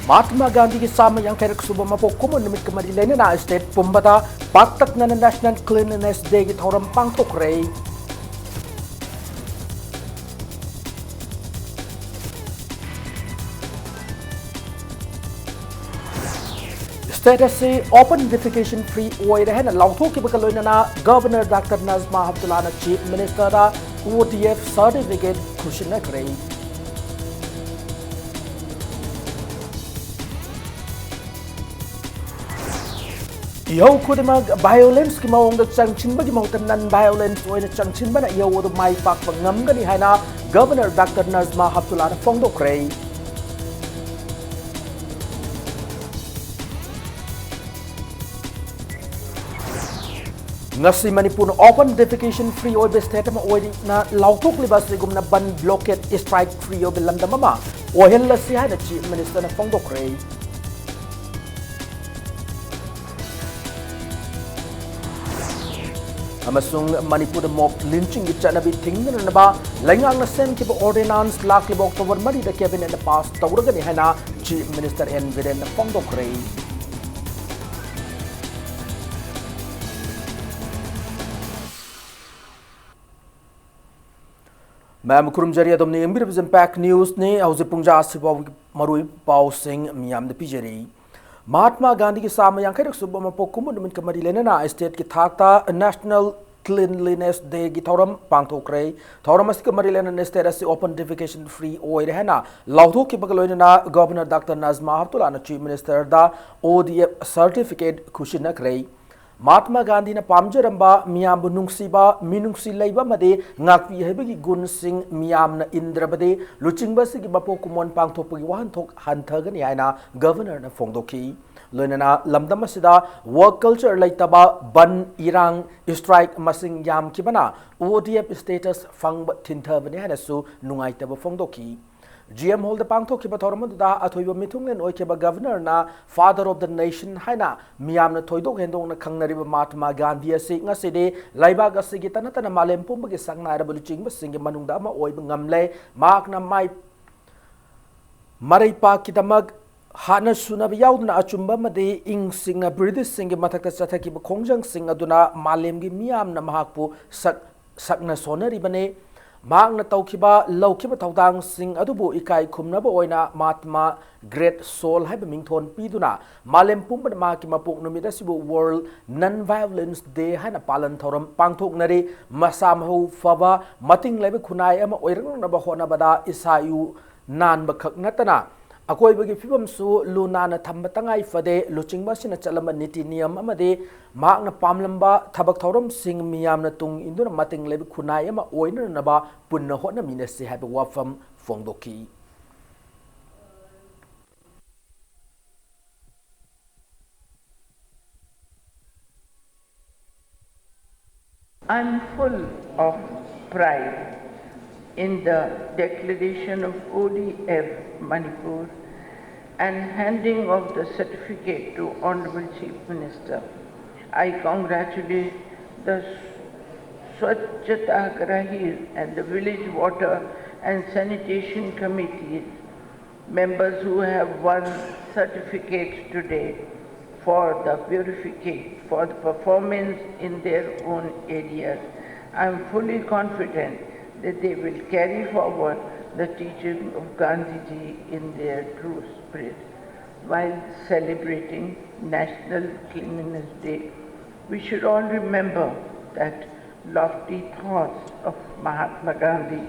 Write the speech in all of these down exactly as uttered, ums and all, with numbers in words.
ꯃꯍꯥꯠꯃꯥ ꯒꯥꯟꯙꯤꯒꯤ ꯆꯥꯝꯃ ꯌꯥꯡꯈꯩꯔꯛ ꯁꯨꯕ ꯃꯄꯣꯛ ꯀꯨꯝꯑꯣꯟ ꯅꯨꯃꯤꯠꯀ ꯃꯔꯤ ꯂꯩꯅꯅ state ꯄꯨꯝꯕꯗ ꯄꯥꯛꯇꯛꯅꯅ National Cleanliness Dayꯒꯤ ꯊꯧꯔꯝ ꯄꯥꯡꯊꯣꯛꯈ꯭ꯔꯦ꯫ State ꯑꯁꯤ open defecation free ꯑꯣꯏꯔꯦ ꯍꯥꯏꯅ ꯂꯥꯎꯊꯣꯛꯈꯤꯕꯒ ꯂꯣꯏꯅꯅ Governor Doctor Najma Heptullahꯅ Chief Ministerꯗ ODF certificate ꯈꯨꯠꯁꯤꯟꯅꯈ꯭ꯔꯦ꯫ ꯏꯍꯧ ꯈꯨꯗꯤꯡꯃꯛ violenceꯀꯤ ꯃꯑꯣꯡꯗ ꯆꯪꯁꯤꯟꯕꯒꯤ ꯃꯍꯨꯠꯇ non violence ꯑꯣꯏꯅ ꯆꯪꯁꯤꯟꯕꯅ ꯏꯍꯧ ꯑꯗꯨ ꯃꯥꯏ ꯄꯥꯛꯄ ꯉꯝꯒꯅꯤ ꯍꯥꯏꯅ Governor Doctor Najma Heptullahꯅ ꯐꯣꯡꯗꯣꯛꯈ꯭ꯔꯦ꯫ ꯉꯁꯤ ꯃꯅꯤꯄꯨꯔꯅ open defecation free ꯑꯣꯏꯕ state ꯑꯃ ꯑꯣꯏꯅ ꯂꯥꯎꯊꯣꯛꯂꯤꯕ ꯑꯁꯤꯒꯨꯝꯅ ꯕꯟ blockade strike free ꯑꯣꯏꯕ ꯂꯝꯗꯝ ꯑꯃ ꯑꯣꯏꯍꯜꯂꯁꯤ ꯍꯥꯏꯅ Chief Ministerꯅ ꯐꯣꯡꯗꯣꯛꯈ꯭ꯔꯦ꯫ ꯑꯃꯁꯨꯡ ꯃꯅꯤꯄꯨꯔꯗ mob lynchingꯒꯤ ꯆꯠꯅꯕꯤ ꯊꯤꯡꯅꯅꯕ ꯂꯩꯉꯥꯛꯅ ꯁꯦꯝꯈꯤꯕ ordinance ꯂꯥꯛꯂꯤꯕ October ꯃꯔꯤꯗ Cabinetꯅ pass ꯇꯧꯔꯒꯅꯤ ꯍꯥꯏꯅ Chief Minister N ꯕꯤꯔꯦꯟꯅ ꯐꯣꯡꯗꯣꯛꯈ꯭ꯔꯦ꯫ ꯃꯌꯥꯝ ꯈꯨꯔꯨꯝꯖꯔꯤ, ꯑꯗꯣꯝꯅ ꯌꯦꯡꯕꯤꯔꯤꯕꯁꯤ Impact Newsꯅꯤ꯫ ꯍꯧꯖꯤꯛ ꯄꯨꯡ ꯖꯥ ꯑꯁꯤꯐꯥꯎꯒꯤ ꯃꯔꯨꯑꯣꯏꯕ ꯄꯥꯎꯁꯤꯡ ꯃꯤꯌꯥꯝꯗ ꯄꯤꯖꯔꯤ꯫ ꯃꯍꯥꯠꯃꯥ ꯒꯥꯟꯙꯤꯒꯤ ꯆꯥꯝꯃ ꯌꯥꯡꯈꯩꯔꯛ ꯁꯨꯕ ꯃꯄꯣꯛ ꯀꯨꯝꯑꯣꯟ ꯅꯨꯃꯤꯠꯀ ꯃꯔꯤ ꯂꯩꯅꯅ stateꯀꯤ ꯊꯥꯛꯇ National Cleanliness Dayꯒꯤ ꯊꯧꯔꯝ ꯄꯥꯡꯊꯣꯛꯈ꯭ꯔꯦ꯫ ꯊꯧꯔꯝ ꯑꯁꯤꯒ ꯃꯔꯤ ꯂꯩꯅꯅ state ꯑꯁꯤ open defecation free ꯑꯣꯏꯔꯦ ꯍꯥꯏꯅ ꯂꯥꯎꯊꯣꯛꯈꯤꯕꯒ ꯂꯣꯏꯅꯅ Governor Doctor Najma Heptullahꯅ Chief Ministerꯗ ODF certificate ꯈꯨꯠꯁꯤꯟꯅꯈ꯭ꯔꯦ꯫ Mahatma ꯒꯥꯟꯙꯤꯅ ꯄꯥꯝꯖꯔꯝꯕ ꯃꯤꯌꯥꯝꯕꯨ ꯅꯨꯡꯁꯤꯕ, ꯃꯤꯅꯨꯡꯁꯤ ꯂꯩꯕ ꯑꯃꯗꯤ ꯉꯥꯛꯄꯤ ꯍꯩꯕꯒꯤ ꯒꯨꯟꯁꯤꯡ ꯃꯤꯌꯥꯝꯅ ꯏꯟꯗ꯭ꯔꯕꯗꯤ ꯂꯨꯆꯤꯡꯕ ꯑꯁꯤꯒꯤ ꯃꯄꯣꯛ ꯀꯨꯝꯑꯣꯟ ꯄꯥꯡꯊꯣꯛꯄꯒꯤ ꯋꯥꯍꯟꯊꯣꯛ ꯍꯟꯊꯒꯅꯤ ꯍꯥꯏꯅ Governorꯅ ꯐꯣꯡꯗꯣꯛꯈꯤ꯫ ꯂꯣꯏꯅꯅ ꯂꯝꯗꯝ ꯑꯁꯤꯗ work culture ꯂꯩꯇꯕ, ꯕꯟ, ꯏꯔꯥꯡ, strike ꯃꯁꯤꯡ ꯌꯥꯝꯈꯤꯕꯅ ODF status ꯐꯪꯕ ꯊꯤꯟꯊꯕꯅꯤ ꯍꯥꯏꯅꯁꯨ ꯅꯨꯡꯉꯥꯏꯇꯕ ꯐꯣꯡꯗꯣꯛꯈꯤ꯫ ꯖꯤ ꯑꯦꯝ ꯍꯣꯜꯗ ꯄꯥꯡꯊꯣꯛꯈꯤꯕ ꯊꯧꯔꯝ ꯑꯗꯨꯗ ꯑꯊꯣꯏꯕ ꯃꯤꯊꯨꯡꯂꯦꯟ ꯑꯣꯏꯈꯤꯕ Governorꯅ Father of the Nation ꯍꯥꯏꯅ ꯃꯤꯌꯥꯝꯅ ꯊꯣꯏꯗꯣꯛ ꯍꯦꯟꯗꯣꯛꯅ ꯈꯪꯅꯔꯤꯕ ꯃꯍꯥꯠꯃꯥ ꯒꯥꯟꯙꯤ ꯑꯁꯤ ꯉꯁꯤꯗꯤ ꯂꯩꯕꯥꯛ ꯑꯁꯤꯒꯤ ꯇꯅ ꯇꯅ ꯃꯥꯂꯦꯝ ꯄꯨꯝꯕꯒꯤ ꯁꯛꯅꯥꯏꯔꯕ ꯂꯨꯆꯤꯡꯕꯁꯤꯡꯒꯤ ꯃꯅꯨꯡꯗ ꯑꯃ ꯑꯣꯏꯕ ꯉꯝꯂꯦ꯫ ꯃꯍꯥꯛꯅ ꯃꯥꯏ ꯃꯔꯩꯄꯥꯛꯀꯤꯗꯃꯛ ꯍꯥꯠꯅ ꯁꯨꯅꯕ ꯌꯥꯎꯗꯅ ꯑꯆꯨꯝꯕ ꯑꯃꯗꯤ ꯏꯪꯁꯤꯡꯅ ꯕ꯭ꯔꯤꯇꯤꯁꯁꯤꯡꯒꯤ ꯃꯊꯛꯇ ꯆꯠꯊꯈꯤꯕ ꯈꯣꯡꯖꯪꯁꯤꯡ ꯑꯗꯨꯅ ꯃꯥꯂꯦꯝꯒꯤ ꯃꯤꯌꯥꯝꯅ ꯃꯍꯥꯛꯄꯨ ꯁꯛ ꯁꯛꯅ ꯁꯣꯟꯅꯔꯤꯕꯅꯤ꯫ ꯃꯍꯥꯛꯅ ꯇꯧꯈꯤꯕ ꯂꯧꯈꯤꯕ ꯊꯧꯗꯥꯡꯁꯤꯡ ꯑꯗꯨꯕꯨ ꯏꯀꯥꯏ ꯈꯨꯝꯅꯕ ꯑꯣꯏꯅ ꯃꯍꯥꯠꯃꯥ ꯒ꯭ꯔꯦꯠ ꯁꯣꯜ ꯍꯥꯏꯕ ꯃꯤꯡꯊꯣꯟ ꯄꯤꯗꯨꯅ ꯃꯥꯂꯦꯝ ꯄꯨꯝꯕꯗ ꯃꯍꯥꯛꯀꯤ ꯃꯄꯣꯛ ꯅꯨꯃꯤꯠ ꯑꯁꯤꯕꯨ ꯋꯥꯔꯜ ꯅꯟ ꯚꯥꯏꯑꯣꯂꯦꯟꯁ ꯗꯦ ꯍꯥꯏꯅ ꯄꯥꯂꯟ ꯊꯧꯔꯝ ꯄꯥꯡꯊꯣꯛꯅꯔꯤ꯫ ꯃꯁꯥ ꯃꯎ ꯐꯕ, ꯃꯇꯤꯡ ꯂꯩꯕ ꯈꯨꯟꯅꯥꯏ ꯑꯃ ꯑꯣꯏꯔꯛꯅꯕ ꯍꯣꯠꯅꯕꯗ ꯏꯁꯥ ꯏꯎ ꯅꯥꯟꯕ ꯈꯛ ꯅꯠꯇꯅ ꯑꯀꯣꯏꯕꯒꯤ ꯐꯤꯕꯝꯁꯨ ꯂꯨ ꯅꯥꯟꯅ ꯊꯝꯕ ꯇꯉꯥꯏ ꯐꯗꯦ꯫ ꯂꯨꯆꯤꯡꯕ ꯑꯁꯤꯅ ꯆꯠꯂꯝꯕ ꯅꯤꯇꯤ ꯅꯤꯌꯝ ꯑꯃꯗꯤ ꯃꯍꯥꯛꯅ ꯄꯥꯝꯂꯝꯕ ꯊꯕꯛ ꯊꯧꯔꯝꯁꯤꯡ ꯃꯤꯌꯥꯝꯅ ꯇꯨꯡ ꯏꯟꯗꯨꯅ ꯃꯇꯤꯡ ꯂꯩꯕ ꯈꯨꯟꯅꯥꯏ ꯑꯃ ꯑꯣꯏꯅꯅꯕ ꯄꯨꯟꯅ ꯍꯣꯠꯅꯃꯤꯟꯅꯁꯤ ꯍꯥꯏꯕ ꯋꯥꯐꯝ ꯐꯣꯡꯗꯣꯛꯈꯤ꯫ I'm full of pride in the declaration of O D F Manipur and handing of the certificate to Honorable Chief Minister. I congratulate the Swachhata Grahi and the Village Water and Sanitation Committee members who have won certificates today for the purificate, for the performance in their own areas. I am fully confident that they will carry forward the teaching of Gandhiji in their true spirit. While celebrating National Cleanliness Day, we should all remember that lofty thoughts of Mahatma Gandhi.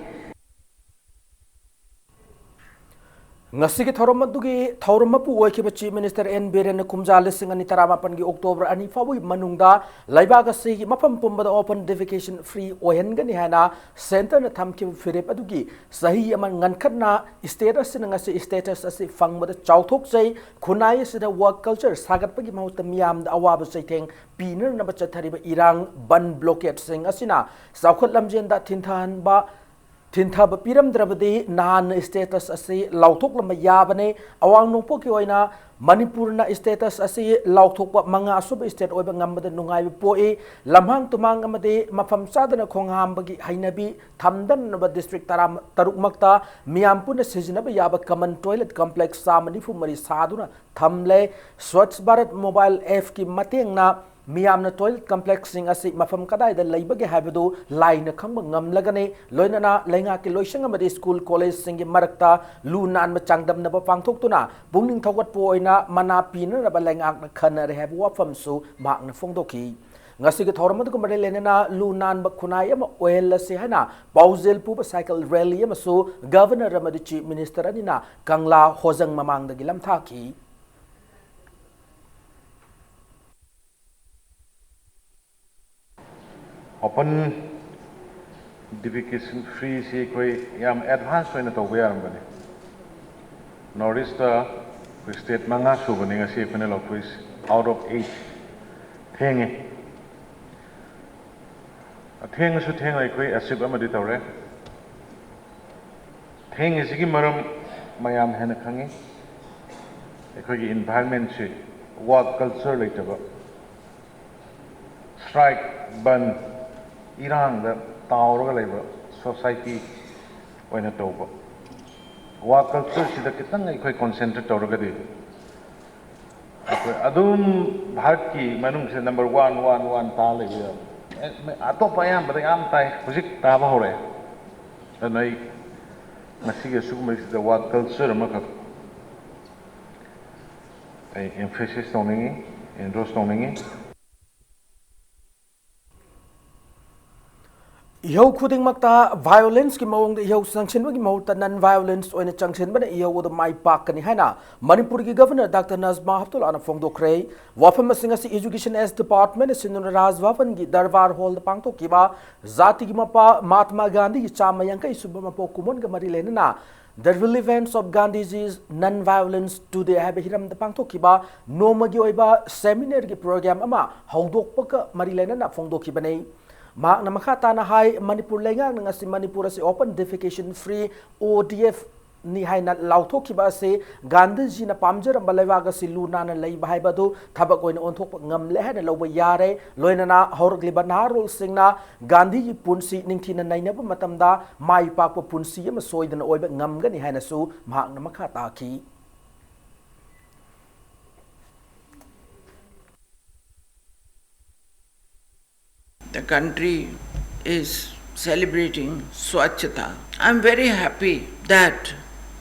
ꯉꯁꯤꯒꯤ ꯊꯧꯔꯝ ꯑꯗꯨꯒꯤ ꯊꯧꯔꯝ ꯃꯄꯨ ꯑꯣꯏꯈꯤꯕ Chief Minister N Biren ꯀꯨꯝꯖꯥ ꯂꯤꯁꯤꯡ ꯑꯅꯤ ꯇꯔꯥꯃꯥꯄꯟꯒꯤ October ꯑꯅꯤ ꯐꯥꯎꯕꯒꯤ ꯃꯅꯨꯡꯗ ꯂꯩꯕꯥꯛ ꯑꯁꯤꯒꯤ ꯃꯐꯝ ꯄꯨꯝꯕꯗ open defecation free ꯑꯣꯏꯍꯟꯒꯅꯤ ꯍꯥꯏꯅ centreꯅ ꯊꯝꯈꯤꯕ ꯐꯤꯔꯦꯞ ꯑꯗꯨꯒꯤ ꯆꯍꯤ ꯑꯃ ꯉꯟꯈꯠꯅ state ꯑꯁꯤꯅ ꯉꯁꯤ status ꯑꯁꯤ ꯐꯪꯕꯗ ꯆꯥꯎꯊꯣꯛꯆꯩ꯫ ꯈꯨꯟꯅꯥꯏ ꯑꯁꯤꯗ work culture ꯁꯥꯒꯠꯄꯒꯤ ꯃꯍꯨꯠꯇ ꯃꯤꯌꯥꯝꯗ ꯑꯋꯥꯕ ꯆꯩꯊꯦꯡ ꯄꯤꯅꯅꯕ ꯆꯠꯊꯔꯤꯕ ꯏꯔꯥꯡ, ꯕꯟ, blockade ꯁꯤꯡ ꯑꯁꯤꯅ ꯆꯥꯎꯈꯠ ꯂꯝꯖꯦꯟꯗ ꯊꯤꯟꯊꯍꯟꯕ ꯊꯤꯟꯊꯕ ꯄꯤꯔꯝꯗ꯭ꯔꯕꯗꯤ ꯅꯍꯥꯟꯅ status ꯑꯁꯤ ꯂꯥꯎꯊꯣꯛꯂꯝꯕ ꯌꯥꯕꯅꯤ꯫ ꯑꯋꯥꯡ ꯅꯣꯡꯄꯣꯛꯀꯤ ꯑꯣꯏꯅ ꯃꯅꯤꯄꯨꯔꯅ status ꯑꯁꯤ ꯂꯥꯎꯊꯣꯛꯄ ꯃꯉꯥ ꯑꯁꯨꯕ state ꯑꯣꯏꯕ ꯉꯝꯕꯗ ꯅꯨꯡꯉꯥꯏꯕ ꯄꯣꯛꯏ꯫ ꯂꯝꯍꯥꯡ ꯇꯨꯃꯥꯡ ꯑꯃꯗꯤ ꯃꯐꯝ ꯆꯥꯗꯅ ꯈꯣꯡ ꯍꯥꯝꯕꯒꯤ ꯍꯩꯅꯕꯤ ꯊꯝꯗꯅꯕ district ꯇꯔꯥ ꯇꯔꯨꯛꯃꯛꯇ ꯃꯤꯌꯥꯝ ꯄꯨꯟꯅ ꯁꯤꯖꯤꯟꯅꯕ ꯌꯥꯕ common toilet complex ꯆꯥꯝꯃ ꯅꯤꯐꯨ ꯃꯔꯤ ꯁꯥꯗꯨꯅ ꯊꯝꯂꯦ꯫ Swachh Bharat mobile appꯀꯤ ꯃꯇꯦꯡꯅ ꯃꯤꯌꯥꯝꯅ toilet complexꯁꯤꯡ ꯑꯁꯤ ꯃꯐꯝ ꯀꯗꯥꯏꯗ ꯂꯩꯕꯒꯦ ꯍꯥꯏꯕꯗꯨ ꯂꯥꯏꯅ ꯈꯪꯕ ꯉꯝꯂꯒꯅꯤ꯫ ꯂꯣꯏꯅꯅ ꯂꯩꯉꯥꯛꯀꯤ ꯂꯣꯏꯁꯪ ꯑꯃꯗꯤ school collegeꯁꯤꯡꯒꯤ ꯃꯔꯛꯇ ꯂꯨ ꯅꯥꯟꯕ ꯆꯥꯡꯗꯝꯅꯕ ꯄꯥꯡꯊꯣꯛꯇꯨꯅ ꯄꯨꯛꯅꯤꯡ ꯊꯧꯒꯠꯄ ꯑꯣꯏꯅ ꯃꯅꯥ ꯄꯤꯅꯅꯕ ꯂꯩꯉꯥꯛꯅ ꯈꯟꯅꯔꯦ ꯍꯥꯏꯕ ꯋꯥꯐꯝꯁꯨ ꯃꯍꯥꯛꯅ ꯐꯣꯡꯗꯣꯛꯈꯤ꯫ ꯉꯁꯤꯒꯤ ꯊꯧꯔꯝ ꯑꯗꯨꯒ ꯃꯔꯤ ꯂꯩꯅꯅ ꯂꯨ ꯅꯥꯟꯕ ꯈꯨꯟꯅꯥꯏ ꯑꯃ ꯑꯣꯏꯍꯜꯂꯁꯤ ꯍꯥꯏꯅ ꯄꯥꯎꯖꯦꯜ ꯄꯨꯕ cycle rally ꯑꯃꯁꯨ Governor ꯑꯃꯗꯤ Chief Minister ꯑꯅꯤꯅ ꯀꯪꯂꯥ ꯍꯣꯖꯪ ꯃꯃꯥꯡꯗꯒꯤ ꯂꯝꯊꯥꯈꯤ꯫ Open defecation freeꯁꯤ ꯑꯩꯈꯣꯏ ꯌꯥꯝ advance ꯑꯣꯏꯅ ꯇꯧꯕ ꯌꯥꯔꯝꯕꯅꯤ꯫ North Eastꯇ ꯑꯩꯈꯣꯏ state ꯃꯉꯥ ꯁꯨꯕꯅꯤ ꯉꯁꯤ ꯑꯩꯈꯣꯏꯅ ꯂꯧꯊꯣꯛꯏꯁꯤ, out of eight꯫ ꯊꯦꯡꯉꯦ꯫ ꯑꯊꯦꯡꯉꯁꯨ ꯊꯦꯡꯅ ꯑꯩꯈꯣꯏ achieve ꯑꯃꯗꯤ ꯇꯧꯔꯦ꯫ ꯊꯦꯡꯉꯤꯁꯤꯒꯤ ꯃꯔꯝ ꯃꯌꯥꯝ ꯍꯦꯟꯅ ꯈꯪꯉꯤ꯫ ꯑꯩꯈꯣꯏꯒꯤ environmentꯁꯤ work culture ꯂꯩꯇꯕ, strike, ꯕꯟ, ꯏꯔꯥꯡꯗ ꯇꯥꯎꯔꯒ ꯂꯩꯕ society ꯑꯣꯏꯅ ꯇꯧꯕ꯫ Work cultureꯁꯤꯗ ꯈꯤꯇꯪ ꯑꯩꯈꯣꯏ concentrate ꯇꯧꯔꯒꯗꯤ ꯑꯩꯈꯣꯏ ꯑꯗꯨꯝ ꯚꯥꯔꯠꯀꯤ ꯃꯅꯨꯡꯁꯤꯗ number one, one, one ꯇꯥ ꯂꯩꯕ ꯌꯥꯕ꯫ ꯑꯦ, ꯑꯇꯣꯞꯄ ꯑꯌꯥꯝꯕꯗ ꯌꯥꯝ ꯇꯥꯏ, ꯍꯧꯖꯤꯛ ꯇꯥꯕ ꯍꯧꯔꯛꯑꯦ꯫ ꯑꯗꯨꯅ ꯑꯩ ꯉꯁꯤꯒꯤ ꯑꯁꯤꯒꯨꯝꯕꯁꯤꯗ work culture ꯑꯃꯈꯛ ꯑꯩ emphasis ꯇꯧꯅꯤꯡꯉꯤ, endorse ꯇꯧꯅꯤꯡꯉꯤ꯫ ꯏꯍꯧ ꯈꯨꯗꯤꯡꯃꯛꯇ violenceꯀꯤ ꯃꯑꯣꯡꯗ ꯏꯍꯧ ꯆꯪꯁꯤꯟꯕꯒꯤ ꯃꯍꯨꯠꯇ non violence ꯑꯣꯏꯅ ꯆꯪꯁꯤꯟꯕꯅ ꯏꯍꯧ ꯑꯗꯨ ꯃꯥꯏ ꯄꯥꯛꯀꯅꯤ ꯍꯥꯏꯅ ꯃꯅꯤꯄꯨꯔꯒꯤ Governor Doctor Najma Heptullahꯅ ꯐꯣꯡꯗꯣꯛꯈ꯭ꯔꯦ꯫ ꯋꯥꯐꯝ ꯑꯁꯤꯡ ꯑꯁꯤ Education S Departmentꯅ ꯁꯤꯟꯗꯨꯅ ꯔꯥꯖ ꯚꯕꯟꯒꯤ ꯗꯔꯕꯥꯔ ꯍꯣꯜꯗ ꯄꯥꯡꯊꯣꯛꯈꯤꯕ ꯖꯥꯇꯤꯒꯤ ꯃꯄꯥ ꯃꯍꯥꯠꯃꯥ ꯒꯥꯟꯙꯤꯒꯤ ꯆꯥꯝꯃ ꯌꯥꯡꯈꯩ ꯁꯨꯕ ꯃꯄꯣꯛ ꯀꯨꯝꯑꯣꯟꯒ ꯃꯔꯤ ꯂꯩꯅꯅ The Relevance of Gandhiji's Non-Violence Today ꯍꯥꯏꯕ ꯍꯤꯔꯝꯗ ꯄꯥꯡꯊꯣꯛꯈꯤꯕ ꯅꯣꯡꯃꯒꯤ ꯑꯣꯏꯕ seminarꯒꯤ program ꯑꯃ ꯍꯧꯗꯣꯛꯄꯒ ꯃꯔꯤ ꯂꯩꯅꯅ ꯐꯣꯡꯗꯣꯛꯈꯤꯕꯅꯤ꯫ ꯃꯍꯥꯛꯅ ꯃꯈꯥ ꯇꯥꯅ ꯍꯥꯏ, ꯃꯅꯤꯄꯨꯔ ꯂꯩꯉꯥꯛꯅ ꯉꯁꯤ ꯃꯅꯤꯄꯨꯔ ꯑꯁꯤ open defecation free, ODF, ꯅꯤ ꯍꯥꯏꯅ ꯂꯥꯎꯊꯣꯛꯈꯤꯕ ꯑꯁꯤ ꯒꯥꯟꯙꯤꯖꯤꯅ ꯄꯥꯝꯖꯔꯝꯕ ꯂꯩꯕꯥꯛ ꯑꯁꯤ ꯂꯨ ꯅꯥꯟꯅ ꯂꯩꯕ ꯍꯥꯏꯕ ꯑꯗꯨ ꯊꯕꯛ ꯑꯣꯏꯅ ꯑꯣꯟꯊꯣꯛꯄ ꯉꯝꯂꯦ ꯍꯥꯏꯅ ꯂꯧꯕ ꯌꯥꯔꯦ꯫ ꯂꯣꯏꯅꯅ ꯍꯧꯔꯛꯂꯤꯕ ꯅꯍꯥꯔꯣꯜꯁꯤꯡꯅ ꯒꯥꯟꯙꯤꯒꯤ ꯄꯨꯟꯁꯤ ꯅꯤꯡꯊꯤꯅ ꯅꯩꯅꯕ ꯃꯇꯝꯗ ꯃꯥꯏ ꯄꯥꯛꯄ ꯄꯨꯟꯁꯤ ꯑꯃ ꯁꯣꯏꯗꯅ ꯑꯣꯏꯕ ꯉꯝꯒꯅꯤ ꯍꯥꯏꯅꯁꯨ ꯃꯍꯥꯛꯅ ꯃꯈꯥ ꯇꯥꯈꯤ꯫ The country is celebrating Swachhata. I'm very happy that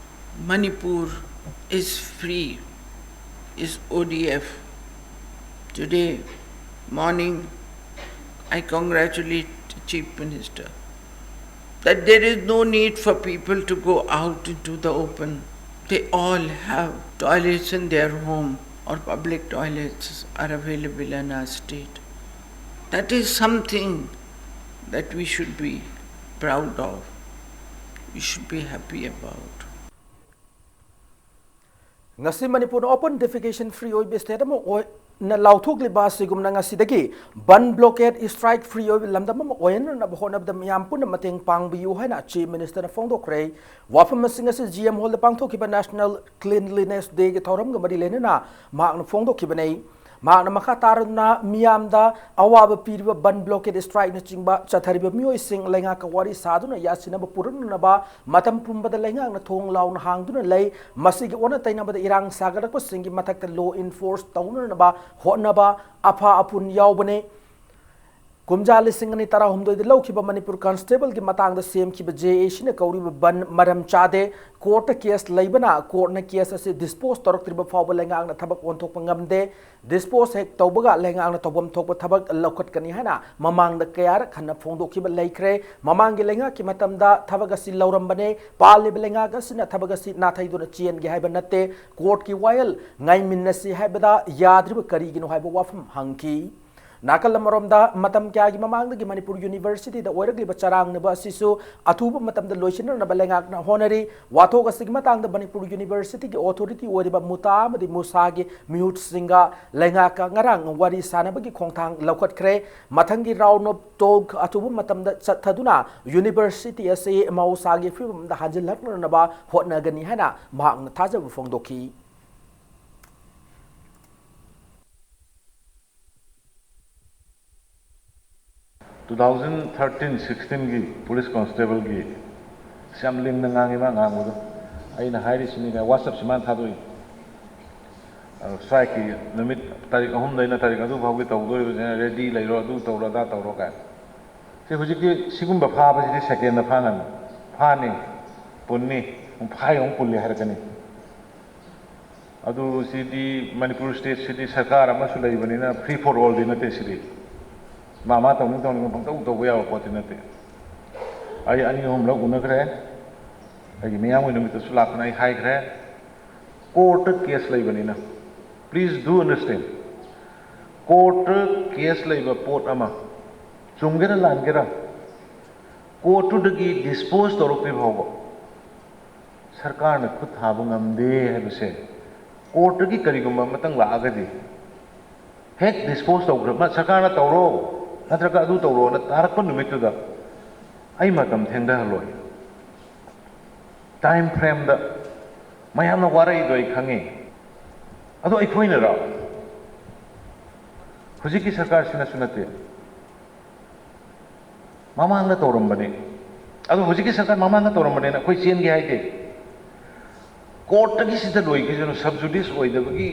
Manipur is free, is ODF. Today morning, I congratulate the Chief Minister that there is no need for people to go out into the open. They all have toilets in their home or public toilets are available in our state. That is something that we should be proud of, we should be happy about. ꯉꯁꯤ ꯃꯅꯤꯄꯨꯔꯅ open defecation free ꯑꯣꯏꯕ state ꯑꯃ ꯑꯣꯏꯅ ꯂꯥꯎꯊꯣꯛꯂꯤꯕ ꯑꯁꯤꯒꯨꯝꯅ ꯉꯁꯤꯗꯒꯤ ꯕꯟ blockade strike free ꯑꯣꯏꯕ ꯂꯝꯗꯝ ꯑꯃ ꯑꯣꯏꯍꯟꯅꯅꯕ ꯍꯣꯠꯅꯕꯗ ꯃꯤꯌꯥꯝ ꯄꯨꯟꯅ ꯃꯇꯦꯡ ꯄꯥꯡꯕꯤꯌꯨ ꯍꯥꯏꯅ Chief Minister ꯅ ꯐꯣꯡꯗꯣꯛꯈ꯭ꯔꯦ꯫ ꯋꯥꯐꯝ ꯑꯁꯤ ꯉꯁꯤ G M Hall ꯗ ꯄꯥꯡꯊꯣꯛꯈꯤꯕ National Cleanliness Day ꯒꯤ ꯊꯧꯔꯝꯒ ꯃꯔꯤ ꯂꯩꯅꯅ ꯃꯍꯥꯛꯅ ꯐꯣꯡꯗꯣꯛꯈꯤꯕꯅꯤ꯫ ꯃꯍꯥꯛꯅ ꯃꯈꯥ ꯇꯥꯔꯗꯨꯅ ꯃꯤꯌꯥꯝꯗ ꯑꯋꯥꯕ ꯄꯤꯔꯤꯕ ꯕꯟ blockade strike ꯅꯆꯤꯡꯕ ꯆꯠꯊꯔꯤꯕ ꯃꯤꯑꯣꯏꯁꯤꯡ ꯂꯩꯉꯥꯛꯀ ꯋꯥꯔꯤ ꯁꯥꯗꯨꯅ ꯌꯥꯁꯤꯟꯅꯕ ꯄꯨꯔꯛꯅꯅꯕ ꯃꯇꯝ ꯄꯨꯝꯕꯗ ꯂꯩꯉꯥꯛꯅ ꯊꯣꯡ ꯂꯥꯎꯅ ꯍꯥꯡꯗꯨꯅ ꯂꯩ꯫ ꯃꯁꯤꯒꯤ ꯑꯣꯟꯅ ꯇꯩꯅꯕꯗ ꯏꯔꯥꯡ ꯁꯥꯒꯠꯂꯛꯄꯁꯤꯡꯒꯤ ꯃꯊꯛꯇ law enforce ꯇꯧꯅꯅꯕ ꯍꯣꯠꯅꯕ ꯑꯐ ꯑꯄꯨꯟ ꯌꯥꯎꯕꯅꯤ꯫ ꯀꯨꯝꯖꯥ ꯂꯤꯁꯤꯡ ꯑꯅꯤ ꯇꯔꯥꯍꯨꯝꯗꯣꯏꯗ ꯂꯧꯈꯤꯕ ꯃꯅꯤꯄꯨꯔ constable ꯒꯤ ꯃꯇꯥꯡꯗ ꯁꯦꯝꯈꯤꯕ J A C ꯅ ꯀꯧꯔꯤꯕ ꯕꯟ ꯃꯔꯝ ꯆꯥꯗꯦ꯫ Court ꯇ case ꯂꯩꯕꯅ court ꯅ case ꯑꯁꯤ dispose ꯇꯧꯔꯛꯇ꯭ꯔꯤꯕ ꯐꯥꯎꯕ ꯂꯩꯉꯥꯛꯅ ꯊꯕꯛ ꯑꯣꯟꯊꯣꯛꯄ ꯉꯝꯗꯦ꯫ Dispose ꯍꯦꯛ ꯇꯧꯕꯒ ꯂꯩꯉꯥꯛꯅ ꯇꯧꯐꯝ ꯊꯣꯛꯄ ꯊꯕꯛ ꯂꯧꯈꯠꯀꯅꯤ ꯍꯥꯏꯅ ꯃꯃꯥꯡꯗ ꯀꯌꯥꯔꯛ ꯍꯟꯅ ꯐꯣꯡꯗꯣꯛꯈꯤꯕ ꯂꯩꯈ꯭ꯔꯦ꯫ ꯃꯃꯥꯡꯒꯤ ꯂꯩꯉꯥꯛꯀꯤ ꯃꯇꯝꯗ ꯊꯕꯛ ꯑꯁꯤ ꯂꯧꯔꯝꯕꯅꯦ꯫ ꯄꯥꯜꯂꯤꯕ ꯂꯩꯉꯥꯛ ꯑꯁꯤꯅ ꯊꯕꯛ ꯑꯁꯤ ꯅꯥꯊꯩꯗꯨꯅ ꯆꯦꯟꯒꯦ ꯍꯥꯏꯕ ꯅꯠꯇꯦ꯫ Court ꯀꯤ ꯋꯥꯌꯦꯜ ꯉꯥꯏꯃꯤꯟꯅꯁꯤ ꯍꯥꯏꯕꯗ ꯌꯥꯗ꯭ꯔꯤꯕ ꯀꯔꯤꯒꯤꯅꯣ ꯍꯥꯏꯕ ꯋꯥꯐꯝ ꯍꯪꯈꯤ꯫ ꯅꯥꯀꯜ ꯑꯃꯔꯣꯝꯗ, ꯃꯇꯝ ꯀꯌꯥꯒꯤ ꯃꯃꯥꯡꯗꯒꯤ ꯃꯅꯤꯄꯨꯔ ꯌꯨꯅꯤꯚꯔꯁꯤꯇꯤꯗ ꯑꯣꯏꯔꯛꯂꯤꯕ ꯆꯔꯥꯡꯅꯕ ꯑꯁꯤꯁꯨ ꯑꯊꯨꯕ ꯃꯇꯝꯗ ꯂꯣꯏꯁꯤꯟꯅꯅꯕ ꯂꯩꯉꯥꯛꯅ ꯍꯣꯠꯅꯔꯤ꯫ ꯋꯥꯊꯣꯛ ꯑꯁꯤꯒꯤ ꯃꯇꯥꯡꯗ ꯃꯅꯤꯄꯨꯔ ꯌꯨꯅꯤꯚꯔꯁꯤꯇꯤꯒꯤ ꯑꯣꯊꯣꯔꯤꯇꯤ ꯑꯣꯏꯔꯤꯕ ꯃꯨꯇꯥ ꯑꯃꯗꯤ ꯃꯨꯁꯥꯒꯤ ꯃꯤꯍꯨꯠꯁꯤꯡꯒ ꯂꯩꯉꯥꯛꯀ ꯉꯔꯥꯡ ꯋꯥꯔꯤ ꯁꯥꯅꯕꯒꯤ ꯈꯣꯡꯊꯥꯡ ꯂꯧꯈꯠꯈ꯭ꯔꯦ꯫ ꯃꯊꯪꯒꯤ round of talk ꯑꯊꯨꯕ ꯃꯇꯝꯗ ꯆꯠꯊꯗꯨꯅ ꯌꯨꯅꯤꯚꯔꯁꯤꯇꯤ ꯑꯁꯤ ꯃꯍꯧꯁꯥꯒꯤ ꯐꯤꯕꯝꯗ ꯍꯟꯖꯤꯜꯂꯛꯅꯅꯕ ꯍꯣꯠꯅꯒꯅꯤ ꯍꯥꯏꯅ ꯃꯍꯥꯛꯅ ꯊꯥꯖꯕ ꯐꯣꯡꯗꯣꯛꯈꯤ꯫ Two thousand thirteen sixteenꯒꯤ police constableꯒꯤ, ꯑꯁ, ꯌꯥꯝ ꯂꯤꯡꯅ ꯉꯥꯡꯉꯤ ꯃꯥ ꯉꯥꯡꯕꯗꯣ꯫ ꯑꯩꯅ ꯍꯥꯏꯔꯤꯁꯤꯅꯤꯅꯦ, WhatsAppꯁꯤ ꯃꯥꯅ ꯊꯥꯗꯣꯛꯏ꯫ ꯑꯗꯣ strikeꯀꯤ ꯅꯨꯃꯤꯠ ꯇꯥꯔꯤꯛ ꯑꯍꯨꯝꯗꯩꯅ ꯇꯥꯔꯤꯛ ꯑꯗꯨ ꯐꯥꯎꯒꯤ ꯇꯧꯗꯣꯔꯤꯕꯁꯤꯅ ready ꯂꯩꯔꯣ, ꯑꯗꯨ ꯇꯧꯔꯣ, ꯑꯗꯥ ꯇꯧꯔꯣ ꯀꯥꯏꯅ꯫ ꯁꯤ ꯍꯧꯖꯤꯛꯀꯤ ꯁꯤꯒꯨꯝꯕ ꯐꯥꯕꯁꯤꯗꯤ secondꯗ ꯐꯥ ꯉꯝꯃꯤ꯫ ꯐꯥꯅꯤ, ꯄꯨꯟꯅꯤ, ꯑꯃꯨꯛ ꯐꯥꯏ, ꯑꯃꯨꯛ ꯄꯨꯜꯂꯤ ꯍꯥꯏꯔꯛꯀꯅꯤ꯫ ꯑꯗꯨ ꯁꯤꯗꯤ ꯃꯅꯤꯄꯨꯔ stateꯁꯤꯗꯤ ꯁꯔꯀꯥꯔ ꯑꯃꯁꯨ ꯂꯩꯕꯅꯤꯅ free for allꯗꯤ ꯅꯠꯇꯦ ꯁꯤꯗꯤ꯫ ꯃꯥ ꯃꯥ ꯇꯧꯅꯤꯡ ꯇꯧꯅꯤꯡꯕ ꯄꯪꯇꯧ ꯇꯧꯕ ꯌꯥꯕ ꯄꯣꯠꯇꯤ ꯅꯠꯇꯦ꯫ ꯑꯩ ꯑꯅꯤ ꯑꯍꯨꯝꯂꯛ ꯎꯅꯈ꯭ꯔꯦ꯫ ꯑꯩꯒꯤ ꯃꯤꯌꯥꯝꯒꯤ ꯅꯨꯃꯤꯠꯇꯁꯨ ꯂꯥꯛꯇꯅ ꯑꯩ ꯍꯥꯏꯈ꯭ꯔꯦ꯫ Courtꯇ case ꯂꯩꯕꯅꯤꯅ, please do understand, courtꯇ case ꯂꯩꯕ ꯄꯣꯠ ꯑꯃ ꯆꯨꯝꯒꯦꯔꯥ ꯂꯥꯟꯒꯦꯔꯥ, courtꯇꯨꯗꯒꯤ dispose ꯇꯧꯔꯛꯇ꯭ꯔꯤ ꯐꯥꯎꯕ ꯁꯔꯀꯥꯔꯅ ꯈꯨꯠ ꯊꯥꯕ ꯉꯝꯗꯦ ꯍꯥꯏꯕꯁꯦ, courtꯇꯒꯤ ꯀꯔꯤꯒꯨꯝꯕ ꯑꯃꯇꯪ ꯂꯥꯛꯑꯒꯗꯤ ꯍꯦꯛ dispose ꯇꯧꯈ꯭ꯔꯕ, ꯁꯔꯀꯥꯔꯅ ꯇꯧꯔꯣ ꯅꯠꯇ꯭ꯔꯒ ꯑꯗꯨ ꯇꯧꯔꯣꯅ ꯇꯥꯔꯛꯄ ꯅꯨꯃꯤꯠꯇꯨꯗ ꯑꯩ ꯃꯇꯝ ꯊꯦꯡꯊꯍꯜꯂꯣꯏ꯫ Time frameꯗ ꯃꯌꯥꯝꯅ ꯋꯥꯔꯛꯏꯗꯣ ꯑꯩ ꯈꯪꯉꯤ꯫ ꯑꯗꯣ ꯑꯩꯈꯣꯏꯅꯔꯣ? ꯍꯧꯖꯤꯛꯀꯤ ꯁꯔꯀꯥꯔꯁꯤꯅꯁꯨ ꯅꯠꯇꯦ꯫ ꯃꯃꯥꯡꯗ ꯇꯧꯔꯝꯕꯅꯤ꯫ ꯑꯗꯣ ꯍꯧꯖꯤꯛꯀꯤ ꯁꯔꯀꯥꯔ ꯃꯃꯥꯡꯗ ꯇꯧꯔꯝꯕꯅꯤꯅ ꯑꯩꯈꯣꯏ ꯆꯦꯟꯒꯦ ꯍꯥꯏꯗꯦ꯫ Courtꯇꯒꯤ ꯁꯤꯗ ꯂꯣꯏꯈꯤꯁꯅꯨ, sub judice ꯑꯣꯏꯗꯕꯒꯤ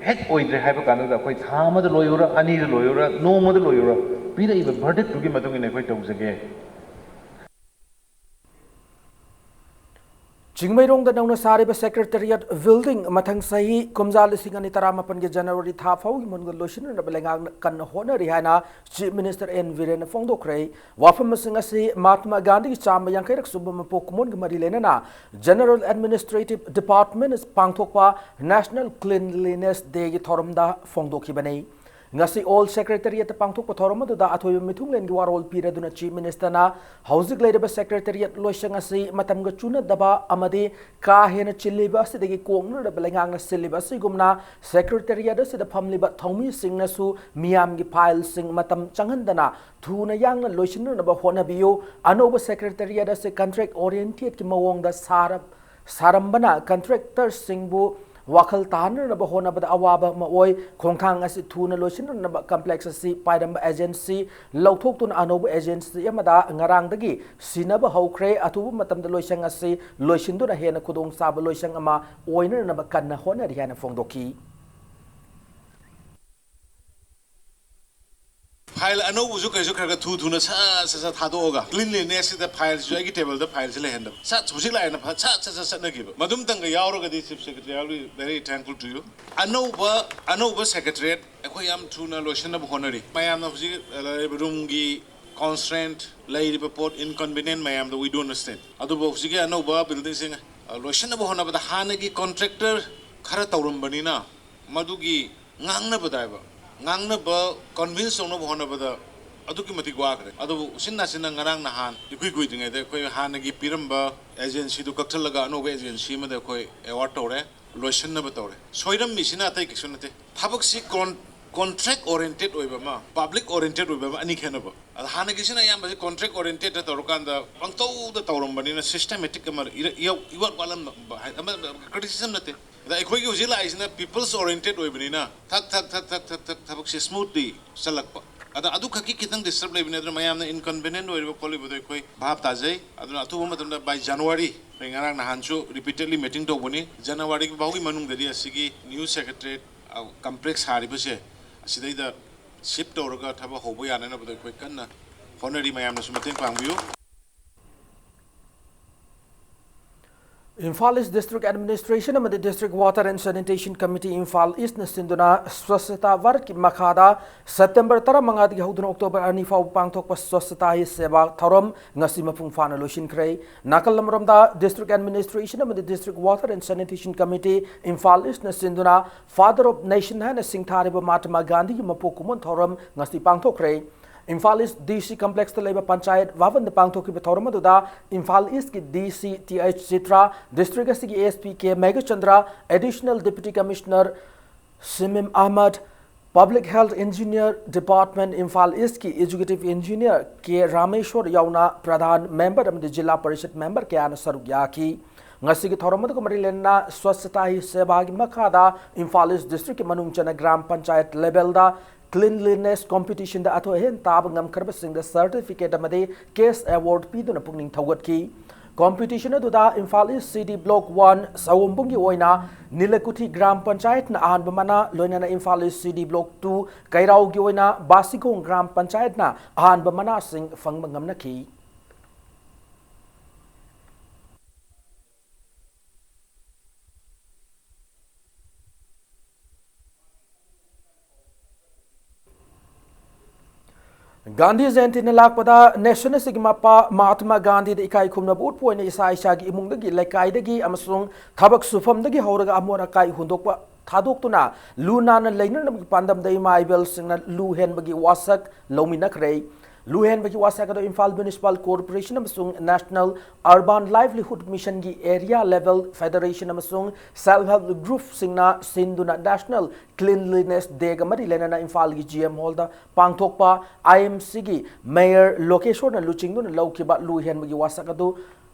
ꯍꯦꯛ ꯑꯣꯏꯗ꯭ꯔꯦ ꯍꯥꯏꯕ ꯀꯥꯟꯗꯨꯗ ꯑꯩꯈꯣꯏ ꯊꯥ ꯑꯃꯗ ꯂꯣꯏꯔꯨꯔ, ꯑꯅꯤꯗ ꯂꯣꯏꯔꯨꯔ, ꯅꯣꯡꯃꯗ ꯂꯣꯏꯔꯨꯔ, ꯄꯤꯔꯛꯏꯕ verdictꯇꯨꯒꯤ ꯃꯇꯨꯡ ꯏꯟꯅ ꯑꯩꯈꯣꯏ ꯇꯧꯖꯒꯦ꯫ ꯆꯤꯡꯃꯩꯔꯣꯡꯗ ꯅꯧꯅ ꯁꯥꯔꯤꯕ Secretariat building ꯃꯊꯪ ꯆꯍꯤ ꯀꯨꯝꯖꯥ ꯂꯤꯁꯤꯡ ꯑꯅꯤ ꯇꯔꯥꯃꯥꯄꯟꯒꯤ January ꯊꯥ ꯐꯥꯎꯒꯤ ꯃꯅꯨꯡꯗ ꯂꯣꯏꯁꯤꯟꯅꯅꯕ ꯂꯩꯉꯥꯛꯅ ꯀꯟꯅ ꯍꯣꯠꯅꯔꯤ ꯍꯥꯏꯅ Chief Minister N ꯕꯤꯔꯦꯟꯅ ꯐꯣꯡꯗꯣꯛꯈ꯭ꯔꯦ꯫ ꯋꯥꯐꯝꯁꯤꯡ ꯑꯁꯤ ꯃꯍꯥꯇꯃꯥ ꯒꯥꯟꯙꯤꯒꯤ ꯆꯥꯝꯃ ꯌꯥꯡꯈꯩꯔꯛ ꯁꯨꯕ ꯃꯄꯣꯛ ꯀꯨꯝꯑꯣꯟꯒ ꯃꯔꯤ ꯂꯩꯅꯅ General Administrative Department ꯄꯥꯡꯊꯣꯛꯄ National Cleanliness Dayꯒꯤ ꯊꯧꯔꯝꯗ ꯐꯣꯡꯗꯣꯛꯈꯤꯕꯅꯤ꯫ ꯉꯁꯤ ꯑꯣꯜ ꯁꯦꯀ꯭ꯔꯦꯇꯔꯤꯌꯦꯠꯇ ꯄꯥꯡꯊꯣꯛꯄ ꯊꯧꯔꯝ ꯑꯗꯨꯗ ꯑꯊꯣꯏꯕ ꯃꯤꯊꯨꯡꯂꯦꯟꯒꯤ ꯋꯥꯔꯣꯜ ꯄꯤꯔꯗꯨꯅ ꯆꯤꯐ ꯃꯤꯅꯤꯁꯇꯔꯅ ꯍꯧꯖꯤꯛ ꯂꯩꯔꯤꯕ ꯁꯦꯀ꯭ꯔꯦꯇꯔꯤꯌꯦꯠ ꯂꯣꯏꯁꯪ ꯑꯁꯤ ꯃꯇꯝꯒ ꯆꯨꯅꯗꯕ ꯑꯃꯗꯤ ꯀꯥ ꯍꯦꯟꯅ ꯆꯤꯜꯂꯤꯕ ꯑꯁꯤꯗꯒꯤ ꯀꯣꯡꯅꯔꯕ ꯂꯩꯉꯥꯛꯅ ꯁꯤꯜꯂꯤꯕ ꯑꯁꯤꯒꯨꯝꯅ ꯁꯦꯀ꯭ꯔꯦꯇꯔꯤꯌꯦꯠ ꯑꯁꯤꯗ ꯐꯝꯂꯤꯕ ꯊꯧꯃꯤꯁꯤꯡꯅꯁꯨ ꯃꯤꯌꯥꯝꯒꯤ ꯐꯥꯏꯜꯁꯤꯡ ꯃꯇꯝ ꯆꯪꯍꯟꯗꯅ ꯊꯨꯅ ꯌꯥꯡꯅ ꯂꯣꯏꯁꯤꯟꯅꯅꯕ ꯍꯣꯠꯅꯕꯤꯌꯨ꯫ ꯑꯅꯧꯕ ꯁꯦꯀ꯭ꯔꯦꯇꯔꯤꯌꯦꯠ ꯑꯁꯤ ꯀꯟꯇ꯭ꯔꯦꯛ ꯑꯣꯔꯤꯌꯦꯟꯇꯦꯠꯀꯤ ꯃꯑꯣꯡꯗ ꯁꯥꯔ-, ꯁꯥꯔꯝꯕꯅ ꯀꯟꯇ꯭ꯔꯦꯛꯇꯔꯁꯤꯡꯕꯨ ꯋꯥꯈꯜ ꯇꯥꯍꯟꯅꯅꯕ ꯍꯣꯠꯅꯕꯗ ꯑꯋꯥꯕ ꯑꯃ ꯑꯣꯏ꯫ ꯈꯣꯡꯊꯥꯡ ꯑꯁꯤ ꯊꯨꯅ ꯂꯣꯏꯁꯤꯟꯅꯅꯕ ꯀꯝꯄ꯭ꯂꯦꯛꯁ ꯑꯁꯤ ꯄꯥꯏꯔꯝꯕ ꯑꯦꯖꯦꯟꯁꯤ ꯂꯧꯊꯣꯛꯇꯨꯅ ꯑꯅꯧꯕ ꯑꯦꯖꯦꯟꯁꯤ ꯑꯃꯗ ꯉꯔꯥꯡꯗꯒꯤ ꯁꯤꯟꯅꯕ ꯍꯧꯈ꯭ꯔꯦ꯫ ꯑꯊꯨꯕ ꯃꯇꯝꯗ ꯂꯣꯏꯁꯪ ꯑꯁꯤ ꯂꯣꯏꯁꯤꯟꯗꯨꯅ ꯍꯦꯟꯅ ꯈꯨꯗꯣꯡꯆꯥꯕ ꯂꯣꯏꯁꯪ ꯑꯃ ꯑꯣꯏꯅꯅꯕ ꯀꯟꯅ ꯍꯣꯠꯅꯔꯤ ꯍꯥꯏꯅ ꯐꯣꯡꯗꯣꯛꯈꯤ꯫ ꯐꯥꯏꯜ ꯑꯅꯧꯕꯁꯨ ꯀꯩꯁꯨ ꯈꯔ ꯈꯔ ꯊꯨ ꯊꯨꯅ ꯁꯠ ꯁꯠ ꯁꯠ ꯊꯥꯗꯣꯛꯑꯒ ꯀ꯭ꯂꯤꯟꯂꯤꯅꯦꯁꯁꯤꯗ ꯐꯥꯏꯜꯁꯤꯁꯨ ꯑꯩꯒꯤ ꯇꯦꯕꯜꯗ ꯐꯥꯏꯜꯁꯤ ꯂꯩꯍꯟꯗꯕ, ꯁꯠ ꯍꯧꯖꯤꯛ ꯂꯥꯛꯑꯦꯅ ꯐꯠ ꯁꯠ ꯁꯠ ꯁꯠ ꯆꯠꯅꯈꯤꯕ꯫ ꯃꯗꯨꯝꯇꯪꯒ ꯌꯥꯎꯔꯒꯗꯤ Chief Secretary, I will be very thankful to you. ꯑꯅꯧꯕ ꯑꯅꯧꯕ ꯁꯦꯀ꯭ꯔꯦꯇꯔꯤꯌꯦꯠ ꯑꯩꯈꯣꯏ ꯌꯥꯝ ꯊꯨꯅ ꯂꯣꯏꯁꯤꯟꯅꯕ ꯍꯣꯠꯅꯔꯤ꯫ ꯃꯌꯥꯝꯅ ꯍꯧꯖꯤꯛ ꯂꯩꯔꯤꯕ ꯔꯨꯝꯒꯤ ꯀꯣꯟꯁꯇ꯭ꯔꯦꯟꯠ, ꯂꯩꯔꯤꯕ ꯄꯣꯠ ꯏꯟꯀꯟꯚꯤꯅꯤꯌꯦꯟꯠ ꯃꯌꯥꯝꯗꯣ we do understand. ꯑꯗꯨꯕꯨ ꯍꯧꯖꯤꯛꯀꯤ ꯑꯅꯧꯕ ꯕꯤꯜꯗꯤꯡꯁꯤꯡ ꯂꯣꯏꯁꯤꯟꯅꯕ ꯍꯣꯠꯅꯕꯗ ꯍꯥꯟꯅꯒꯤ ꯀꯣꯟꯇ꯭ꯔꯦꯛꯇꯔ ꯈꯔ ꯇꯧꯔꯝꯕꯅꯤꯅ ꯃꯗꯨꯒꯤ ꯉꯥꯡꯅꯕꯗ ꯍꯥꯏꯕ, ꯉꯥꯡꯅꯕ, ꯀꯟꯚꯤꯟꯁ ꯇꯧꯅꯕ ꯍꯣꯠꯅꯕꯗ ꯑꯗꯨꯛꯀꯤ ꯃꯇꯤꯛ ꯋꯥꯈ꯭ꯔꯦ꯫ ꯑꯗꯨꯕꯨ ꯎꯆꯤꯟ ꯅꯥꯆꯤꯟꯅ ꯉꯔꯥꯡ ꯅꯍꯥꯟ ꯏꯀꯨꯏ ꯀꯨꯏꯗ꯭ꯔꯤꯉꯩꯗ ꯑꯩꯈꯣꯏ ꯍꯥꯟꯅꯒꯤ ꯄꯤꯔꯝꯕ ꯑꯦꯖꯦꯟꯁꯤꯗꯨ ꯀꯛꯊꯠꯂꯒ ꯑꯅꯧꯕ ꯑꯦꯖꯦꯟꯁꯤ ꯑꯃꯗ ꯑꯩꯈꯣꯏ ꯑꯦꯋꯥꯔꯗ ꯇꯧꯔꯦ, ꯂꯣꯏꯁꯤꯟꯅꯕ ꯇꯧꯔꯦ꯫ ꯁꯣꯏꯔꯝꯃꯤꯁꯤꯅ ꯑꯇꯩ ꯀꯩꯁꯨ ꯅꯠꯇꯦ, ꯊꯕꯛꯁꯤ ꯀꯣꯟ-, ꯀꯣꯟꯇ꯭ꯔꯦꯛ ꯑꯣꯔꯤꯌꯦꯟꯇꯦꯠ ꯑꯣꯏꯕ ꯑꯃ, ꯄꯕ꯭ꯂꯤꯛ ꯑꯣꯔꯤꯌꯦꯟꯇꯦꯠ ꯑꯣꯏꯕ ꯑꯃ, ꯑꯅꯤ ꯈꯦꯠꯅꯕ꯫ ꯑꯗ ꯍꯥꯟꯅꯒꯤꯁꯤꯅ ꯑꯌꯥꯝꯕꯁꯤ ꯀꯣꯟꯇ꯭ꯔꯦꯛ ꯑꯣꯔꯤꯌꯦꯟꯇꯦꯠꯇ ꯇꯧꯔꯀꯥꯟꯗ ꯄꯪꯇꯧꯗ ꯇꯧꯔꯝꯕꯅꯤꯅ ꯁꯤꯁꯇꯦꯃꯦꯇꯤꯛ ꯑꯃ ꯏꯔ-, ꯏꯌꯧ-, ꯏꯋꯥꯠ ꯋꯥꯠꯂꯝꯕ ꯍꯥꯏ-, ꯑꯃ ꯀ꯭ꯔꯤꯇꯤꯁꯤꯖꯝ ꯅꯠꯇꯦ꯫ ꯑꯗ ꯑꯩꯈꯣꯏꯒꯤ ꯍꯧꯖꯤꯛ ꯂꯥꯛꯏꯁꯤꯅ ꯄꯤꯄꯜꯁ ꯑꯣꯔꯤꯌꯦꯟꯇꯦꯠ ꯑꯣꯏꯕꯅꯤꯅ ꯊꯛ ꯊꯛ ꯊꯛ ꯊꯛ ꯊꯛ ꯊꯛ ꯊꯕꯛꯁꯦ ꯁ꯭ꯃꯨꯠꯂꯤ ꯆꯠꯂꯛꯄ꯫ ꯑꯗ ꯑꯗꯨꯈꯛꯀꯤ ꯈꯤꯇꯪ ꯗꯤꯁꯇꯔꯕ ꯂꯩꯕꯅꯦ꯫ ꯑꯗꯨꯅ ꯃꯌꯥꯝꯅ ꯏꯟꯀꯟꯚꯤꯅꯤꯌꯦꯟꯠ ꯑꯣꯏꯔꯤꯕ ꯈꯣꯠꯂꯤꯕꯗꯣ ꯑꯩꯈꯣꯏ ꯚꯥꯞ ꯇꯥꯖꯩ꯫ ꯑꯗꯨꯅ ꯑꯊꯨꯕ ꯃꯇꯝꯗ by January, ꯑꯩꯈꯣꯏ ꯉꯔꯥꯡ ꯅꯍꯥꯟꯁꯨ ꯔꯤꯄꯤꯇꯦꯗꯂꯤ ꯃꯤꯇꯤꯡ ꯇꯧꯕꯅꯤ, ꯖꯅꯋꯥꯔꯤ ꯐꯥꯎꯒꯤ ꯃꯅꯨꯡꯗꯗꯤ ꯑꯁꯤꯒꯤ ꯅ꯭ꯌꯨ ꯁꯦꯀ꯭ꯔꯦꯇꯔꯤꯌꯦꯠ, ꯑ, ꯀꯝꯄ꯭ꯂꯦꯛꯁ ꯁꯥꯔꯤꯕꯁꯦ ꯑꯁꯤꯗꯩꯗ ꯁꯤꯐ ꯇꯧꯔꯒ ꯊꯕꯛ ꯍꯧꯕ ꯌꯥꯅꯅꯕꯗ ꯑꯩꯈꯣꯏ ꯀꯟꯅ ꯍꯣꯠꯅꯔꯤ꯫ ꯃꯌꯥꯝꯅꯁꯨ ꯃꯇꯦꯡ ꯄꯥꯡꯕꯤꯌꯨ꯫ Imphal East District Administration ꯑꯃꯗꯤ District Water and Sanitation Committee, Imphal East ꯅ ꯁꯤꯟꯗꯨꯅ ꯁ꯭ꯋꯁ꯭ꯊꯇꯥ ꯚꯥꯔꯠꯀꯤ ꯃꯈꯥꯗ ꯁꯦꯞꯇꯦꯝꯕꯔ ꯇꯔꯥꯃꯉꯥꯗꯒꯤ ꯍꯧꯗꯨꯅ ꯑꯣꯛꯇꯣꯕꯔ ꯑꯅꯤ ꯐꯥꯎꯕ ꯄꯥꯡꯊꯣꯛꯄ ꯁ꯭ꯋꯁ꯭ꯊꯇꯥ ꯍꯤ ꯁꯦꯕꯥ ꯊꯧꯔꯝ ꯉꯁꯤ ꯃꯄꯨꯡ ꯐꯥꯅ ꯂꯣꯏꯁꯤꯟꯈ꯭ꯔꯦ꯫ ꯅꯥꯀꯜ ꯑꯃꯔꯣꯝꯗ, District Administration ꯑꯃꯗꯤ District Water and Sanitation Committee, Imphal East ꯅ ꯁꯤꯟꯗꯨꯅ Father of Nation ꯍꯥꯏꯅ ꯁꯤꯡꯊꯥꯔꯤꯕ ꯃꯍꯥꯇꯃꯥ ꯒꯥꯟꯙꯤꯒꯤ ꯃꯄꯣꯛ ꯀꯨꯝꯑꯣꯟ ꯊꯧꯔꯝ ꯉꯁꯤ ꯄꯥꯡꯊꯣꯛꯈ꯭ꯔꯦ꯫ ꯏꯝꯐꯥꯜ ꯏꯁ ꯗꯤ ꯁꯤ ꯀꯝꯄ꯭ꯂꯦꯛꯁꯇ ꯂꯩꯕ ꯄꯟꯆꯥꯌꯠ ꯚꯕꯟꯗ ꯄꯥꯡꯊꯣꯛꯈꯤꯕ ꯊꯧꯔꯝ ꯑꯗꯨꯗ ꯏꯝꯐꯥꯜ ꯏꯁꯀꯤ ꯗꯤ C T H Chitra, district ꯑꯁꯤꯒꯤ S P K Meghachandra, additional deputy commissioner Shamim Ahmad, public health engineer department Imphal ꯏꯁꯀꯤ ꯑꯦꯛꯖꯤꯀ꯭ꯌꯨꯇꯤꯚ ꯏꯟꯖꯤꯅꯤꯌꯔ ꯀꯦ ꯔꯥꯃꯦꯁꯣꯔ ꯌꯥꯎꯅ ꯄ꯭ꯔꯙꯥꯟ ꯃꯦꯝꯕꯔ ꯑꯃꯗꯤ ꯖꯤꯂꯥ ꯄꯔꯤꯁꯗ ꯃꯦꯝꯕꯔ ꯀꯌꯥꯅ ꯁꯔꯨꯛ ꯌꯥꯈꯤ꯫ ꯉꯁꯤꯒꯤ ꯊꯧꯔꯝ ꯑꯗꯨꯒ ꯃꯔꯤ ꯂꯩꯅꯅ ꯁ꯭ꯋꯁ꯭ꯊꯇꯥ ꯍꯤ ꯁꯦꯕꯥꯒꯤ ꯃꯈꯥꯗ ꯏꯝꯐꯥꯜ ꯏꯁ ꯗꯤꯁꯇ꯭ꯔꯤꯛꯀꯤ ꯃꯅꯨꯡ ꯆꯟꯅ ꯒ꯭ꯔꯥꯝ ꯄꯟꯆꯥꯌꯠ ꯂꯦꯚꯦꯜꯗ ꯀ꯭ꯂꯤꯟꯂꯤꯅꯦꯁ ꯀꯣꯝꯄꯤꯇꯤꯁꯟꯗ ꯑꯊꯣꯏ ꯑꯍꯦꯟ ꯇꯥꯕ ꯉꯝꯈ꯭ꯔꯕꯁꯤꯡꯗ ꯁꯔꯇꯤꯐꯤꯀꯦꯠ ꯑꯃꯗꯤ ꯀꯦꯁ ꯑꯦꯋꯥꯔꯗ ꯄꯤꯗꯨꯅ ꯄꯨꯛꯅꯤꯡ ꯊꯧꯒꯠꯈꯤ꯫ ꯀꯣꯝꯄꯤꯇꯤꯁꯟ ꯑꯗꯨꯗ ꯏꯝꯐꯥꯜ ꯏꯁ ꯁꯤ ꯗꯤ ꯕ꯭ꯂꯣꯛ ꯋꯥꯟ ꯁꯑꯣꯝꯕꯨꯡꯒꯤ ꯑꯣꯏꯅ ꯅꯤꯂꯀꯨꯊꯤ ꯒ꯭ꯔꯥꯝ ꯄꯟꯆꯥꯌꯠꯅ ꯑꯍꯥꯟꯕ ꯃꯅꯥ, ꯂꯣꯏꯅꯅ ꯏꯝꯐꯥꯜ ꯏꯁ ꯁꯤ ꯗꯤ ꯕ꯭ꯂꯣꯛ ꯇꯨ ꯀꯩꯔꯥꯎꯒꯤ ꯑꯣꯏꯅ ꯕꯥꯁꯤꯈꯣꯡ ꯒ꯭ꯔꯥꯝ ꯄꯟꯆꯥꯌꯠꯅ ꯑꯍꯥꯟꯕ ꯃꯅꯥꯁꯤꯡ ꯐꯪꯕ ꯉꯝꯅꯈꯤ꯫ ꯒꯥꯟꯙꯤ ꯖꯌꯟꯇꯤꯅ ꯂꯥꯛꯄꯗ ꯅꯦꯁꯟ ꯑꯁꯤꯒꯤ ꯃꯄꯥ ꯃꯍꯥꯇꯃꯥ ꯒꯥꯟꯙꯤꯗ ꯏꯀꯥꯏ ꯈꯨꯝꯅꯕ ꯎꯠꯄ ꯑꯣꯏꯅ ꯏꯁꯥ ꯏꯁꯥꯒꯤ ꯏꯃꯨꯡꯗꯒꯤ, ꯂꯩꯀꯥꯏꯗꯒꯤ ꯑꯃꯁꯨꯡ ꯊꯕꯛ ꯁꯨꯐꯝꯗꯒꯤ ꯍꯧꯔꯒ ꯑꯃꯣꯠ ꯑꯀꯥꯏ ꯍꯨꯟꯗꯣꯛꯄ ꯊꯥꯗꯣꯛꯇꯨꯅ ꯂꯨ ꯅꯥꯟꯅ ꯂꯩꯅꯅꯕꯒꯤ ꯄꯥꯟꯗꯝꯗ ꯏꯃꯥ ꯏꯕꯦꯜꯁꯤꯡꯅ ꯂꯨ ꯍꯦꯟꯕꯒꯤ ꯋꯥꯁꯛ ꯂꯧꯃꯤꯟꯅꯈ꯭ꯔꯦ꯫ ꯂꯨ ꯍꯦꯟꯕꯒꯤ ꯋꯥꯁꯛ ꯑꯗꯨ ꯏꯝꯐꯥꯜ ꯃ꯭ꯌꯨꯅꯤꯁꯤꯄꯥꯜ ꯀꯣꯔꯄꯣꯔꯦꯁꯟ ꯑꯃꯁꯨꯡ ꯅꯦꯁꯅꯦꯜ ꯑꯔꯕꯥꯟ ꯂꯥꯏꯚꯂꯤꯍꯨꯗ ꯃꯤꯁꯟꯒꯤ ꯑꯦꯔꯤꯌꯥ ꯂꯦꯚꯦꯜ ꯐꯦꯗꯔꯦꯁꯟ ꯑꯃꯁꯨꯡ ꯁꯦꯜꯐ ꯍꯦꯜꯞ ꯒ꯭ꯔꯨꯞꯁꯤꯡꯅ ꯁꯤꯟꯗꯨꯅ ꯅꯦꯁꯅꯦꯜ ꯀ꯭ꯂꯤꯟꯂꯤꯅꯦꯁ ꯗꯦꯒ ꯃꯔꯤ ꯂꯩꯅꯅ ꯏꯝꯐꯥꯜꯒꯤ ꯖꯤ ꯑꯦꯝ ꯍꯣꯜꯗ ꯄꯥꯡꯊꯣꯛꯄ ꯑꯥꯏ ꯑꯦꯝ ꯁꯤꯒꯤ ꯃꯦꯌꯔ ꯂꯣꯀꯦꯁꯣꯔꯅ ꯂꯨꯆꯤꯡꯗꯨꯅ ꯂꯧꯈꯤꯕ ꯂꯨ ꯍꯦꯟꯕꯒꯤ ꯋꯥꯁꯛ ꯑꯗꯨ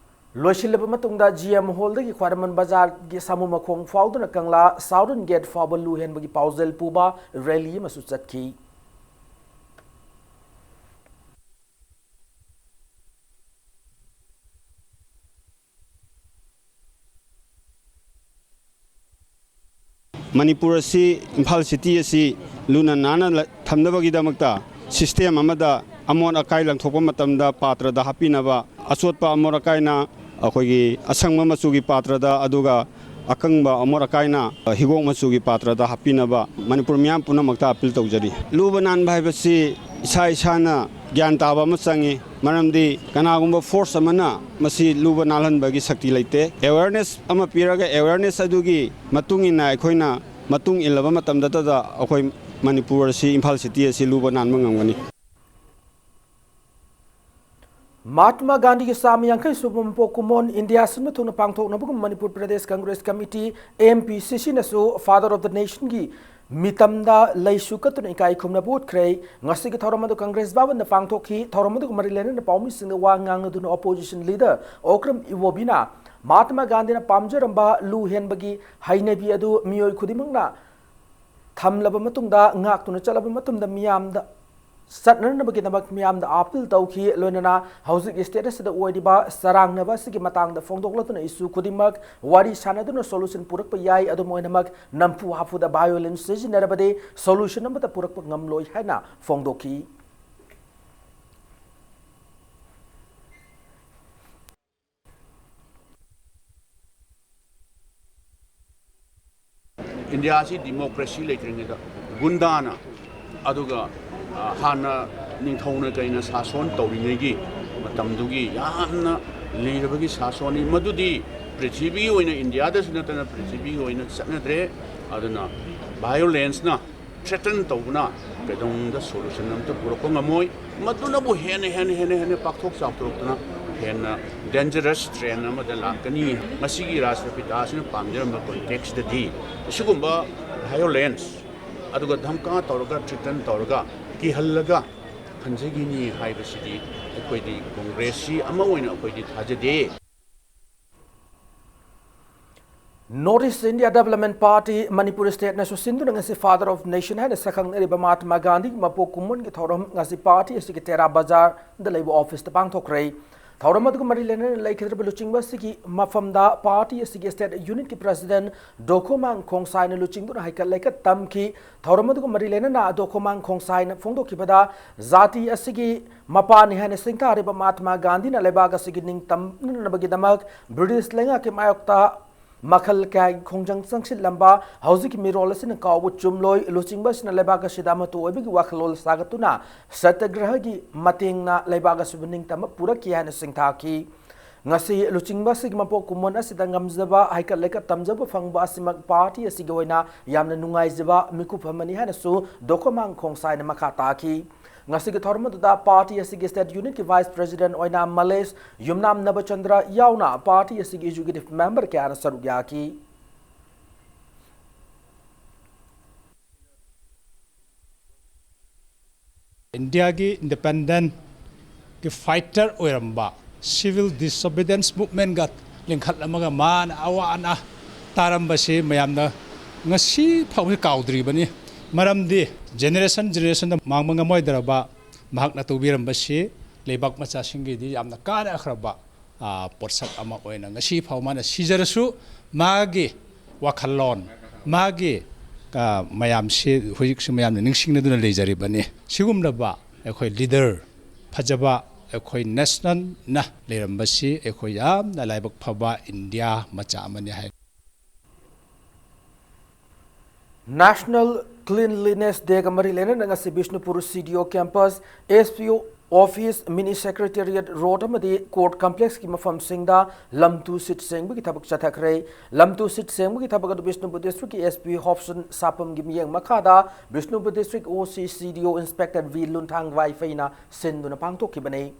ꯂꯣꯏꯁꯤꯜꯂꯕ ꯃꯇꯨꯡꯗ ꯖꯤ ꯑꯦꯝ ꯍꯣꯜꯗꯒꯤ ꯈ꯭ꯋꯥꯏꯔꯝꯕꯟ ꯕꯖꯥꯔꯒꯤ ꯁꯥꯃꯨ ꯃꯈꯣꯡ ꯐꯥꯎꯗꯨꯅ ꯀꯪꯂꯥ ꯁꯥꯎꯗꯔꯟ ꯒꯦꯠ ꯐꯥꯎꯕ ꯂꯨ ꯍꯦꯟꯕꯒꯤ ꯄꯥꯎꯖꯦꯜ ꯄꯨꯕ ꯔꯦꯂꯤ ꯑꯃꯁꯨ ꯆꯠꯈꯤ꯫ ꯃꯅꯤꯄꯨꯔ ꯑꯁꯤ, ꯏꯝꯐꯥꯜ ꯁꯤꯇꯤ ꯑꯁꯤ ꯂꯨꯅ ꯅꯥꯟꯅ ꯂ-, ꯊꯝꯅꯕꯒꯤꯗꯃꯛꯇ ꯁꯤꯁꯇꯦꯝ ꯑꯃꯗ ꯑꯃꯣꯠ ꯑꯀꯥꯏ ꯂꯪꯊꯣꯛꯄ ꯃꯇꯝꯗ ꯄꯥꯇ꯭ꯔꯗ ꯍꯥꯞꯄꯤꯅꯕ, ꯑꯆꯣꯠꯄ ꯑꯃꯣꯠ ꯑꯀꯥꯏꯅ ꯑꯩꯈꯣꯏꯒꯤ ꯑꯁꯪꯕ ꯃꯆꯨꯒꯤ ꯄꯥꯇ꯭ꯔꯗ, ꯑꯗꯨꯒ ꯑꯀꯪꯕ ꯑꯃꯣꯠ ꯑꯀꯥꯏꯅ ꯍꯤꯒꯣꯛ ꯃꯆꯨꯒꯤ ꯄꯥꯇ꯭ꯔꯗ ꯍꯥꯞꯄꯤꯅꯕ ꯃꯅꯤꯄꯨꯔ ꯃꯤꯌꯥꯝ ꯄꯨꯝꯅꯃꯛꯇ ꯑꯄꯤꯜ ꯇꯧꯖꯔꯤ꯫ ꯂꯨꯕ ꯅꯥꯟꯕ ꯍꯥꯏꯕꯁꯤ ꯏꯁꯥ ꯏꯁꯥꯅ ꯒ꯭ꯌꯥꯟ ꯇꯥꯕ ꯑꯃ ꯆꯪꯉꯤ, ꯃꯔꯝꯗꯤ ꯀꯅꯥꯒꯨꯝꯕ ꯐꯣꯔꯁ ꯑꯃꯅ ꯃꯁꯤ ꯂꯨꯕ ꯅꯥꯜꯍꯟꯕꯒꯤ ꯁꯛꯇꯤ ꯂꯩꯇꯦ꯫ ꯑꯦꯋꯦꯌꯔꯅꯦꯁ ꯑꯃ ꯄꯤꯔꯒ, ꯑꯦꯋꯦꯌꯔꯅꯦꯁ ꯑꯗꯨꯒꯤ ꯃꯇꯨꯡ ꯏꯟꯅ ꯑꯩꯈꯣꯏꯅ ꯃꯇꯨꯡ ꯏꯜꯂꯕ ꯃꯇꯝꯗꯇꯗ ꯑꯩꯈꯣꯏ ꯃꯅꯤꯄꯨꯔ ꯑꯁꯤ, ꯏꯝꯐꯥꯜ ꯁꯤꯇꯤ ꯑꯁꯤ ꯂꯨꯕ ꯅꯥꯟꯕ ꯉꯝꯒꯅꯤ꯫ ꯃꯍꯥꯇꯃꯥ ꯒꯥꯟꯙꯤꯒꯤ ꯆꯥꯝꯃ ꯌꯥꯡꯈꯩ ꯁꯨꯕ ꯃꯄꯣꯛ ꯀꯨꯝꯑꯣꯟ ꯏꯟꯗꯤꯌꯥ ꯁꯤꯟꯕ ꯊꯨꯡꯅ ꯄꯥꯡꯊꯣꯛꯅꯕꯒꯨꯝ Manipur Pradesh Congress committee, M P C ꯁꯤꯅꯁꯨ Father of the Nationꯒꯤ ꯃꯤꯇꯝꯗ ꯂꯩꯁꯨ ꯀꯠꯇꯨꯅ ꯏꯀꯥꯏ ꯈꯨꯝꯅꯕ ꯎꯠꯈ꯭ꯔꯦ꯫ ꯉꯁꯤꯒꯤ ꯊꯧꯔꯝ ꯑꯗꯨ ꯀꯪꯒ꯭ꯔꯦꯁ ꯚꯕꯟꯗ ꯄꯥꯡꯊꯣꯛꯈꯤ꯫ ꯊꯧꯔꯝ ꯑꯗꯨꯒ ꯃꯔꯤ ꯂꯩꯅꯅ ꯄꯥꯎꯃꯤꯁꯤꯡꯗ ꯋꯥ ꯉꯥꯡꯅꯗꯨꯅ ꯑꯣꯄꯣꯖꯤꯁꯟ ꯂꯤꯗꯔ ꯑꯣꯀ꯭ꯔꯝ ꯏꯕꯣꯕꯤꯅ ꯃꯍꯥꯇꯃꯥ ꯒꯥꯟꯙꯤꯅ ꯄꯥꯝꯖꯔꯝꯕ ꯂꯨ ꯍꯦꯟꯕꯒꯤ ꯍꯩꯅꯕꯤ ꯑꯗꯨ ꯃꯤꯑꯣꯏ ꯈꯨꯗꯤꯡꯃꯛꯅ ꯊꯝꯂꯕ ꯃꯇꯨꯡꯗ, ꯉꯥꯛꯇꯨꯅ ꯆꯠꯂꯕ ꯃꯇꯨꯡꯗ ꯃꯤꯌꯥꯝꯗ ꯆꯠꯅꯅꯕꯒꯤꯗꯃꯛ ꯃꯤꯌꯥꯝꯗ ꯑꯥꯄꯤꯜ ꯇꯧꯈꯤ꯫ ꯂꯣꯏꯅꯅ ꯍꯧꯖꯤꯛ ꯁ꯭ꯇꯦꯠ ꯑꯁꯤꯗ ꯑꯣꯏꯔꯤꯕ ꯆꯔꯥꯡꯅꯕ ꯑꯁꯤꯒꯤ ꯃꯇꯥꯡꯗ ꯐꯣꯡꯗꯣꯛꯂꯗꯨꯅ ꯏꯁꯨ ꯈꯨꯗꯤꯡꯃꯛ ꯋꯥꯔꯤ ꯁꯥꯟꯅꯗꯨꯅ ꯁꯣꯂꯨꯁꯟ ꯄꯨꯔꯛꯄ ꯌꯥꯏ꯫ ꯑꯗꯨꯝ ꯑꯣꯏꯅꯃꯛ, ꯅꯝꯐꯨ ꯍꯥꯐꯨꯗ ꯚꯥꯏꯑꯣꯂꯦꯟꯁ ꯁꯤꯖꯤꯟꯅꯔꯕꯗꯤ ꯁꯣꯂꯨꯁꯟ ꯑꯃꯠꯇ ꯄꯨꯔꯛꯄ ꯉꯝꯂꯣꯏ ꯍꯥꯏꯅ ꯐꯣꯡꯗꯣꯛꯈꯤ꯫ ꯏꯟꯗꯤꯌꯥꯁꯤ ꯗꯤꯃꯣꯀ꯭ꯔꯦꯁꯤ ꯂꯩꯇ꯭ꯔꯤꯉꯩꯗ ꯒꯨꯟꯗꯥꯅ, ꯑꯗꯨꯒ, ꯑ, ꯍꯥꯟꯅ ꯅꯤꯡꯊꯧꯅ ꯀꯩꯅ ꯁꯥꯁꯣꯟ ꯇꯧꯔꯤꯉꯩꯒꯤ ꯃꯇꯝꯗꯨꯒꯤ ꯌꯥꯝꯅ ꯂꯤꯔꯕꯒꯤ ꯁꯥꯁꯣꯟꯅꯤ꯫ ꯃꯗꯨꯗꯤ ꯄ꯭ꯔꯤꯊꯤꯕꯤꯒꯤ ꯑꯣꯏꯅ, ꯏꯟꯗꯤꯌꯥꯗꯁꯨ ꯅꯠꯇꯅ ꯄ꯭ꯔꯤꯊꯤꯕꯤꯒꯤ ꯑꯣꯏꯅ ꯆꯠꯅꯗ꯭ꯔꯦ꯫ ꯑꯗꯨꯅ ꯚꯥꯏꯑꯣꯂꯦꯟꯁꯅ, ꯊ꯭ꯔꯦꯇꯟ ꯇꯧꯕꯅ ꯀꯩꯗꯧꯅꯨꯡꯗ ꯁꯣꯂꯨꯁꯟ ꯑꯝꯇ ꯄꯨꯔꯛꯄ ꯉꯝꯃꯣꯏ꯫ ꯃꯗꯨꯅꯕꯨ ꯍꯦꯟꯅ, ꯍꯦꯟꯅ, ꯍꯦꯟꯅ, ꯍꯦꯟꯅ ꯄꯥꯛꯊꯣꯛ ꯆꯥꯎꯊꯣꯔꯛꯇꯨꯅ ꯍꯦꯟꯅ ꯗꯦꯟꯖꯔꯁ ꯇ꯭ꯔꯦꯟ ꯑꯃꯗ ꯂꯥꯛꯀꯅꯤ꯫ ꯃꯁꯤꯒꯤ ꯔꯥꯁꯇ꯭ꯔꯄꯤꯇꯥꯁꯤꯅ ꯄꯥꯝꯖꯔꯝꯕ ꯀꯣꯟꯇꯦꯛꯁꯇꯗꯤ ꯑꯁꯤꯒꯨꯝꯕ ꯚꯥꯏꯑꯣꯂꯦꯟꯁ, ꯑꯗꯨꯒ ꯙꯝꯀꯥ ꯇꯧꯔꯒ, ꯊ꯭ꯔꯦꯇꯟ ꯇꯧꯔꯒ, ꯀꯤꯍꯜꯂꯒ ꯈꯟꯖꯈꯤꯅꯤ ꯍꯥꯏꯕꯁꯤꯗꯤ ꯑꯩꯈꯣꯏꯗꯤ ꯀꯣꯡꯒ꯭ꯔꯦꯁꯁꯤ ꯑꯃ ꯑꯣꯏꯅ ꯑꯩꯈꯣꯏꯗꯤ ꯊꯥꯖꯗꯦ꯫ North East India Development Party Manipur ꯁ꯭ꯇꯦꯠꯅꯁꯨ ꯁꯤꯟꯗꯨꯅ ꯉꯁꯤ Father of Nation ꯍꯥꯏꯅ ꯁꯛꯈꯪꯅꯔꯤꯕ ꯃꯍꯥꯇꯃꯥ ꯒꯥꯟꯙꯤꯒꯤ ꯃꯄꯣꯛ ꯀꯨꯝꯑꯣꯟꯒꯤ ꯊꯧꯔꯝ ꯉꯁꯤ ꯄꯥꯔꯇꯤ ꯑꯁꯤꯒꯤ ꯇꯦꯔꯥ ꯕꯖꯥꯔꯗ ꯂꯩꯕ ꯑꯣꯐꯤꯁꯇ ꯄꯥꯡꯊꯣꯛꯈ꯭ꯔꯦ꯫ ꯊꯧꯔꯝ ꯑꯗꯨꯒ ꯃꯔꯤ ꯂꯩꯅꯅ ꯂꯩꯈꯤꯗ꯭ꯔꯕ ꯂꯨꯆꯤꯡꯕ ꯑꯁꯤꯒꯤ ꯃꯐꯝꯗ party ꯑꯁꯤꯒꯤ state unitꯀꯤ president ꯗꯣꯈꯣꯃꯥꯡ ꯈꯣꯡꯁꯥꯏꯅ ꯂꯨꯆꯤꯡꯗꯨꯅ ꯍꯩꯀꯠ ꯂꯩꯀꯠ ꯇꯝꯈꯤ꯫ ꯊꯧꯔꯝ ꯑꯗꯨꯒ ꯃꯔꯤ ꯂꯩꯅꯅ ꯗꯣꯈꯣꯃꯥꯡ ꯈꯣꯡꯁꯥꯏꯅ ꯐꯣꯡꯗꯣꯛꯈꯤꯕꯗ, ꯖꯥꯇꯤ ꯑꯁꯤꯒꯤ ꯃꯄꯥꯅꯤ ꯍꯥꯏꯅ ꯁꯤꯡꯊꯥꯔꯤꯕ ꯃꯍꯥꯠꯃꯥ ꯒꯥꯟꯙꯤꯅ ꯂꯩꯕꯥꯛ ꯑꯁꯤꯒꯤ ꯅꯤꯡꯇꯝꯅꯅꯕꯒꯤꯗꯃꯛ ꯕ꯭ꯔꯤꯇꯤꯁ ꯂꯩꯉꯥꯛꯀꯤ ꯃꯥꯌꯣꯛꯇ ꯃꯈꯜ ꯀꯌꯥꯒꯤ ꯈꯣꯡꯖꯪ ꯆꯪꯁꯤꯜꯂꯝꯕ ꯍꯧꯖꯤꯛꯀꯤ ꯃꯤꯔꯣꯜ ꯑꯁꯤꯅ ꯀꯥꯎꯕ ꯆꯨꯝꯂꯣꯏ꯫ ꯂꯨꯆꯤꯡꯕ ꯑꯁꯤꯅ ꯂꯩꯕꯥꯛ ꯑꯁꯤꯗ ꯑꯃꯠꯇ ꯑꯣꯏꯕꯒꯤ ꯋꯥꯈꯜꯂꯣꯟ ꯁꯥꯒꯠꯇꯨꯅ ꯁꯇ꯭ꯌꯒ꯭ꯔꯍꯒꯤ ꯃꯇꯦꯡꯅ ꯂꯩꯕꯥꯛ ꯑꯁꯤꯕꯨ ꯅꯤꯡꯇꯝꯕ ꯄꯨꯔꯛꯈꯤ ꯍꯥꯏꯅ ꯁꯤꯡꯊꯥꯈꯤ꯫ ꯉꯁꯤ ꯂꯨꯆꯤꯡꯕ ꯑꯁꯤꯒꯤ ꯃꯄꯣꯛ ꯀꯨꯝꯑꯣꯟ ꯑꯁꯤꯗ ꯉꯝꯖꯕ ꯍꯩꯀꯠ ꯂꯩꯀꯠ ꯇꯝꯖꯕ ꯐꯪꯕ ꯑꯁꯤꯃꯛ party ꯑꯁꯤꯒꯤ ꯑꯣꯏꯅ ꯌꯥꯝꯅ ꯅꯨꯡꯉꯥꯏꯖꯕ ꯃꯤꯀꯨꯞ ꯑꯃꯅꯤ ꯍꯥꯏꯅꯁꯨ ꯗꯣꯈꯣꯃꯥꯡ ꯈꯣꯡꯁꯥꯏꯅ ꯃꯈꯥ ꯇꯥꯈꯤ꯫ ꯉꯁꯤꯒꯤ ꯊꯧꯔꯝ ꯑꯗꯨꯗ party ꯑꯁꯤꯒꯤ state unitꯀꯤ vice president ꯑꯣꯏꯅ ꯃꯂꯦꯁ ꯌꯨꯝꯅꯥꯝ ꯅꯕꯆꯟꯗ꯭ꯔ ꯌꯥꯎꯅ party ꯑꯁꯤꯒꯤ executive member ꯀꯌꯥꯅ ꯁꯔꯨꯛ ꯌꯥꯈꯤ꯫ ꯏꯟꯗꯤꯌꯥꯒꯤ independentꯀꯤ fighter ꯑꯣꯏꯔꯝꯕ, civil disobedience movementꯀ ꯂꯤꯡꯈꯠꯂꯝꯃꯒ ꯃꯥꯅ ꯑꯋꯥ ꯑꯅꯥ ꯇꯥꯔꯝꯕꯁꯤ ꯃꯌꯥꯝꯅ ꯉꯁꯤ ꯐꯥꯎꯕꯁꯤ ꯀꯥꯎꯗ꯭ꯔꯤꯕꯅꯤ꯫ ꯃꯔꯝꯗꯤ generation generationꯗ ꯃꯥꯡꯕ ꯉꯝꯃꯣꯏꯗ꯭ꯔꯕ ꯃꯍꯥꯛꯅ ꯇꯧꯕꯤꯔꯝꯕꯁꯤ ꯂꯩꯕꯥꯛ ꯃꯆꯥꯁꯤꯡꯒꯤꯗꯤ ꯌꯥꯝꯅ ꯀꯥꯟꯅꯈ꯭ꯔꯕ, ꯑ, ꯄꯣꯠꯁꯛ ꯑꯃ ꯑꯣꯏꯅ ꯉꯁꯤ ꯐꯥꯎ ꯃꯥꯅ ꯁꯤꯖꯔꯁꯨ ꯃꯥꯒꯤ ꯋꯥꯈꯜꯂꯣꯟ, ꯃꯥꯒꯤ, ꯑ, ꯃꯌꯥꯝꯁꯤ ꯍꯧꯖꯤꯛꯁꯨ ꯃꯌꯥꯝꯅ ꯅꯤꯡꯁꯤꯡꯅꯗꯨꯅ ꯂꯩꯖꯔꯤꯕꯅꯤ꯫ ꯁꯤꯒꯨꯝꯂꯕ ꯑꯩꯈꯣꯏ leader ꯐꯖꯕ ꯑꯩꯈꯣꯏ nationꯅ ꯂꯩꯔꯝꯕꯁꯤ ꯑꯩꯈꯣꯏ ꯌꯥꯝꯅ ꯂꯥꯏꯕꯛ ꯐꯕ ꯏꯟꯗꯤꯌꯥ ꯃꯆꯥ ꯑꯃꯅꯤ ꯍꯥꯏ꯫ National Cleanliness Dayꯒ ꯃꯔꯤ ꯂꯩꯅꯅ ꯉꯁꯤ Bishnupur CDO campus, SPO office, mini secretariat road ꯑꯃꯗꯤ court complexꯀꯤ ꯃꯐꯝꯁꯤꯡꯗ ꯂꯝ ꯇꯨ ꯁꯤꯠ ꯁꯦꯡꯕꯒꯤ ꯊꯕꯛ ꯆꯠꯊꯈ꯭ꯔꯦ꯫ ꯂꯝ ꯇꯨ ꯁꯤꯠ ꯁꯦꯡꯕꯒꯤ ꯊꯕꯛ ꯑꯗꯨ ꯕꯤꯁꯅꯨꯄꯨꯔ districtꯀꯤ SP ꯍꯣꯞꯁꯟ ꯁꯥꯄꯝꯒꯤ ꯃꯤꯠꯌꯦꯡ ꯃꯈꯥꯗ Bishnupur district OC CDO inspector V ꯂꯨꯟꯊꯥꯡ ꯋꯥꯏꯐꯩꯅ ꯁꯤꯟꯗꯨꯅ ꯄꯥꯡꯊꯣꯛꯈꯤꯕꯅꯤ꯫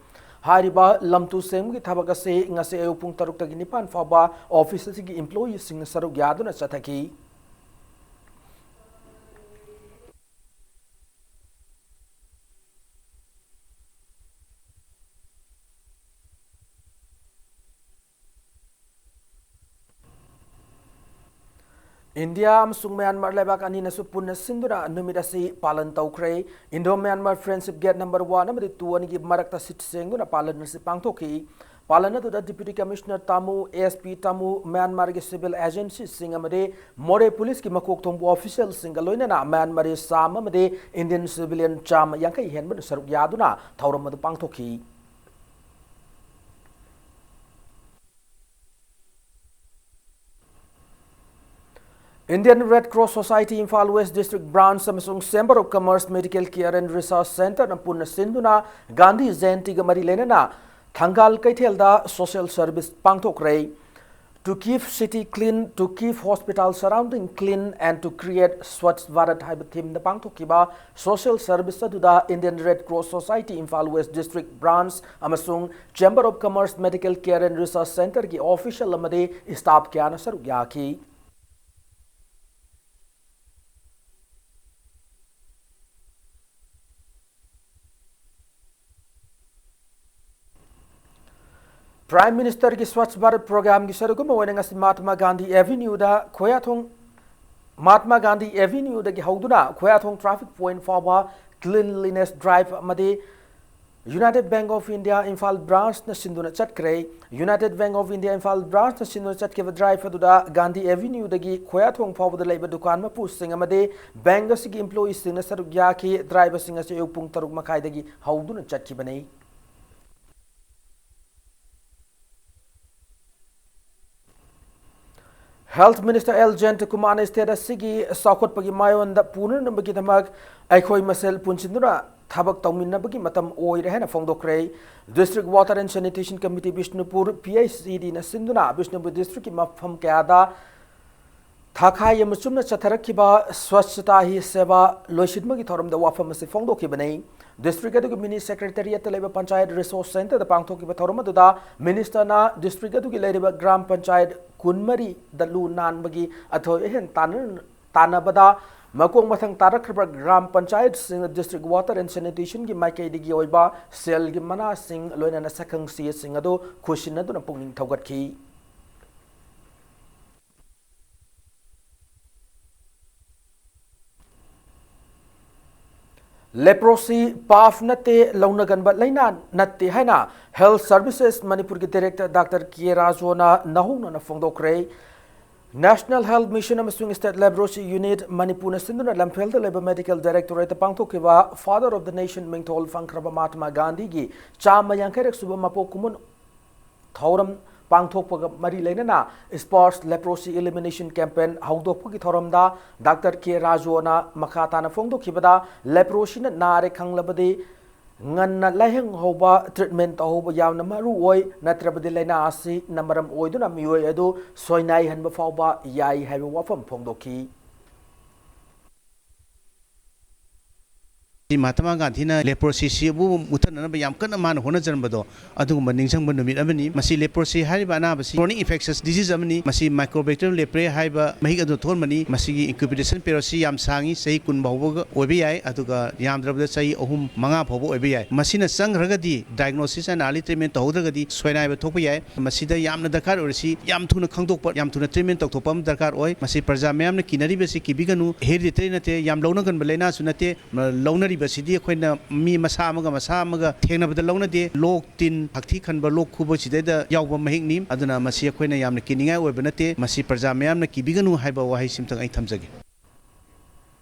ꯍꯥꯏꯔꯤꯕ ꯂꯝ ꯇꯨ ꯁꯦꯡꯕꯒꯤ ꯊꯕꯛ ꯑꯁꯤ ꯉꯁꯤ ꯑꯌꯨꯛ ꯄꯨꯡ ꯇꯔꯨꯛꯇꯒꯤ ꯅꯤꯄꯥꯟ ꯐꯥꯎꯕ office ꯑꯁꯤꯒꯤ employeeꯁꯤꯡꯅ ꯁꯔꯨꯛ ꯌꯥꯗꯨꯅ ꯆꯠꯊꯈꯤ꯫ ꯏꯟꯗꯤꯌꯥ ꯑꯃꯁꯨꯡ ꯃ꯭ꯌꯥꯟꯃꯥꯔ ꯂꯩꯕꯥꯛ ꯑꯅꯤꯅꯁꯨ ꯄꯨꯟꯅ ꯁꯤꯟꯗꯨꯅ ꯅꯨꯃꯤꯠ ꯑꯁꯤ ꯄꯥꯂꯟ ꯇꯧꯈ꯭ꯔꯦ꯫ Indo Myanmar Friendship Gate number one ꯑꯃꯗꯤ two ꯑꯅꯤꯒꯤ ꯃꯔꯛꯇ ꯁꯤꯠ ꯁꯦꯡꯗꯨꯅ ꯄꯥꯂꯟ ꯑꯁꯤ ꯄꯥꯡꯊꯣꯛꯈꯤ꯫ ꯄꯥꯂꯟ ꯑꯗꯨꯗ Deputy Commissioner Tamu, S P Tamu, ꯃ꯭ꯌꯥꯟꯃꯥꯔꯒꯤ civil agency ꯁꯤꯡ ꯑꯃꯗꯤ ꯃꯣꯔꯦ ꯄꯨꯂꯤꯁꯀꯤ ꯃꯀꯣꯛ ꯊꯣꯡꯕ official ꯁꯤꯡꯒ ꯂꯣꯏꯅꯅ ꯃ꯭ꯌꯥꯟꯃꯥꯔꯤ ꯆꯥꯝꯃ ꯑꯃꯗꯤ Indian civilian ꯆꯥꯝꯃ ꯌꯥꯡꯈꯩ ꯍꯦꯟꯕꯅ ꯁꯔꯨꯛ ꯌꯥꯗꯨꯅ ꯊꯧꯔꯝ ꯑꯗꯨ ꯄꯥꯡꯊꯣꯛꯈꯤ꯫ Indian Red Cross Society Imphal West District Branch ꯑꯃꯁꯨꯡ Chamber of Commerce Medical Care and Research Centre ꯅ ꯄꯨꯟꯅ ꯁꯤꯟꯗꯨꯅ ꯒꯥꯟꯙꯤ ꯖꯌꯟꯇꯤꯒ ꯃꯔꯤ ꯂꯩꯅꯅ ꯊꯪꯒꯥꯜ ꯀꯩꯊꯦꯜꯗ social service ꯄꯥꯡꯊꯣꯛꯈ꯭ꯔꯦ꯫ To keep city clean, to keep hospital surrounding clean and to create Swachh Bharat ꯍꯥꯏꯕ theme ꯗ ꯄꯥꯡꯊꯣꯛꯈꯤꯕ social service ꯑꯗꯨꯗ Indian Red Cross Society Imphal West District Branch ꯑꯃꯁꯨꯡ Chamber of Commerce Medical Care and Research Centre ꯒꯤ official ꯑꯃꯗꯤ staff ꯀꯌꯥꯅ ꯁꯔꯨꯛ ꯌꯥꯈꯤ꯫ Prime Minister ꯒꯤ Swachh Bharat Programme ꯒꯤ ꯁꯔꯨꯛ ꯑꯃ ꯑꯣꯏꯅ ꯉꯁꯤ Mahatma Gandhi Avenue ꯗ ꯈꯣꯌꯥꯊꯣꯡ, Mahatma Gandhi Avenue ꯗꯒꯤ ꯍꯧꯗꯨꯅ ꯈꯣꯌꯥꯊꯣꯡ traffic point ꯐꯥꯎꯕ cleanliness drive ꯑꯃꯗꯤ United Bank of India Imphal Branch ꯅ ꯁꯤꯟꯗꯨꯅ ꯆꯠꯈ꯭ꯔꯦ꯫ United Bank of India Imphal Branch ꯅ ꯁꯤꯟꯗꯨꯅ ꯆꯠꯈꯤꯕ drive ꯑꯗꯨꯗ Gandhi Avenue ꯗꯒꯤ ꯈꯣꯌꯥꯊꯣꯡ ꯐꯥꯎꯕꯗ ꯂꯩꯕ ꯗꯨꯀꯥꯟ ꯃꯄꯨꯁꯤꯡ ꯑꯃꯗꯤ bank ꯑꯁꯤꯒꯤ employee ꯁꯤꯡꯅ ꯁꯔꯨꯛ ꯌꯥꯈꯤ꯫ Drive ꯑꯁꯤꯡ ꯑꯁꯤ ꯑꯌꯨꯛ ꯄꯨꯡ ꯇꯔꯨꯛ ꯃꯈꯥꯏꯗꯒꯤ ꯍꯧꯗꯨꯅ ꯆꯠꯈꯤꯕꯅꯤ꯫ Health Minister ꯑꯦꯜ ꯖꯌꯟꯇꯀꯨꯃꯥꯔꯅ state ꯑꯁꯤꯒꯤ ꯆꯥꯎꯈꯠꯄꯒꯤ ꯃꯥꯏꯑꯣꯟꯗ ꯄꯨꯅꯅꯕꯒꯤꯗꯃꯛ ꯑꯩꯈꯣꯏ ꯃꯁꯦꯜ ꯄꯨꯟꯁꯤꯟꯗꯨꯅ ꯊꯕꯛ ꯇꯧꯃꯤꯟꯅꯕꯒꯤ ꯃꯇꯝ ꯑꯣꯏꯔꯦ ꯍꯥꯏꯅ ꯐꯣꯡꯗꯣꯛꯈ꯭ꯔꯦ꯫ District Water and Sanitation Committee Bishnupur, P H E D ꯅ ꯁꯤꯟꯗꯨꯅ ꯕꯤꯁꯅꯨꯄꯨꯔ district ꯀꯤ ꯃꯐꯝ ꯀꯌꯥꯗ ꯊꯥꯈꯥꯏ ꯑꯃ ꯆꯨꯝꯅ ꯆꯠꯊꯔꯛꯈꯤꯕ Swachhata Hi Seva ꯂꯣꯏꯁꯤꯟꯕꯒꯤ ꯊꯧꯔꯝꯗ ꯋꯥꯐꯝ ꯑꯁꯤ ꯐꯣꯡꯗꯣꯛꯈꯤꯕꯅꯤ꯫ District ꯑꯗꯨꯒꯤ mini secretariat ꯇ ꯂꯩꯕ Panchayat Resource Centre ꯗ ꯄꯥꯡꯊꯣꯛꯈꯤꯕ ꯊꯧꯔꯝ ꯑꯗꯨꯗ minister ꯅ district ꯑꯗꯨꯒꯤ ꯂꯩꯔꯤꯕ ꯒ꯭ꯔꯥꯝ ꯄꯟꯆꯥꯌꯠ ꯀꯨꯟꯃꯔꯤꯗ ꯂꯨ ꯅꯥꯟꯕꯒꯤ ꯑꯊꯣꯏ ꯑꯍꯦꯟ ꯇꯥꯟꯅ-, ꯇꯥꯟꯅꯕꯗ ꯃꯀꯣꯛ ꯃꯊꯪ ꯇꯥꯔꯛꯈ꯭ꯔꯕ gram ꯄꯟꯆꯥꯌꯠꯁꯤꯡꯗ district water and sanitation ꯒꯤ ꯃꯥꯏꯀꯩꯗꯒꯤ ꯑꯣꯏꯕ ꯁꯦꯜꯒꯤ ꯃꯅꯥꯁꯤꯡ ꯂꯣꯏꯅꯅ ꯁꯛꯈꯪ ꯆꯦꯁꯤꯡ ꯑꯗꯨ ꯈꯨꯠꯁꯤꯟꯅꯗꯨꯅ ꯄꯨꯛꯅꯤꯡ ꯊꯧꯒꯠꯈꯤ꯫ Leprosy ꯄꯥꯞ ꯅꯠꯇꯦ, ꯂꯧꯅꯒꯟꯕ ꯂꯩꯅꯥ ꯅꯠꯇꯦ ꯍꯥꯏꯅ Health Services ꯃꯅꯤꯄꯨꯔꯒꯤ Director Doctor K ꯔꯥꯖꯨꯅ ꯅꯧꯍꯧꯅꯅ ꯐꯣꯡꯗꯣꯛꯈ꯭ꯔꯦ꯫ National Health Mission ꯑꯃꯁꯨꯡ State Leprosy Unit ꯃꯅꯤꯄꯨꯔꯅ ꯁꯤꯟꯗꯨꯅ ꯂꯝꯐꯦꯜꯗ ꯂꯩꯕ Medical Directorate ꯄꯥꯡꯊꯣꯛꯈꯤꯕ Father of the Nation ꯃꯤꯡꯊꯣꯜ ꯐꯪꯈ꯭ꯔꯕ ꯃꯍꯥꯇꯃꯥ ꯒꯥꯟꯙꯤꯒꯤ ꯆꯥꯝꯃ ꯌꯥꯡꯈꯩꯔꯛ ꯁꯨꯕ ꯃꯄꯣꯛ ꯀꯨꯝꯑꯣꯟ ꯊꯧꯔꯝ ꯄꯥꯡꯊꯣꯛꯄꯒ ꯃꯔꯤ ꯂꯩꯅꯅ Sparsh Leprosy Elimination Campaign ꯍꯧꯗꯣꯛꯄꯒꯤ ꯊꯧꯔꯝꯗ Doctor K ꯔꯥꯖꯨꯅ ꯃꯈꯥ ꯇꯥꯅ ꯐꯣꯡꯗꯣꯛꯈꯤꯕꯗ, leprosyꯅ ꯅꯥꯔꯦ ꯈꯪꯂꯕꯗꯤ ꯉꯟꯅ ꯂꯥꯏꯌꯦꯡ ꯍꯧꯕ, treatment ꯇꯧꯍꯧꯕ ꯌꯥꯝꯅ ꯃꯔꯨ ꯑꯣꯏ, ꯅꯠꯇ꯭ꯔꯕꯗꯤ ꯂꯥꯏꯅꯥ ꯑꯁꯤꯅ ꯃꯔꯝ ꯑꯣꯏꯗꯨꯅ ꯃꯤꯑꯣꯏ ꯑꯗꯨ ꯁꯣꯏꯅꯥꯏꯍꯟꯕ ꯐꯥꯎꯕ ꯌꯥꯏ ꯍꯥꯏꯕ ꯋꯥꯐꯝ ꯐꯣꯡꯗꯣꯛꯈꯤ꯫ ꯃꯍꯥꯇꯃꯥ ꯒꯥꯟꯙꯤꯅ ꯂꯦꯄ꯭ꯔꯣꯁꯤꯁꯤꯕꯨ ꯃꯨꯠꯊꯠꯅꯅꯕ ꯌꯥꯝ ꯀꯟꯅ ꯃꯥꯅ ꯍꯣꯠꯅꯖꯔꯝꯕꯗꯣ, ꯑꯗꯨꯒꯨꯝꯕ ꯅꯤꯡꯁꯤꯡꯕ ꯅꯨꯃꯤꯠ ꯑꯃꯅꯤ꯫ ꯃꯁꯤ ꯂꯦꯄ꯭ꯔꯣꯁꯤ ꯍꯥꯏꯔꯤꯕ ꯑꯅꯥꯕꯁꯤ chronic infectious disease ꯑꯃꯅꯤ꯫ ꯃꯁꯤ Mycobacterium leprae ꯍꯥꯏꯕ ꯃꯍꯤꯛ ꯑꯗꯨ ꯊꯣꯛꯍꯟꯕꯅꯤ꯫ ꯃꯁꯤꯒꯤ incubation periodꯁꯤ ꯌꯥꯝ ꯁꯥꯡꯉꯤ, ꯆꯍꯤ ꯀꯨꯟ ꯐꯥꯎꯕꯒ ꯑꯣꯏꯕ ꯌꯥꯏ꯫ ꯑꯗꯨꯒ ꯌꯥꯝꯗ꯭ꯔꯕꯗ ꯆꯍꯤ ꯑꯍꯨꯝ ꯃꯉꯥ ꯐꯥꯎꯕ ꯑꯣꯏꯕ ꯌꯥꯏ꯫ ꯃꯁꯤꯅ ꯆꯪꯈ꯭ꯔꯒꯗꯤ, diagnosis and early treatment ꯇꯧꯍꯧꯗ꯭ꯔꯒꯗꯤ, ꯁꯣꯏꯅꯥꯏꯕ ꯊꯣꯛꯄ ꯌꯥꯏ꯫ ꯃꯁꯤꯗ ꯌꯥꯝꯅ ꯗꯔꯀꯥꯔ ꯑꯣꯏꯔꯤꯁꯤ ꯌꯥꯝ ꯊꯨꯅ ꯈꯪꯗꯣꯛꯄ, ꯌꯥꯝ ꯊꯨꯅ treatment ꯇꯧꯊꯣꯛꯄ ꯑꯃ ꯗꯔꯀꯥꯔ ꯑꯣꯏ꯫ ꯃꯁꯤ ꯄ꯭ꯔꯖꯥ ꯃꯌꯥꯝꯅ ꯀꯤꯅꯔꯤꯕꯁꯤ ꯀꯤꯕꯤꯒꯅꯨ꯫ Hereditary ꯅꯠꯇꯦ, ꯌꯥꯝ ꯂꯧꯅꯒꯟꯕ ꯂꯥꯏꯅꯥꯁꯨ ꯅꯠꯇꯦ꯫ ꯂꯧꯅꯔꯤꯕꯁꯤꯗꯤ ꯑꯩꯈꯣꯏꯅ ꯃꯤ ꯃꯁꯥ ꯑꯃꯒ ꯃꯁꯥ ꯑꯃꯒ ꯊꯦꯡꯅꯕꯗ ꯂꯧꯅꯗꯦ꯫ ꯂꯣꯛ, ꯇꯤꯟ, ꯍꯛꯊꯤ ꯈꯟꯕ, ꯂꯣꯛ ꯈꯨꯕꯁꯤꯗꯩꯗ ꯌꯥꯎꯕ ꯃꯍꯤꯛꯅꯤ꯫ ꯑꯗꯨꯅ ꯃꯁꯤ ꯑꯩꯈꯣꯏꯅ ꯌꯥꯝꯅ ꯀꯤꯅꯤꯡꯉꯥꯏ ꯑꯣꯏꯕ ꯅꯠꯇꯦ꯫ ꯃꯁꯤ ꯄ꯭ꯔꯖꯥ ꯃꯌꯥꯝꯅ ꯀꯤꯕꯤꯒꯅꯨ ꯍꯥꯏꯕ ꯋꯥꯍꯩꯁꯤꯝꯇꯪ ꯑꯩ ꯊꯝꯖꯒꯦ꯫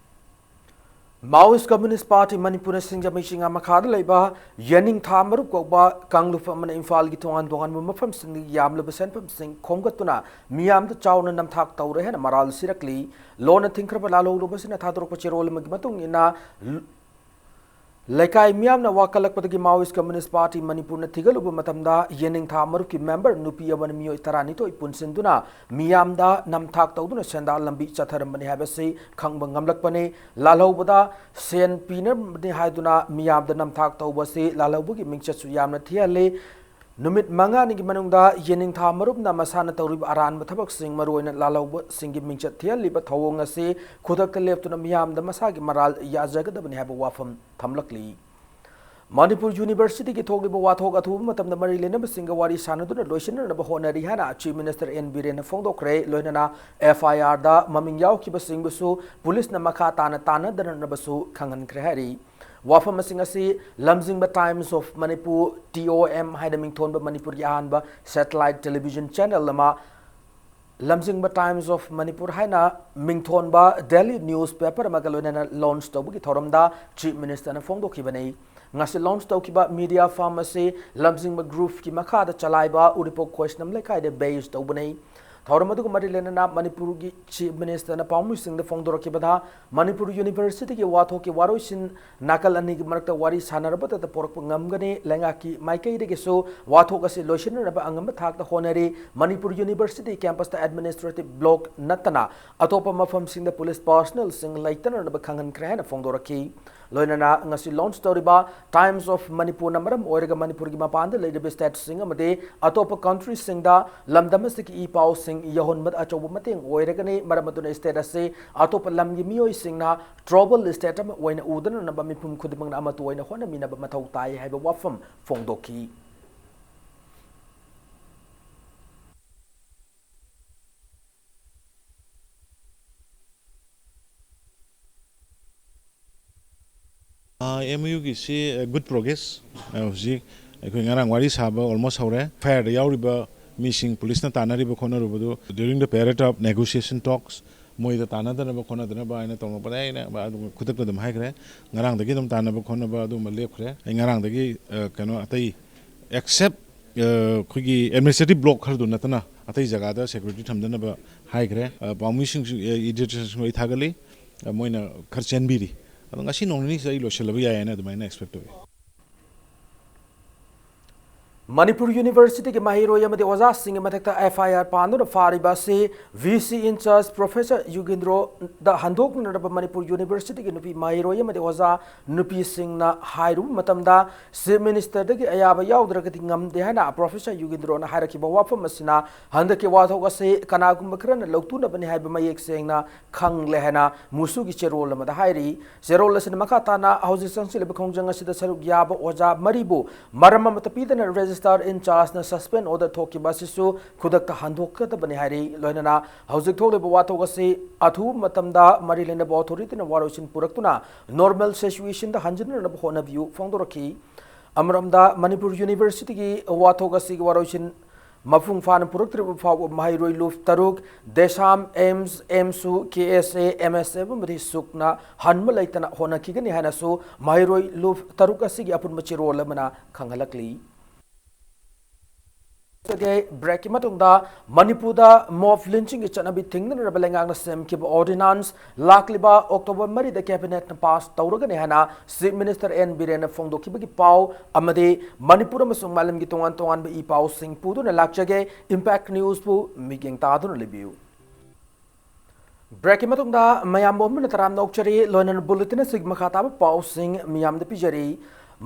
Maoist Communist Party ꯃꯅꯤꯄꯨꯔꯅ ꯁꯤꯡꯖꯃꯩ ꯆꯤꯡꯉꯥ ꯃꯈꯥꯗ ꯂꯩꯕ ꯌꯦꯅꯤꯡꯊꯥ ꯃꯔꯨꯞ ꯀꯧꯕ ꯀꯥꯡꯂꯨꯞ ꯑꯃꯅ ꯏꯝꯐꯥꯜꯒꯤ ꯇꯣꯉꯥꯟ ꯇꯣꯉꯥꯟꯕ ꯃꯐꯝꯁꯤꯡꯗꯒꯤ ꯌꯥꯝꯂꯕ ꯁꯦꯟꯐꯝꯁꯤꯡ ꯈꯣꯝꯒꯠꯇꯨꯅ ꯃꯤꯌꯥꯝꯗ ꯆꯥꯎꯅ ꯅꯝꯊꯥꯛ ꯇꯧꯔꯦ ꯍꯥꯏꯅ ꯃꯔꯥꯜ ꯁꯤꯔꯛꯂꯤ꯫ ꯂꯣꯟꯅ ꯊꯤꯡꯈ꯭ꯔꯕ ꯂꯥꯜꯍꯧꯂꯨꯕꯁꯤꯅ ꯊꯥꯗꯣꯔꯛꯄ ꯆꯦꯔꯣꯜ ꯑꯃꯒꯤ ꯃꯇꯨꯡ ꯏꯟꯅ, ꯂꯩꯀꯥꯏ ꯃꯤꯌꯥꯝꯅ ꯋꯥꯀꯠꯂꯛꯄꯗꯒꯤ Maoist Communist Party ꯃꯅꯤꯄꯨꯔꯅ ꯊꯤꯒꯠꯂꯨꯕ ꯃꯇꯝꯗ ꯌꯦꯅꯤꯡꯊꯥ ꯃꯔꯨꯞꯀꯤ member ꯅꯨꯄꯤ ꯑꯃꯅ ꯃꯤꯑꯣꯏ ꯇꯔꯥꯅꯤꯊꯣꯏ ꯄꯨꯟꯁꯤꯟꯗꯨꯅ ꯃꯤꯌꯥꯝꯗ ꯅꯝꯊꯥꯛ ꯇꯧꯗꯨꯅ ꯁꯦꯟꯗꯥꯟ ꯂꯝꯕꯤ ꯆꯠꯊꯔꯝꯕꯅꯤ ꯍꯥꯏꯕꯁꯤ ꯈꯪꯕ ꯉꯝꯂꯛꯄꯅꯤ꯫ ꯂꯥꯜꯍꯧꯕꯗ ꯁꯦꯟ ꯄꯤꯅꯕꯅꯤ ꯍꯥꯏꯗꯨꯅ ꯃꯤꯌꯥꯝꯗ ꯅꯝꯊꯥꯛ ꯇꯧꯕ ꯑꯁꯤ ꯂꯥꯜꯍꯧꯕꯒꯤ ꯃꯤꯡꯆꯠꯁꯨ ꯌꯥꯝꯅ ꯊꯤꯍꯜꯂꯤ꯫ ꯅꯨꯃꯤꯠ ꯃꯉꯥꯅꯤꯒꯤ ꯃꯅꯨꯡꯗ ꯌꯦꯅꯤꯡꯊꯥ ꯃꯔꯨꯞꯅ ꯃꯁꯥꯅ ꯇꯧꯔꯤꯕ ꯑꯔꯥꯟꯕ ꯊꯕꯛꯁꯤꯡ, ꯃꯔꯨꯑꯣꯏꯅ ꯂꯥꯜꯍꯧꯕꯁꯤꯡꯒꯤ ꯃꯤꯡꯆꯠ ꯊꯤꯍꯜꯂꯤꯕ ꯊꯧꯑꯣꯡ ꯑꯁꯤ ꯈꯨꯗꯛꯇ ꯂꯦꯞꯇꯨꯅ ꯃꯤꯌꯥꯝꯗ ꯃꯁꯥꯒꯤ ꯃꯔꯥꯜ ꯌꯥꯖꯒꯗꯕꯅꯤ ꯍꯥꯏꯕ ꯋꯥꯐꯝ ꯊꯝꯂꯛꯂꯤ꯫ ꯃꯅꯤꯄꯨꯔ Universityꯒꯤ ꯊꯣꯛꯂꯤꯕ ꯋꯥꯊꯣꯛ ꯑꯊꯨꯕ ꯃꯇꯝꯗ ꯃꯔꯤ ꯂꯩꯅꯕꯁꯤꯡꯒ ꯋꯥꯔꯤ ꯁꯥꯟꯅꯗꯨꯅ ꯂꯣꯏꯁꯤꯟꯅꯅꯕ ꯍꯣꯠꯅꯔꯤ ꯍꯥꯏꯅ Chief Minister ꯑꯦꯟ ꯕꯤꯔꯦꯟꯅ ꯐꯣꯡꯗꯣꯛꯈ꯭ꯔꯦ꯫ ꯂꯣꯏꯅꯅ FIRꯗ ꯃꯃꯤꯡ ꯌꯥꯎꯈꯤꯕꯁꯤꯡꯕꯨꯁꯨ ꯄꯨꯂꯤꯁꯅ ꯃꯈꯥ ꯇꯥꯅ ꯇꯥꯟꯅꯗꯅꯕꯁꯨ ꯈꯪꯍꯟꯈ꯭ꯔꯦ ꯍꯥꯏꯔꯤ꯫ ꯋꯥꯐꯝꯁꯤꯡ ꯑꯁꯤ ꯂꯝꯖꯤꯡꯕ Times of Manipur, T O M, ꯍꯥꯏꯅ ꯃꯤꯡꯊꯣꯟꯕ ꯃꯅꯤꯄꯨꯔꯒꯤ ꯑꯍꯥꯟꯕ satellite television channel ꯑꯃ, ꯂꯝꯖꯤꯡꯕ Times of Manipur ꯍꯥꯏꯅ ꯃꯤꯡꯊꯣꯟꯕ daily newspaper ꯑꯃꯒ ꯂꯣꯏꯅꯅ launch ꯇꯧꯕꯒꯤ ꯊꯧꯔꯝꯗ Chief Minister ꯅ ꯐꯣꯡꯗꯣꯛꯈꯤꯕꯅꯤ꯫ ꯉꯁꯤ launch ꯇꯧꯈꯤꯕ media firm ꯑꯁꯤ ꯂꯝꯖꯤꯡꯕ group ꯀꯤ ꯃꯈꯥꯗ ꯆꯂꯥꯏꯕ ꯎꯔꯤꯄꯣꯛ ꯈꯣꯏꯁꯅꯝ ꯂꯩꯀꯥꯏꯗ base ꯇꯧꯕꯅꯤ꯫ ꯊꯧꯔꯝ ꯑꯗꯨꯒ ꯃꯔꯤ ꯂꯩꯅꯅ ꯃꯅꯤꯄꯨꯔꯒꯤ Chief Minister ꯅ ꯄꯥꯎꯃꯤꯁꯤꯡꯗ ꯐꯣꯡꯗꯣꯔꯛꯈꯤꯕꯗ, ꯃꯅꯤꯄꯨꯔ University ꯒꯤ ꯋꯥꯊꯣꯛꯀꯤ ꯋꯥꯔꯣꯏꯁꯤꯟ ꯅꯥꯀꯜ ꯑꯅꯤꯒꯤ ꯃꯔꯛꯇ ꯋꯥꯔꯤ ꯁꯥꯟꯅꯔꯕꯗꯇ ꯄꯣꯔꯛꯄ ꯉꯝꯒꯅꯤ꯫ ꯂꯩꯉꯥꯛꯀꯤ ꯃꯥꯏꯀꯩꯗꯒꯤꯁꯨ ꯋꯥꯊꯣꯛ ꯑꯁꯤ ꯂꯣꯏꯁꯤꯟꯅꯅꯕ ꯑꯉꯝꯕ ꯊꯥꯛꯇ ꯍꯣꯠꯅꯔꯤ꯫ ꯃꯅꯤꯄꯨꯔ University campus ꯇ administrative block ꯅꯠꯇꯅ ꯑꯇꯣꯞꯄ ꯃꯐꯝꯁꯤꯡꯗ police personnel ꯁꯤꯡ ꯂꯩꯇꯅꯅꯕ ꯈꯪꯍꯟꯈ꯭ꯔꯦ ꯍꯥꯏꯅ ꯐꯣꯡꯗꯣꯔꯛꯈꯤ꯫ ꯂꯣꯏꯅꯅ ꯉꯁꯤ launch ꯇꯧꯔꯤꯕ Times of Manipur ꯅ ꯃꯔꯝ ꯑꯣꯏꯔꯒ ꯃꯅꯤꯄꯨꯔꯒꯤ ꯃꯄꯥꯟꯗ ꯂꯩꯔꯤꯕ state ꯁꯤꯡ ꯑꯃꯗꯤ ꯑꯇꯣꯞꯄ country ꯁꯤꯡꯗ ꯂꯝꯗꯝ ꯑꯁꯤꯒꯤ ꯏ ꯄꯥꯎꯁꯤꯡ ꯌꯧꯍꯟꯕꯗ ꯑꯆꯧꯕ ꯃꯇꯦꯡ ꯑꯣꯏꯔꯒꯅꯤ꯫ ꯃꯔꯝ ꯑꯗꯨꯅ state ꯑꯁꯤ ꯑꯇꯣꯞꯄ ꯂꯝꯒꯤ ꯃꯤꯑꯣꯏꯁꯤꯡꯅ trouble state ꯑꯃ ꯑꯣꯏꯅ ꯎꯗꯅꯅꯕ ꯃꯤꯄꯨꯝ ꯈꯨꯗꯤꯡꯃꯛꯅ ꯑꯃꯠꯇ ꯑꯣꯏꯅ ꯍꯣꯠꯅꯃꯤꯟꯅꯕ ꯃꯊꯧ ꯇꯥꯏ ꯍꯥꯏꯕ ꯋꯥꯐꯝ ꯐꯣꯡꯗꯣꯛꯈꯤ꯫ ꯑꯦꯝ ꯌꯨꯒꯤꯁꯤ good progress꯫ ꯑ, ꯍꯧꯖꯤꯛ ꯑꯩꯈꯣꯏ ꯉꯔꯥꯡ ꯋꯥꯔꯤ ꯁꯥꯕ almost ꯍꯧꯔꯦ꯫ F I R ꯗ ꯌꯥꯎꯔꯤꯕ ꯃꯤꯁꯤꯡ police ꯅ ꯇꯥꯟꯅꯔꯤꯕ ꯈꯣꯠꯅꯔꯤꯕꯗꯨ during the period of negotiation talks ꯃꯣꯏꯗ ꯇꯥꯟꯅꯗꯅꯕ ꯈꯣꯠꯅꯗꯅꯕ ꯍꯥꯏꯅ ꯇꯧꯔꯛꯄꯗ ꯑꯩꯅ ꯑꯗꯨꯝ ꯈꯨꯗꯛꯇ ꯑꯗꯨꯝ ꯍꯥꯏꯈ꯭ꯔꯦ꯫ ꯉꯔꯥꯡꯗꯒꯤ ꯑꯗꯨꯝ ꯇꯥꯟꯅꯕ ꯈꯣꯠꯅꯕ ꯑꯗꯨꯝꯕ ꯂꯦꯞꯈ꯭ꯔꯦ꯫ ꯑꯩ ꯉꯔꯥꯡꯗꯒꯤ, ꯑ, ꯀꯩꯅꯣ ꯑꯇꯩ except, ꯑ, ꯑꯩꯈꯣꯏꯒꯤ administrative block ꯈꯔꯗꯨ ꯅꯠꯇꯅ ꯑꯇꯩ ꯖꯒꯥꯗ security ꯊꯝꯗꯅꯕ ꯍꯥꯏꯈ꯭ꯔꯦ꯫ ꯑ, ꯄꯥꯎꯃꯤꯁꯤꯡꯁꯨ, ꯑ, editor ꯁꯤꯡꯁꯨ ꯑꯩ ꯊꯥꯒꯠꯂꯤ꯫ ꯑ, ꯃꯣꯏꯅ ꯈꯔ ꯆꯦꯟꯕꯤꯔꯤ꯫ ꯑꯗꯣ ꯉꯁꯤ ꯅꯣꯡ ꯅꯤꯅꯤꯁꯤꯗ ꯑꯩ ꯂꯣꯏꯁꯤꯜꯂꯕ ꯌꯥꯏ ꯍꯥꯏꯅ ꯑꯗꯨꯃꯥꯏꯅ expect ꯇꯧꯏ꯫ ꯃꯅꯤꯄꯨꯔ University ꯒꯤ ꯃꯍꯩꯔꯣꯏ ꯑꯃꯗꯤ ꯑꯣꯖꯥꯁꯤꯡꯒꯤ ꯃꯊꯛꯇ F I R ꯄꯥꯟꯗꯨꯅ ꯐꯥꯔꯤꯕ ꯑꯁꯤ V C in charge Professor ꯌꯨꯒꯦꯟꯗ꯭ꯔꯣꯗ ꯍꯟꯗꯣꯛꯅꯅꯕ Manipur University ꯒꯤ ꯅꯨꯄꯤ ꯃꯍꯩꯔꯣꯏ ꯑꯃꯗꯤ ꯑꯣꯖꯥ ꯅꯨꯄꯤꯁꯤꯡꯅ ꯍꯥꯏꯔꯨꯕ ꯃꯇꯝꯗ, Chief Minister ꯗꯒꯤ ꯑꯌꯥꯕ ꯌꯥꯎꯗ꯭ꯔꯒꯗꯤ ꯉꯝꯗꯦ ꯍꯥꯏꯅ Professor ꯌꯨꯒꯦꯟꯗ꯭ꯔꯣꯅ ꯍꯥꯏꯔꯛꯈꯤꯕ ꯋꯥꯐꯝ ꯑꯁꯤꯅ ꯍꯟꯗꯛꯀꯤ ꯋꯥꯊꯣꯛ ꯑꯁꯤ ꯀꯅꯥꯒꯨꯝꯕ ꯈꯔꯅ ꯂꯧꯇꯨꯅꯕꯅꯤ ꯍꯥꯏꯕ ꯃꯌꯦꯛ ꯁꯦꯡꯅ ꯈꯪꯂꯦ ꯍꯥꯏꯅ ꯃꯨꯁꯨꯒꯤ ꯆꯦꯔꯣꯜ ꯑꯃꯗ ꯍꯥꯏꯔꯤ꯫ ꯆꯦꯔꯣꯜ ꯑꯁꯤꯅ ꯃꯈꯥ ꯇꯥꯅ ꯍꯧꯖꯤꯛ ꯆꯪꯁꯤꯜꯂꯤꯕ ꯈꯣꯡꯖꯪ ꯑꯁꯤꯗ ꯁꯔꯨꯛ ꯌꯥꯕ ꯑꯣꯖꯥ ꯃꯔꯤꯕꯨ ꯃꯔꯝ ꯑꯃꯠꯇ ꯄꯤꯗꯅ register Minister in charge ꯅ suspend order ꯊꯣꯛꯈꯤꯕ ꯑꯁꯤꯁꯨ ꯈꯨꯗꯛꯇ ꯍꯟꯗꯣꯛꯀꯗꯕꯅꯤ ꯍꯥꯏꯔꯤ꯫ ꯂꯣꯏꯅꯅ ꯍꯧꯖꯤꯛ ꯊꯣꯛꯂꯤꯕ ꯋꯥꯊꯣꯛ ꯑꯁꯤ ꯑꯊꯨꯕ ꯃꯇꯝꯗ ꯃꯔꯤ ꯂꯩꯅꯕ authority ꯅ ꯋꯥꯔꯣꯏꯁꯤꯟ ꯄꯨꯔꯛꯇꯨꯅ normal situation ꯗ ꯍꯟꯖꯤꯟꯅꯅꯕ ꯍꯣꯠꯅꯕꯤꯌꯨ ꯐꯣꯡꯗꯣꯔꯛꯈꯤ꯫ ꯑꯃꯔꯣꯝꯗ ꯃꯅꯤꯄꯨꯔ University ꯒꯤ ꯋꯥꯊꯣꯛ ꯑꯁꯤꯒꯤ ꯋꯥꯔꯣꯏꯁꯤꯟ ꯃꯄꯨꯡ ꯐꯥꯅ ꯄꯨꯔꯛꯇ꯭ꯔꯤꯕ ꯐꯥꯎꯕ ꯃꯍꯩꯔꯣꯏ ꯂꯨꯞ ꯇꯔꯨꯛ, ꯗꯦꯁꯥꯝ, ꯑꯦꯝꯁ, ꯑꯦꯝꯁꯨ, ꯀꯦ ꯑꯦꯁ ꯑꯦ, ꯑꯦꯝ ꯑꯦꯁ ꯑꯦꯐ ꯑꯃꯗꯤ ꯁꯨꯛꯅ ꯍꯟꯕ ꯂꯩꯇꯅ ꯍꯣꯠꯅꯈꯤꯒꯅꯤ ꯍꯥꯏꯅꯁꯨ ꯃꯍꯩꯔꯣꯏ ꯂꯨꯞ ꯇꯔꯨꯛ ꯑꯁꯤꯒꯤ ꯑꯄꯨꯟꯕ ꯆꯦꯔꯣꯜ ꯑꯃꯅ ꯈꯪꯍꯜꯂꯛꯂꯤ꯫ ꯕ꯭ꯔꯦꯛꯀꯤ ꯃꯇꯨꯡꯗ ꯃꯅꯤꯄꯨꯔꯗ mob lynching ꯒꯤ ꯆꯠꯅꯕꯤ ꯊꯤꯡꯅꯅꯕ ꯂꯩꯉꯥꯛꯅ ꯁꯦꯝꯈꯤꯕ ordinance ꯂꯥꯛꯂꯤꯕ ꯑꯣꯛꯇꯣꯕꯔ ꯃꯔꯤꯗ cabinet ꯅ pass ꯇꯧꯔꯒꯅꯤ ꯍꯥꯏꯅ Chief Minister ꯑꯦꯟ ꯕꯤꯔꯦꯟꯅ ꯐꯣꯡꯗꯣꯛꯈꯤꯕꯒꯤ ꯄꯥꯎ ꯑꯃꯗꯤ ꯃꯅꯤꯄꯨꯔ ꯑꯃꯁꯨꯡ ꯃꯥꯂꯦꯝꯒꯤ ꯇꯣꯉꯥꯟ ꯇꯣꯉꯥꯟꯕ ꯏ ꯄꯥꯎꯁꯤꯡ ꯄꯨꯗꯨꯅ ꯂꯥꯛꯆꯒꯦ꯫ Impact News ꯄꯨ ꯃꯤꯠꯌꯦꯡ ꯇꯥꯗꯨꯅ ꯂꯩꯕꯤꯌꯨ꯫ ꯕ꯭ꯔꯦꯛꯀꯤ ꯃꯇꯨꯡꯗ ꯃꯌꯥꯝꯕꯨ ꯑꯃꯨꯛ ꯍꯟꯅ ꯇꯔꯥꯝꯅ ꯑꯣꯛꯆꯔꯤ꯫ ꯂꯣꯏꯅꯅ bulletin ꯑꯁꯤꯒꯤ ꯃꯈꯥ ꯇꯥꯕ ꯄꯥꯎꯁꯤꯡ ꯃꯤꯌꯥꯝꯗ ꯄꯤꯖꯔꯤ꯫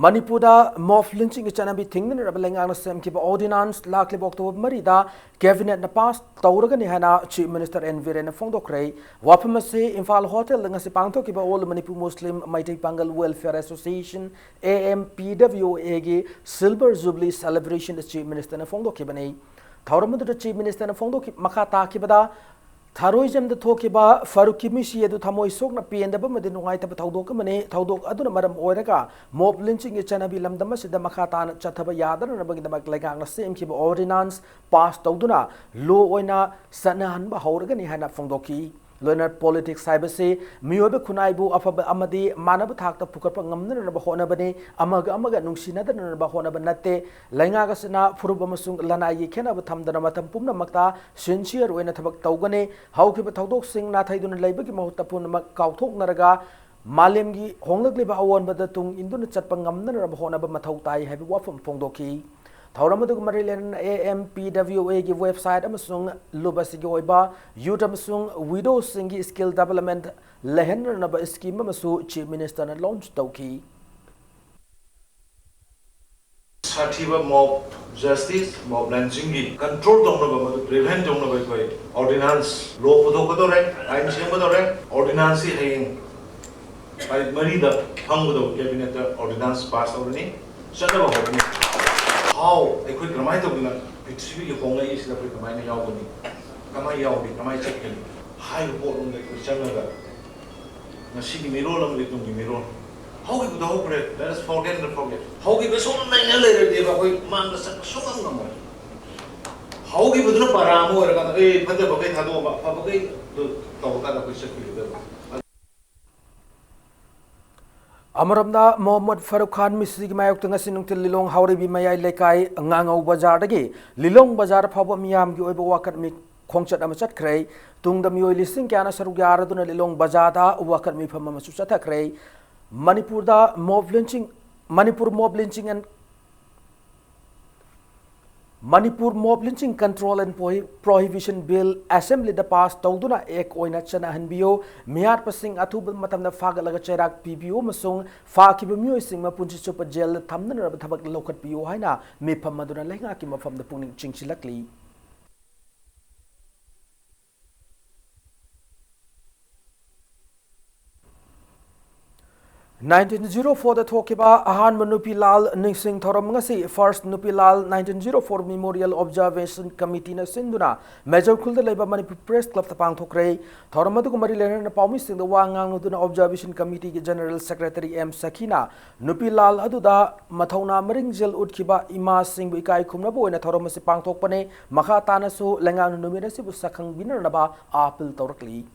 ꯃꯅꯤꯄꯨꯔꯗ mob lynching ꯒꯤ ꯆꯠꯅꯕꯤ ꯊꯤꯡꯅꯅꯕ ꯂꯩꯉꯥꯛꯅ ꯁꯦꯝꯈꯤꯕ ordinance ꯂꯥꯛꯂꯤꯕ ꯑꯣꯛꯇꯣꯕꯔ ꯃꯔꯤꯗ cabinet ꯅ pass ꯇꯧꯔꯒꯅꯤ ꯍꯥꯏꯅ Chief Minister ꯑꯦꯟ ꯕꯤꯔꯦꯟꯅ ꯐꯣꯡꯗꯣꯛꯈ꯭ꯔꯦ꯫ ꯋꯥꯐꯝ ꯑꯁꯤ ꯏꯝꯐꯥꯜ ꯍꯣꯇꯦꯜꯗ ꯉꯁꯤ ꯄꯥꯡꯊꯣꯛꯈꯤꯕ All Manipur Muslim Meitei Pangal Welfare Association, A M P W A ꯒꯤ Silver Jubilee Celebration ꯗ Chief Minister ꯅ ꯐꯣꯡꯗꯣꯛꯈꯤꯕꯅꯤ꯫ ꯊꯧꯔꯝ ꯑꯗꯨꯗ Chief Minister ꯅ ꯐꯣꯡꯗꯣꯛꯈꯤ-, ꯃꯈꯥ ꯇꯥꯈꯤꯕꯗ, ꯊꯔꯣꯏꯖꯝꯗ ꯊꯣꯛꯈꯤꯕ ꯐꯥꯔꯨꯛꯀꯤ ꯃꯤꯁꯤ ꯑꯗꯨ ꯊꯃꯣꯏ ꯁꯣꯛꯅ ꯄꯦꯟꯗꯕ ꯑꯃꯗꯤ ꯅꯨꯡꯉꯥꯏꯇꯕ ꯊꯧꯗꯣꯛ ꯑꯃꯅꯤ꯫ ꯊꯧꯗꯣꯛ ꯑꯗꯨꯅ ꯃꯔꯝ ꯑꯣꯏꯔꯒ mob lynching ꯒꯤ ꯆꯠꯅꯕꯤ ꯂꯝꯗꯝ ꯑꯁꯤꯗ ꯃꯈꯥ ꯇꯥꯅ ꯆꯠꯊꯕ ꯌꯥꯗꯅꯅꯕꯒꯤꯗꯃꯛ ꯂꯩꯉꯥꯛꯅ ꯁꯦꯝꯈꯤꯕ ordinance pass ꯇꯧꯗꯨꯅ law ꯑꯣꯏꯅ ꯆꯠꯅꯍꯟꯕ ꯍꯧꯔꯒꯅꯤ ꯍꯥꯏꯅ ꯐꯣꯡꯗꯣꯛꯈꯤ꯫ ꯂꯣꯏꯅꯅ politics ꯍꯥꯏꯕꯁꯤ ꯃꯤꯑꯣꯏꯕ ꯈꯨꯟꯅꯥꯏꯕꯨ ꯑꯐꯕ ꯑꯃꯗꯤ ꯃꯥꯟꯅꯕ ꯊꯥꯛꯇ ꯄꯨꯈꯠꯄ ꯉꯝꯅꯅꯕ ꯍꯣꯠꯅꯕꯅꯤ, ꯑꯃꯒ ꯑꯃꯒ ꯅꯨꯡꯁꯤꯅꯗꯅꯕ ꯍꯣꯠꯅꯕ ꯅꯠꯇꯦ꯫ ꯂꯩꯉꯥꯛ ꯑꯁꯤꯅ ꯐꯨꯔꯨꯞ ꯑꯃꯁꯨꯡ ꯂꯅꯥꯏꯒꯤ ꯈꯦꯠꯅꯕ ꯊꯝꯗꯅ ꯃꯇꯝ ꯄꯨꯝꯅꯃꯛꯇ sincere ꯑꯣꯏꯅ ꯊꯕꯛ ꯇꯧꯒꯅꯤ꯫ ꯍꯧꯈꯤꯕ ꯊꯧꯗꯣꯛꯁꯤꯡ ꯅꯥꯊꯩꯗꯨꯅ ꯂꯩꯕꯒꯤ ꯃꯍꯨꯠꯇ ꯄꯨꯝꯅꯃꯛ ꯀꯥꯎꯊꯣꯛꯅꯔꯒ ꯃꯥꯂꯦꯝꯒꯤ ꯍꯣꯡꯂꯛꯂꯤꯕ ꯑꯑꯣꯟꯕꯗ ꯇꯨꯡ ꯏꯟꯗꯨꯅ ꯆꯠꯄ ꯉꯝꯅꯅꯕ ꯍꯣꯠꯅꯕ ꯃꯊꯧ ꯇꯥꯏ ꯍꯥꯏꯕ ꯋꯥꯐꯝ ꯐꯣꯡꯗꯣꯛꯈꯤ꯫ ꯊꯧꯔꯝ ꯑꯗꯨꯒ ꯃꯔꯤ ꯂꯩꯅꯅ A M P W A ꯒꯤ website ꯑꯃꯁꯨꯡ ꯂꯨꯞ ꯑꯁꯤꯒꯤ ꯑꯣꯏꯕ youth ꯑꯃꯁꯨꯡ widow ꯁꯤꯡꯒꯤ skill development ꯂꯩꯍꯟꯅꯅꯕ scheme ꯑꯃꯁꯨ Chief Minister ꯅ launch ꯇꯧꯈꯤ꯫ ꯁꯥꯊꯤꯕ mob justice, mob lynching ꯒꯤ control ꯇꯧꯅꯕ, ꯃꯗꯨ prevent ꯇꯧꯅꯕ ꯑꯩꯈꯣꯏ ordinance law ꯄꯨꯊꯣꯛꯀꯗꯧꯔꯦ, ꯑꯥꯏꯟ ꯁꯦꯝꯒꯗꯧꯔꯦ꯫ Ordinance ꯁꯤ ꯍꯌꯦꯡ ꯇꯥꯔꯤꯛ ꯃꯔꯤꯗ ꯐꯝꯒꯗꯧꯕ cabinet ꯇ ordinance pass ꯇꯧꯔꯅꯤ, ꯆꯠꯅꯕ ꯍꯧꯔꯅꯤ꯫ How ꯑꯩꯈꯣꯏ ꯀꯔꯝꯍꯥꯏꯅ ꯇꯧꯗꯅ ꯄ꯭ꯔꯤꯊꯤꯕꯤꯒꯤ ꯍꯣꯡꯂꯛꯏꯁꯤꯗ ꯑꯩꯈꯣꯏ ꯀꯃꯥꯏꯅ ꯌꯥꯎꯒꯅꯤ, ꯀꯃꯥꯏꯅ ꯌꯥꯎꯒꯅꯤ, ꯀꯃꯥꯏꯅ ꯆꯠꯀꯅꯤ ꯍꯥꯏꯕ ꯄꯣꯠꯂꯣꯝꯗ ꯑꯩꯈꯣꯏ ꯆꯪꯉꯒ ꯉꯁꯤꯒꯤ ꯃꯤꯔꯣꯜ ꯑꯃꯗꯤ ꯇꯨꯡꯒꯤ ꯃꯤꯔꯣꯜ꯫ ꯍꯧꯈꯤꯕꯗꯣ ꯍꯧꯈ꯭ꯔꯦ, let us forget the forget꯫ ꯍꯧꯈꯤꯕ ꯁꯨꯝ ꯅꯩꯅ ꯂꯩꯔꯗꯤꯕ ꯑꯩꯈꯣꯏ ꯃꯥꯡꯗ ꯆꯠꯄ ꯁꯨꯡꯉꯝ ꯉꯝꯃꯣꯏ꯫ ꯍꯧꯈꯤꯕꯗꯨꯅ ꯄꯔꯥ ꯑꯃ ꯑꯣꯏꯔꯀꯥꯟꯗ ꯑꯦ ꯐꯠꯇꯕꯈꯩ ꯊꯥꯗꯣꯛꯑꯒ ꯑꯐꯕꯈꯩꯗꯨ ꯇꯧꯔꯀꯥꯟꯗ ꯑꯩꯈꯣꯏ ꯆꯠꯈꯤꯒꯗꯕ꯫ ꯑꯃꯔꯣꯝꯗ, ꯃꯣꯍꯝꯃꯗ ꯐꯥꯔꯨꯛ ꯈꯥꯟ ꯃꯤꯁꯤꯒꯤ ꯃꯥꯌꯣꯛꯇ ꯉꯁꯤ ꯅꯨꯡꯊꯤꯜ ꯂꯤꯂꯣꯡ ꯍꯥꯎꯔꯩꯕꯤ ꯃꯌꯥꯏ ꯂꯩꯀꯥꯏ ꯉꯥꯉꯧ ꯕꯖꯥꯔꯗꯒꯤ ꯂꯤꯂꯣꯡ ꯕꯖꯥꯔ ꯐꯥꯎꯕ ꯃꯤꯌꯥꯝꯒꯤ ꯑꯣꯏꯕ ꯋꯥꯀꯠ ꯃꯤ ꯈꯣꯡꯆꯠ ꯑꯃ ꯆꯠꯈ꯭ꯔꯦ꯫ ꯇꯨꯡꯗ ꯃꯤꯑꯣꯏ ꯂꯤꯁꯤꯡ ꯀꯌꯥꯅ ꯁꯔꯨꯛ ꯌꯥꯔꯗꯨꯅ ꯂꯤꯂꯣꯡ ꯕꯖꯥꯔꯗ ꯋꯥꯀꯠ ꯃꯤꯐꯝ ꯑꯃꯁꯨ ꯆꯠꯊꯈ꯭ꯔꯦ꯫ ꯃꯅꯤꯄꯨꯔꯗ mob lynching, Manipur Mob Lynching and Manipur Mob Lynching Control and Prohi-, Prohibition Bill Assemblyꯗ pass ꯇꯧꯗꯨꯅ act ꯑꯣꯏꯅ ꯆꯠꯅꯍꯟꯕꯤꯌꯨ, ꯃꯤꯍꯥꯠꯄꯁꯤꯡ ꯑꯊꯨꯕ ꯃꯇꯝꯗ ꯐꯥꯒꯠꯂꯒ ꯆꯩꯔꯥꯛ ꯄꯤꯕꯤꯌꯨ ꯑꯃꯁꯨꯡ ꯐꯥꯈꯤꯕ ꯃꯤꯑꯣꯏꯁꯤꯡ ꯃꯄꯨꯟꯁꯤ ꯆꯨꯞꯄ ꯖꯦꯜꯗ ꯊꯝꯅꯅꯕ ꯊꯕꯛ ꯂꯧꯈꯠꯄꯤꯌꯨ ꯍꯥꯏꯅ ꯃꯤꯐꯝ ꯑꯗꯨꯅ ꯂꯩꯉꯥꯛꯀꯤ ꯃꯐꯝꯗ ꯄꯨꯛꯅꯤꯡ ꯆꯤꯡꯁꯤꯜꯂꯛꯂꯤ꯫ Nineteen zero fourꯗ ꯊꯣꯛꯈꯤꯕ ꯑꯍꯥꯟꯕ ꯅꯨꯄꯤ ꯂꯥꯜ ꯅꯤꯡꯁꯤꯡ ꯊꯧꯔꯝ ꯉꯁꯤ First ꯅꯨꯄꯤ ꯂꯥꯜ nineteen zero four Memorial Observation Committeeꯅ ꯁꯤꯟꯗꯨꯅ ꯃꯦꯖꯣꯔ ꯈꯨꯜꯗ ꯂꯩꯕ ꯃꯅꯤꯄꯨꯔ Press Clubꯇ ꯄꯥꯡꯊꯣꯛꯈ꯭ꯔꯦ꯫ ꯊꯧꯔꯝ ꯑꯗꯨꯒ ꯃꯔꯤ ꯂꯩꯅꯅ ꯄꯥꯎꯃꯤꯁꯤꯡꯗ ꯋꯥ ꯉꯥꯡꯂꯗꯨꯅ Observation Committeeꯒꯤ General Secretary ꯑꯦꯝ ꯁꯈꯤꯅ ꯅꯨꯄꯤ ꯂꯥꯜ ꯑꯗꯨꯗ ꯃꯊꯧꯅꯥ ꯃꯔꯤꯡꯖꯦꯜ ꯎꯠꯈꯤꯕ ꯏꯃꯥꯁꯤꯡꯕꯨ ꯏꯀꯥꯏ ꯈꯨꯝꯅꯕ ꯑꯣꯏꯅ ꯊꯧꯔꯝ ꯑꯁꯤ ꯄꯥꯡꯊꯣꯛꯄꯅꯤ꯫ ꯃꯈꯥ ꯇꯥꯅꯁꯨ ꯂꯩꯉꯥꯛꯅ ꯅꯨꯃꯤꯠ ꯑꯁꯤꯕꯨ ꯁꯛꯈꯪꯕꯤꯅꯅꯕ appeal ꯇꯧꯔꯛꯂꯤ꯫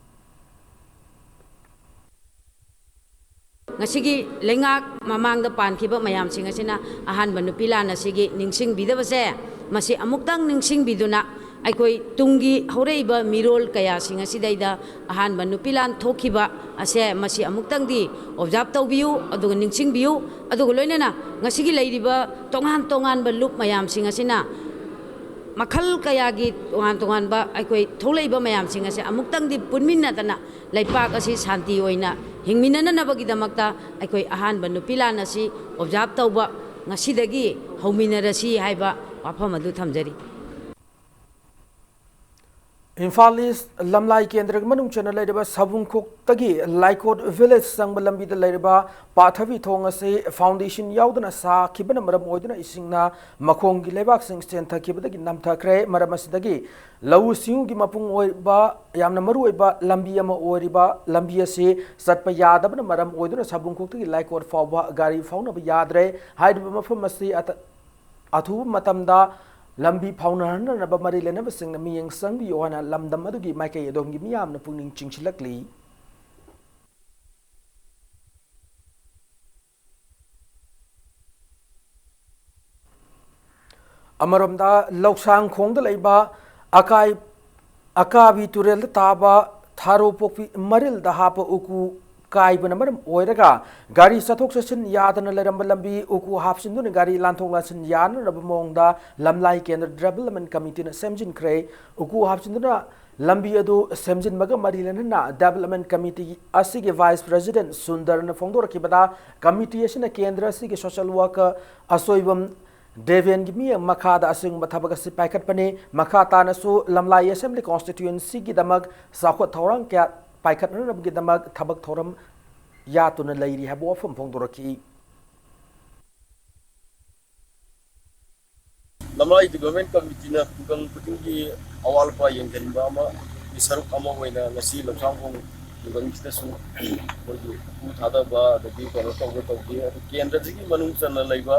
ꯉꯁꯤꯒꯤ ꯂꯩꯉꯥꯛ ꯃꯃꯥꯡꯗ ꯄꯥꯟꯈꯤꯕ ꯃꯌꯥꯝꯁꯤꯡ ꯑꯁꯤꯅ ꯑꯍꯥꯟꯕ ꯅꯨꯄꯤ ꯂꯥꯟ ꯑꯁꯤꯒꯤ ꯅꯤꯡꯁꯤꯡꯕꯤꯗꯕꯁꯦ, ꯃꯁꯤ ꯑꯃꯨꯛꯇꯪ ꯅꯤꯡꯁꯤꯡꯕꯤꯗꯨꯅ ꯑꯩꯈꯣꯏ ꯇꯨꯡꯒꯤ ꯍꯧꯔꯛꯏꯕ ꯃꯤꯔꯣꯜ ꯀꯌꯥꯁꯤꯡ ꯑꯁꯤꯗꯩꯗ ꯑꯍꯥꯟꯕ ꯅꯨꯄꯤ ꯂꯥꯟ ꯊꯣꯛꯈꯤꯕ ꯑꯁꯦ ꯃꯁꯤ ꯑꯃꯨꯛꯇꯪꯗꯤ observe ꯇꯧꯕꯤꯌꯨ, ꯑꯗꯨꯒ ꯅꯤꯡꯁꯤꯡꯕꯤꯌꯨ꯫ ꯑꯗꯨꯒ ꯂꯣꯏꯅꯅ ꯉꯁꯤꯒꯤ ꯂꯩꯔꯤꯕ ꯇꯣꯉꯥꯟ ꯇꯣꯉꯥꯟꯕ ꯂꯨꯞ ꯃꯌꯥꯝꯁꯤꯡ ꯑꯁꯤꯅ ꯃꯈꯜ ꯀꯌꯥꯒꯤ ꯇꯣꯉꯥꯟ ꯇꯣꯉꯥꯟꯕ ꯑꯩꯈꯣꯏ ꯊꯣꯛꯂꯛꯏꯕ ꯃꯌꯥꯝꯁꯤꯡ ꯑꯁꯦ ꯑꯃꯨꯛꯇꯪꯗꯤ ꯄꯨꯟꯃꯤꯟꯅꯗꯅ ꯂꯩꯄꯥꯛ ꯑꯁꯤ ꯁꯥꯟꯇꯤ ꯑꯣꯏꯅ ꯍꯤꯡꯃꯤꯟꯅꯅꯅꯕꯒꯤꯗꯃꯛꯇ ꯑꯩꯈꯣꯏ ꯑꯍꯥꯟꯕ ꯅꯨꯄꯤ ꯂꯥꯟ ꯑꯁꯤ observe ꯇꯧꯕ ꯉꯁꯤꯗꯒꯤ ꯍꯧꯃꯤꯟꯅꯔꯁꯤ ꯍꯥꯏꯕ ꯋꯥꯐꯝ ꯑꯗꯨ ꯊꯝꯖꯔꯤ꯫ ꯏꯝꯐꯥꯜ ꯏꯁ ꯂꯝꯂꯥꯏ ꯀꯦꯟꯗ꯭ꯔꯒꯤ ꯃꯅꯨꯡ ꯆꯟꯅ ꯂꯩꯔꯤꯕ ꯁꯥꯕꯨꯡꯈꯣꯛꯇꯒꯤ ꯂꯥꯏꯀꯣꯠ ꯚꯤꯂꯦꯖ ꯆꯪꯕ ꯂꯝꯕꯤꯗ ꯂꯩꯔꯤꯕ ꯄꯥꯊꯕꯤ ꯊꯣꯡ ꯑꯁꯤ ꯐꯥꯎꯟꯗꯦꯁꯟ ꯌꯥꯎꯗꯅ ꯁꯥꯈꯤꯕꯅ ꯃꯔꯝ ꯑꯣꯏꯗꯨꯅ ꯏꯁꯤꯡꯅ ꯃꯈꯣꯡꯒꯤ ꯂꯩꯕꯥꯛꯁꯤꯡ ꯆꯦꯟꯊꯈꯤꯕꯗꯒꯤ ꯅꯝꯊꯈ꯭ꯔꯦ꯫ ꯃꯔꯝ ꯑꯁꯤꯗꯒꯤ ꯂꯧꯎ ꯁꯤꯡꯎꯒꯤ ꯃꯄꯨꯡ ꯑꯣꯏꯕ ꯌꯥꯝꯅ ꯃꯔꯨ ꯑꯣꯏꯕ ꯂꯝꯕꯤ ꯑꯃ ꯑꯣꯏꯔꯤꯕ ꯂꯝꯕꯤ ꯑꯁꯤ ꯆꯠꯄ ꯌꯥꯗꯕꯅ ꯃꯔꯝ ꯑꯣꯏꯗꯨꯅ ꯁꯥꯕꯨꯡꯈꯣꯛꯇꯒꯤ ꯂꯥꯏꯀꯣꯠ ꯐꯥꯎꯕ ꯒꯥꯔꯤ ꯐꯥꯎꯅꯕ ꯌꯥꯗ꯭ꯔꯦ꯫ ꯍꯥꯏꯔꯤꯕ ꯃꯐꯝ ꯑꯁꯤ ꯑꯇ-, ꯑꯊꯨꯕ ꯃꯇꯝꯗ ꯂꯝꯕꯤ ꯐꯥꯎꯅꯍꯟꯅꯅꯕ ꯃꯔꯤ ꯂꯩꯅꯕꯁꯤꯡꯅ ꯃꯤꯠꯌꯦꯡ ꯆꯪꯕꯤꯌꯨ ꯍꯥꯏꯅ ꯂꯝꯗꯝ ꯑꯗꯨꯒꯤ ꯃꯥꯏꯀꯩ ꯑꯗꯣꯝꯒꯤ ꯃꯤꯌꯥꯝꯅ ꯄꯨꯛꯅꯤꯡ ꯆꯤꯡꯁꯤꯜꯂꯛꯂꯤ꯫ ꯑꯃꯔꯣꯝꯗ ꯂꯧꯁꯥꯡ ꯈꯣꯡꯗ ꯂꯩꯕ ꯑꯀꯥꯏ-, ꯑꯀꯥꯕꯤ ꯇꯨꯔꯦꯜꯗ ꯇꯥꯕ ꯊꯥꯔꯣ ꯄꯣꯛꯄꯤ ꯃꯔꯤꯜꯗ ꯍꯥꯞꯄ ꯎꯀꯨ ꯀꯥꯏꯕꯅ ꯃꯔꯝ ꯑꯣꯏꯔꯒ ꯒꯥꯔꯤ ꯆꯠꯊꯣꯛ ꯆꯠꯁꯤꯟ ꯌꯥꯗꯅ ꯂꯩꯔꯝꯕ ꯂꯝꯕꯤ ꯎꯀꯨ ꯍꯥꯞꯆꯤꯟꯗꯨꯅ ꯒꯥꯔꯤ ꯂꯥꯟꯊꯣꯛ ꯂꯥꯟꯁꯤꯟ ꯌꯥꯅꯅꯕ ꯃꯑꯣꯡꯗ ꯂꯝꯂꯥꯏ ꯀꯦꯟꯗ꯭ꯔ ꯗꯤꯕꯦꯂꯞꯃꯦꯟ ꯀꯃꯤꯇꯤꯅ ꯁꯦꯝꯖꯤꯟꯈ꯭ꯔꯦ꯫ ꯎꯀꯨ ꯍꯥꯞꯆꯤꯟꯗꯨꯅ ꯂꯝꯕꯤ ꯑꯗꯨ ꯁꯦꯝꯖꯤꯟꯕꯒ ꯃꯔꯤ ꯂꯩꯅꯅ ꯗꯤꯕꯦꯂꯞꯃꯦꯟ ꯀꯃꯤꯇꯤ ꯑꯁꯤꯒꯤ ꯚꯥꯏꯁ ꯄ꯭ꯔꯦꯁꯤꯗꯦꯟꯠ ꯁꯨꯟꯗꯔꯅ ꯐꯣꯡꯗꯣꯔꯛꯈꯤꯕꯗ, ꯀꯃꯤꯇꯤ ꯑꯁꯤꯅ ꯀꯦꯟꯗ꯭ꯔ ꯑꯁꯤꯒꯤ ꯁꯣꯁꯤꯌꯦꯜ ꯋꯥꯔꯀꯔ ꯑꯁꯣꯏꯕꯝ ꯗꯦꯕꯦꯟꯒꯤ ꯃꯤꯠꯌꯦꯡ ꯃꯈꯥꯗ ꯑꯁꯤꯒꯨꯝꯕ ꯊꯕꯛ ꯑꯁꯤ ꯄꯥꯏꯈꯠꯄꯅꯤ꯫ ꯃꯈꯥ ꯇꯥꯅꯁꯨ ꯂꯝꯂꯥꯏ ꯑꯦꯁꯦꯝꯕ꯭ꯂꯤ ꯀꯣꯟꯁꯇꯤꯇ꯭ꯌꯨꯑꯦꯟꯁꯤꯒꯤꯗꯃꯛ ꯆꯥꯎꯈꯠ ꯊꯧꯔꯥꯡ ꯀꯌꯥ ꯄꯥꯏꯈꯠꯅꯅꯕꯒꯤꯗꯃꯛ ꯊꯕꯛ ꯊꯧꯔꯝ ꯌꯥꯠꯇꯨꯅ ꯂꯩꯔꯤ ꯍꯥꯏꯕ ꯋꯥꯐꯝ ꯐꯣꯡꯗꯣꯔꯛꯈꯤ꯫ ꯂꯝꯂꯥꯏ ꯗꯤꯕꯦꯂꯞꯃꯦꯟ ꯀꯃꯤꯇꯤꯅ ꯈꯨꯡꯒꯪ ꯈꯨꯗꯤꯡꯒꯤ ꯑꯋꯥꯠ ꯑꯄꯥ ꯌꯦꯡꯁꯤꯟꯕ ꯑꯃꯒꯤ ꯁꯔꯨꯛ ꯑꯃ ꯑꯣꯏꯅ ꯉꯁꯤ ꯂꯧꯁꯥꯡꯈꯣꯡ ꯈꯨꯡꯒꯪꯁꯤꯗꯁꯨ ꯑꯩꯈꯣꯏꯒꯤ ꯎ ꯊꯥꯗꯕ ꯑꯗꯒꯤ ꯀꯩꯅꯣ ꯇꯧꯕ ꯇꯧꯈꯤ꯫ ꯑꯗꯨ ꯀꯦꯟꯗ꯭ꯔꯁꯤꯒꯤ ꯃꯅꯨꯡ ꯆꯟꯅ ꯂꯩꯕ,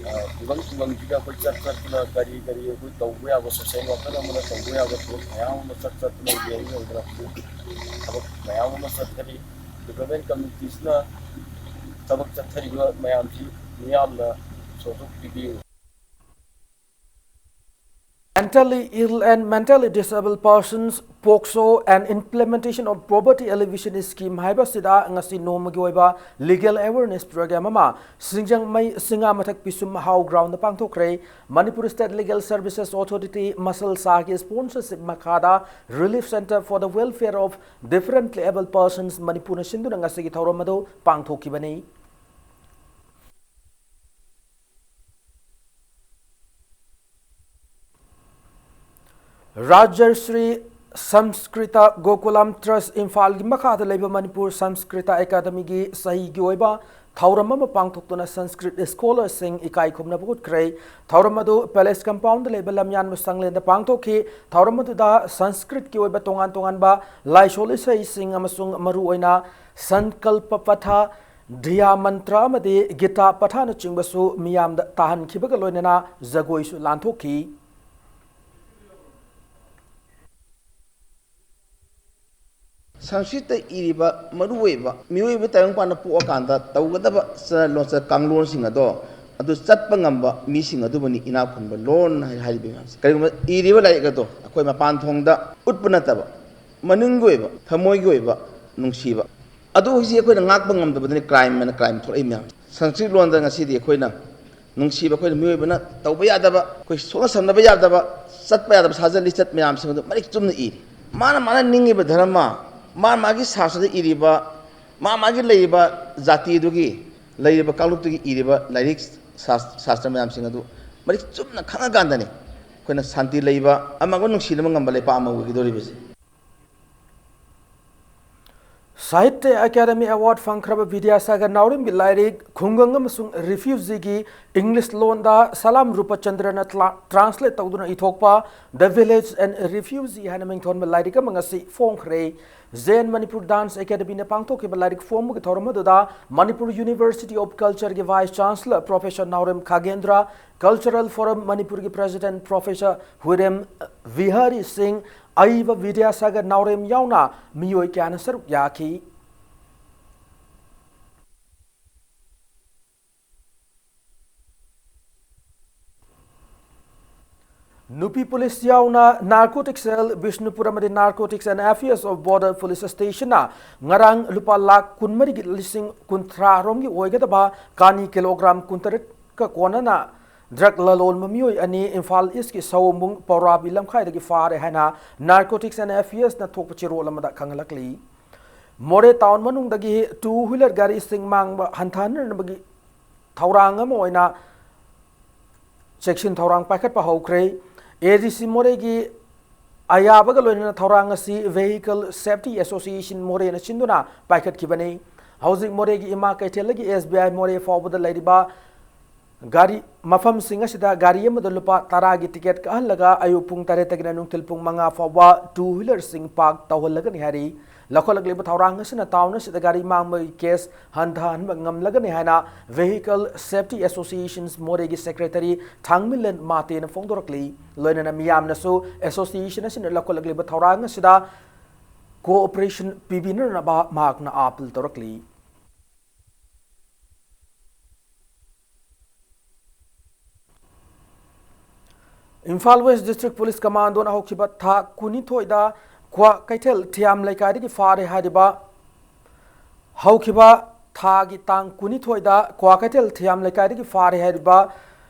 ꯑ, ꯈꯨꯡꯒꯪ ꯈꯨꯡꯒꯪꯁꯤꯗ ꯑꯩꯈꯣꯏ ꯆꯠ ꯆꯠꯇꯅ ꯀꯔꯤ ꯀꯔꯤ ꯑꯩꯈꯣꯏ ꯇꯧꯕ ꯌꯥꯕ, ꯁꯣꯁꯤꯌꯦꯜ ꯋꯥꯔꯀꯔ ꯑꯃꯅ ꯇꯧꯕ ꯌꯥꯕ ꯊꯕꯛ ꯃꯌꯥꯝ ꯑꯃ ꯆꯠ ꯆꯠꯇꯅ ꯌꯦꯡ ꯌꯦꯡꯗꯅ ꯊꯕꯛ ꯃꯌꯥꯝ ꯑꯃ ꯆꯠꯊꯔꯤ꯫ ꯗꯤꯕꯦꯂꯞꯃꯦꯟ ꯀꯃꯤꯇꯤꯁꯤꯅ ꯊꯕꯛ ꯆꯠꯊꯔꯤꯕ ꯃꯌꯥꯝꯁꯤ ꯃꯤꯌꯥꯝꯅ ꯁꯣꯊꯣꯛꯄꯤꯕꯤꯌꯨ꯫ Mentally ill and mentally disabled persons, POCSO and implementation of poverty alleviation scheme ꯍꯥꯏꯕꯁꯤꯗ ꯉꯁꯤ ꯅꯣꯡꯃꯒꯤ ꯑꯣꯏꯕ ꯂꯤꯒꯦꯜ ꯑꯦꯋꯦꯔꯅꯦꯁ ꯄ꯭ꯔꯣꯒ꯭ꯔꯥꯝ ꯑꯃ ꯁꯤꯡꯖꯃꯩ ꯁꯤꯡꯉꯥ ꯃꯊꯛ ꯄꯤꯁꯨꯝ ꯍꯥꯎ ꯒ꯭ꯔꯥꯎꯟꯗ ꯄꯥꯡꯊꯣꯛꯈ꯭ꯔꯦ꯫ Manipur state legal services authority ꯃꯁꯜ ꯁꯥꯒꯤ ꯁ꯭ꯄꯣꯟꯁꯔꯁꯤꯞ ꯃꯈꯥꯗ Relief Centre for the Welfare of Differently Abled Persons ꯃꯅꯤꯄꯨꯔꯅ ꯁꯤꯟꯗꯨꯅ ꯉꯁꯤꯒꯤ ꯊꯧꯔꯝ ꯑꯗꯨ ꯄꯥꯡꯊꯣꯛꯈꯤꯕꯅꯤ꯫ ꯔꯥꯖꯔꯁ꯭ꯔꯤ ꯁꯪꯁ꯭ꯀ꯭ꯔꯤꯇ ꯒꯣꯀꯨꯂꯝ ꯇ꯭ꯔꯁ ꯏꯝꯐꯥꯜꯒꯤ ꯃꯈꯥꯗ ꯂꯩꯕ ꯃꯅꯤꯄꯨꯔ ꯁꯪꯁ꯭ꯀ꯭ꯔꯤꯇ ꯑꯦꯀꯥꯗꯃꯤꯒꯤ ꯆꯍꯤꯒꯤ ꯑꯣꯏꯕ ꯊꯧꯔꯝ ꯑꯃ ꯄꯥꯡꯊꯣꯛꯇꯨꯅ ꯁꯪꯁ꯭ꯀ꯭ꯔꯤꯠ ꯁ꯭ꯀꯣꯂꯔꯁꯤꯡ ꯏꯀꯥꯏ ꯈꯨꯝꯅꯕ ꯎꯠꯈ꯭ꯔꯦ꯫ ꯊꯧꯔꯝ ꯑꯗꯨ ꯄꯦꯂꯦꯁ ꯀꯝꯄꯥꯎꯟꯗ ꯂꯩꯕ ꯂꯝꯌꯥꯟꯕ ꯁꯪꯂꯦꯟꯗ ꯄꯥꯡꯊꯣꯛꯈꯤ꯫ ꯊꯧꯔꯝ ꯑꯗꯨꯗ ꯁꯪꯁ꯭ꯀ꯭ꯔꯤꯠꯀꯤ ꯑꯣꯏꯕ ꯇꯣꯉꯥꯟ ꯇꯣꯉꯥꯟꯕ ꯂꯥꯏꯁꯣꯜ ꯏꯁꯩꯁꯤꯡ ꯑꯃꯁꯨꯡ ꯃꯔꯨꯑꯣꯏꯅ ꯁꯟꯀꯜꯄ ꯄꯊ, ꯙ꯭ꯌꯥ ꯃꯟꯇ꯭ꯔ ꯑꯃꯗꯤ ꯒꯤꯇꯥ ꯄꯊꯅꯆꯤꯡꯕꯁꯨ ꯃꯤꯌꯥꯝꯗ ꯇꯥꯍꯟꯈꯤꯕꯒ ꯂꯣꯏꯅꯅ ꯖꯒꯣꯏꯁꯨ ꯂꯥꯟꯊꯣꯛꯈꯤ꯫ ꯁꯪꯁꯀ꯭ꯔꯤꯠꯇ ꯏꯔꯤꯕ ꯃꯔꯨꯑꯣꯏꯕ ꯃꯤꯑꯣꯏꯕ ꯇꯥꯏꯕꯪꯄꯥꯟꯗ ꯄꯣꯛꯑꯀꯥꯟꯗ ꯇꯧꯒꯗꯕ ꯆꯠꯅ ꯂꯣꯟꯆꯠ ꯀꯥꯡꯂꯣꯟꯁꯤꯡ ꯑꯗꯣ, ꯑꯗꯨ ꯆꯠꯄ ꯉꯝꯕ ꯃꯤꯁꯤꯡ ꯑꯗꯨꯕꯨꯅꯤ ꯏꯅꯥꯛ ꯈꯨꯟꯕ ꯂꯣꯟ ꯍꯥꯏ-, ꯍꯥꯏꯔꯤꯕ ꯃꯌꯥꯝꯁꯦ꯫ ꯀꯔꯤꯒꯨꯝꯕ ꯏꯔꯤꯕ ꯂꯥꯏꯔꯤꯛ ꯑꯗꯣ ꯑꯩꯈꯣꯏ ꯃꯄꯥꯟ ꯊꯣꯡꯗ ꯎꯠꯄ ꯅꯠꯇꯕ, ꯃꯅꯨꯡꯒꯤ ꯑꯣꯏꯕ, ꯊꯃꯣꯏꯒꯤ ꯑꯣꯏꯕ ꯅꯨꯡꯁꯤꯕ, ꯑꯗꯨ ꯍꯧꯖꯤꯛ ꯑꯩꯈꯣꯏꯅ ꯉꯥꯛꯄ ꯉꯝꯗꯕꯗꯨꯅꯤ ꯀ꯭ꯔꯥꯏꯝ ꯑꯅ ꯀ꯭ꯔꯥꯏꯝ ꯊꯣꯛꯂꯛꯏ ꯃꯌꯥꯝ꯫ ꯁꯪꯁꯀ꯭ꯔꯤꯠ ꯂꯣꯟꯗ ꯉꯁꯤꯗꯤ ꯑꯩꯈꯣꯏꯅ ꯅꯨꯡꯁꯤꯕ, ꯑꯩꯈꯣꯏꯅ ꯃꯤꯑꯣꯏꯕꯅ ꯇꯧꯕ ꯌꯥꯗꯕ, ꯑꯩꯈꯣꯏ ꯁꯣꯛꯅ ꯁꯝꯅꯕ ꯌꯥꯗꯕ, ꯆꯠꯄ ꯌꯥꯗꯕ ꯁꯥꯖꯠ ꯂꯤꯆꯠ ꯃꯌꯥꯝꯁꯤꯡ ꯑꯗꯨ ꯃꯔꯤꯛ ꯆꯨꯝꯅ ꯏꯔꯤ꯫ ꯃꯥꯅ ꯃꯥꯅ ꯅꯤꯡꯉꯤꯕ ꯙꯔꯃ, ꯃꯥ ꯃꯥꯒꯤ ꯁꯥꯁꯇ꯭ꯔꯗ ꯏꯔꯤꯕ, ꯃꯥ ꯃꯥꯒꯤ ꯂꯩꯔꯤꯕ ꯖꯥꯇꯤꯗꯨꯒꯤ, ꯂꯩꯔꯤꯕ ꯀꯥꯡꯂꯨꯞꯇꯨꯒꯤ ꯏꯔꯤꯕ ꯂꯥꯏꯔꯤꯛ, ꯁꯥꯁ-, ꯁꯥꯁꯇ꯭ꯔ ꯃꯌꯥꯝꯁꯤꯡ ꯑꯗꯨ ꯃꯔꯤꯛ ꯆꯨꯝꯅ ꯈꯪꯉꯀꯥꯟꯗꯅꯤ ꯑꯩꯈꯣꯏꯅ ꯁꯥꯟꯇꯤ ꯂꯩꯕ, ꯑꯃꯒ ꯅꯨꯡꯁꯤꯅꯕ ꯉꯝꯕ ꯂꯩꯄꯥꯛ ꯑꯃ ꯑꯣꯏꯒꯗꯧꯔꯤꯕꯁꯦ꯫ ꯁꯥꯍꯤꯇ꯭ꯌ ꯑꯦꯀꯥꯗꯃꯤ ꯑꯦꯋꯥꯔꯗ ꯐꯪꯈ꯭ꯔꯕ ꯕꯤꯗ꯭ꯌꯥꯁꯥꯒꯔ ꯅꯥꯎꯔꯦꯝꯒꯤ ꯂꯥꯏꯔꯤꯛ ꯈꯨꯡꯒꯪ ꯑꯃꯁꯨꯡ ꯔꯤꯐ꯭ꯌꯨꯖꯤꯒꯤ ꯏꯪꯂꯤꯁ ꯂꯣꯟꯗ ꯁꯂꯥꯝ ꯔꯨꯄꯆꯟꯗ꯭ꯔꯅ ꯇ꯭ꯔꯥ-, ꯇ꯭ꯔꯥꯟꯁꯂꯦꯠ ꯇꯧꯗꯨꯅ ꯏꯊꯣꯛꯄ The Village and Refugee ꯍꯥꯏꯅ ꯃꯤꯡꯊꯣꯟꯕ ꯂꯥꯏꯔꯤꯛ ꯑꯃ ꯉꯁꯤ ꯐꯣꯡꯈ꯭ꯔꯦ꯫ ꯖꯦ ꯑꯦꯟ ꯃꯅꯤꯄꯨꯔ ꯗꯥꯟꯁ ꯑꯦꯀꯥꯗꯃꯤꯅ ꯄꯥꯡꯊꯣꯛꯈꯤꯕ ꯂꯥꯏꯔꯤꯛ ꯐꯣꯡꯕꯒꯤ ꯊꯧꯔꯝ ꯑꯗꯨꯗ ꯃꯅꯤꯄꯨꯔ ꯌꯨꯅꯤꯚꯔꯁꯤꯇꯤ ꯑꯣꯐ ꯀꯜꯆꯔꯒꯤ ꯚꯥꯏꯁ ꯆꯥꯟꯁꯂꯔ ꯄ꯭ꯔꯣꯐꯦꯁꯔ ꯅꯥꯎꯔꯦꯝ ꯈꯥꯒꯦꯟꯗ꯭ꯔ, ꯀꯜꯆꯔꯦꯜ ꯐꯣꯔꯝ ꯃꯅꯤꯄꯨꯔꯒꯤ ꯄ꯭ꯔꯦꯁꯤꯗꯦꯟꯠ ꯄ꯭ꯔꯣꯐꯦꯁꯔ ꯍꯨꯏꯔꯦꯝ ꯕꯤꯍꯥꯔꯤ ꯁꯤꯡ, ꯑꯏꯕ ꯕꯤꯗ꯭ꯌꯥꯁꯥꯒꯔ ꯅꯥꯎꯔꯦꯝ ꯌꯥꯎꯅ ꯃꯤꯑꯣꯏ ꯀꯌꯥꯅ ꯁꯔꯨꯛ ꯌꯥꯈꯤ꯫ ꯅꯨꯄꯤ ꯄꯨꯂꯤꯁ ꯌꯥꯎꯅ ꯅꯥꯔꯀꯣꯇꯤꯛ ꯁꯦꯜ ꯕꯤꯁꯅꯨꯄꯨꯔ ꯑꯃꯗꯤ narcotics and affairs of border police ꯁ꯭ꯇꯦꯁꯟꯅ ꯉꯔꯥꯡ ꯂꯨꯄꯥ ꯂꯥꯈ ꯀꯨꯟꯃꯔꯤꯒꯤ ꯂꯤꯁꯤꯡ ꯀꯨꯟꯊ꯭ꯔꯥ ꯔꯣꯝꯒꯤ ꯑꯣꯏꯒꯗꯕ ꯀꯥꯅꯤ ꯀꯤꯂꯣꯒ꯭ꯔꯥꯝ ꯀꯨꯟꯇꯔꯦꯠꯀ ꯀꯣꯟꯅꯅ ꯗ꯭ꯔꯒ ꯂꯂꯣꯟꯕ ꯃꯤꯑꯣꯏ ꯑꯅꯤ ꯏꯝꯐꯥꯜ ꯏꯁꯀꯤ ꯁꯑꯣꯝꯕꯨꯡ ꯄꯧꯔꯥꯕꯤ ꯂꯝꯈꯥꯏꯗꯒꯤ ꯐꯥꯔꯦ ꯍꯥꯏꯅ ꯅꯥꯔꯀꯣꯇꯤꯛꯁ ꯑꯦꯟ ꯑꯦꯐꯤꯌꯔꯁꯅ ꯊꯣꯛꯄ ꯆꯦꯔꯣꯜ ꯑꯃꯗ ꯈꯪꯍꯜꯂꯛꯂꯤ꯫ ꯃꯣꯔꯦ ꯇꯥꯎꯟ ꯃꯅꯨꯡꯗꯒꯤ ꯇꯨ ꯋꯤꯂꯔ ꯒꯥꯔꯤꯁꯤꯡ ꯃꯥꯡꯕ ꯍꯟꯊꯍꯟꯅꯕꯒꯤ ꯊꯧꯔꯥꯡ ꯑꯃ ꯑꯣꯏꯅ ꯆꯦꯛꯁꯤꯟ ꯊꯧꯔꯥꯡ ꯄꯥꯏꯈꯠꯄ ꯍꯧꯈ꯭ꯔꯦ꯫ ꯑꯦ ꯗꯤ ꯁꯤ ꯃꯣꯔꯦꯒꯤ ꯑꯌꯥꯕꯒ ꯂꯣꯏꯅꯅ ꯊꯧꯔꯥꯡ ꯑꯁꯤ Vehicle Safety Association ꯃꯣꯔꯦꯅ ꯁꯤꯟꯗꯨꯅ ꯄꯥꯏꯈꯠꯈꯤꯕꯅꯤ꯫ ꯍꯧꯖꯤꯛ ꯃꯣꯔꯦꯒꯤ ꯏꯃꯥ ꯀꯩꯊꯦꯜꯗꯒꯤ S B I ꯃꯣꯔꯦ ꯐꯥꯎꯕꯗ ꯂꯩꯔꯤꯕ ꯒꯥꯔꯤ ꯃꯐꯝꯁꯤꯡ ꯑꯁꯤꯗ ꯒꯥꯔꯤ ꯑꯃꯗ ꯂꯨꯄꯥ ꯇꯔꯥꯒꯤ ꯇꯤꯀꯦꯠ ꯀꯛꯍꯜꯂꯒ ꯑꯌꯨꯛ ꯄꯨꯡ ꯇꯔꯦꯠꯇꯒꯤꯅ ꯅꯨꯡꯊꯤꯜ ꯄꯨꯡ ꯃꯉꯥ ꯐꯥꯎꯕ two wheelerꯁꯤꯡ park ꯇꯧꯍꯜꯂꯒꯅꯤ ꯍꯥꯏꯔꯤ꯫ ꯂꯧꯈꯠꯂꯛꯂꯤꯕ ꯊꯧꯔꯥꯡ ꯑꯁꯤꯅ town ꯑꯁꯤꯗ ꯒꯥꯔꯤ ꯃꯥꯡꯕꯒꯤ case ꯍꯟꯊꯍꯟꯕ ꯉꯝꯂꯒꯅꯤ ꯍꯥꯏꯅ Vehicle Safety Associations ꯃꯣꯔꯦꯒꯤ secretary ꯊꯥꯡꯃꯤꯂꯦꯟ ꯃꯥꯇꯦꯅ ꯐꯣꯡꯗꯣꯔꯛꯂꯤ꯫ ꯂꯣꯏꯅꯅ ꯃꯤꯌꯥꯝꯅꯁꯨ association ꯑꯁꯤꯅ ꯂꯧꯈꯠꯂꯛꯂꯤꯕ ꯊꯧꯔꯥꯡ ꯑꯁꯤꯗ cooperation ꯄꯤꯕꯤꯅꯅꯕ ꯃꯍꯥꯛꯅ appeal ꯇꯧꯔꯛꯂꯤ꯫ Imphal West District Police Commandoꯅ ꯍꯧꯈꯤꯕ ꯊꯥ ꯀꯨꯟꯅꯤꯊꯣꯏꯗ ꯀ꯭ꯋꯥꯀꯩꯊꯦꯜ ꯊꯤꯌꯥꯝ ꯂꯩꯀꯥꯏꯗꯒꯤ ꯐꯥꯔꯦ ꯍꯥꯏꯔꯤꯕ, ꯍꯧꯈꯤꯕ ꯊꯥꯒꯤ ꯇꯥꯡ ꯀꯨꯟꯅꯤꯊꯣꯏꯗ ꯀ꯭ꯋꯥꯀꯩꯊꯦꯜ ꯊꯤꯌꯥꯝ ꯂꯩꯀꯥꯏꯗꯒꯤ ꯐꯥꯔꯦ ꯍꯥꯏꯔꯤꯕ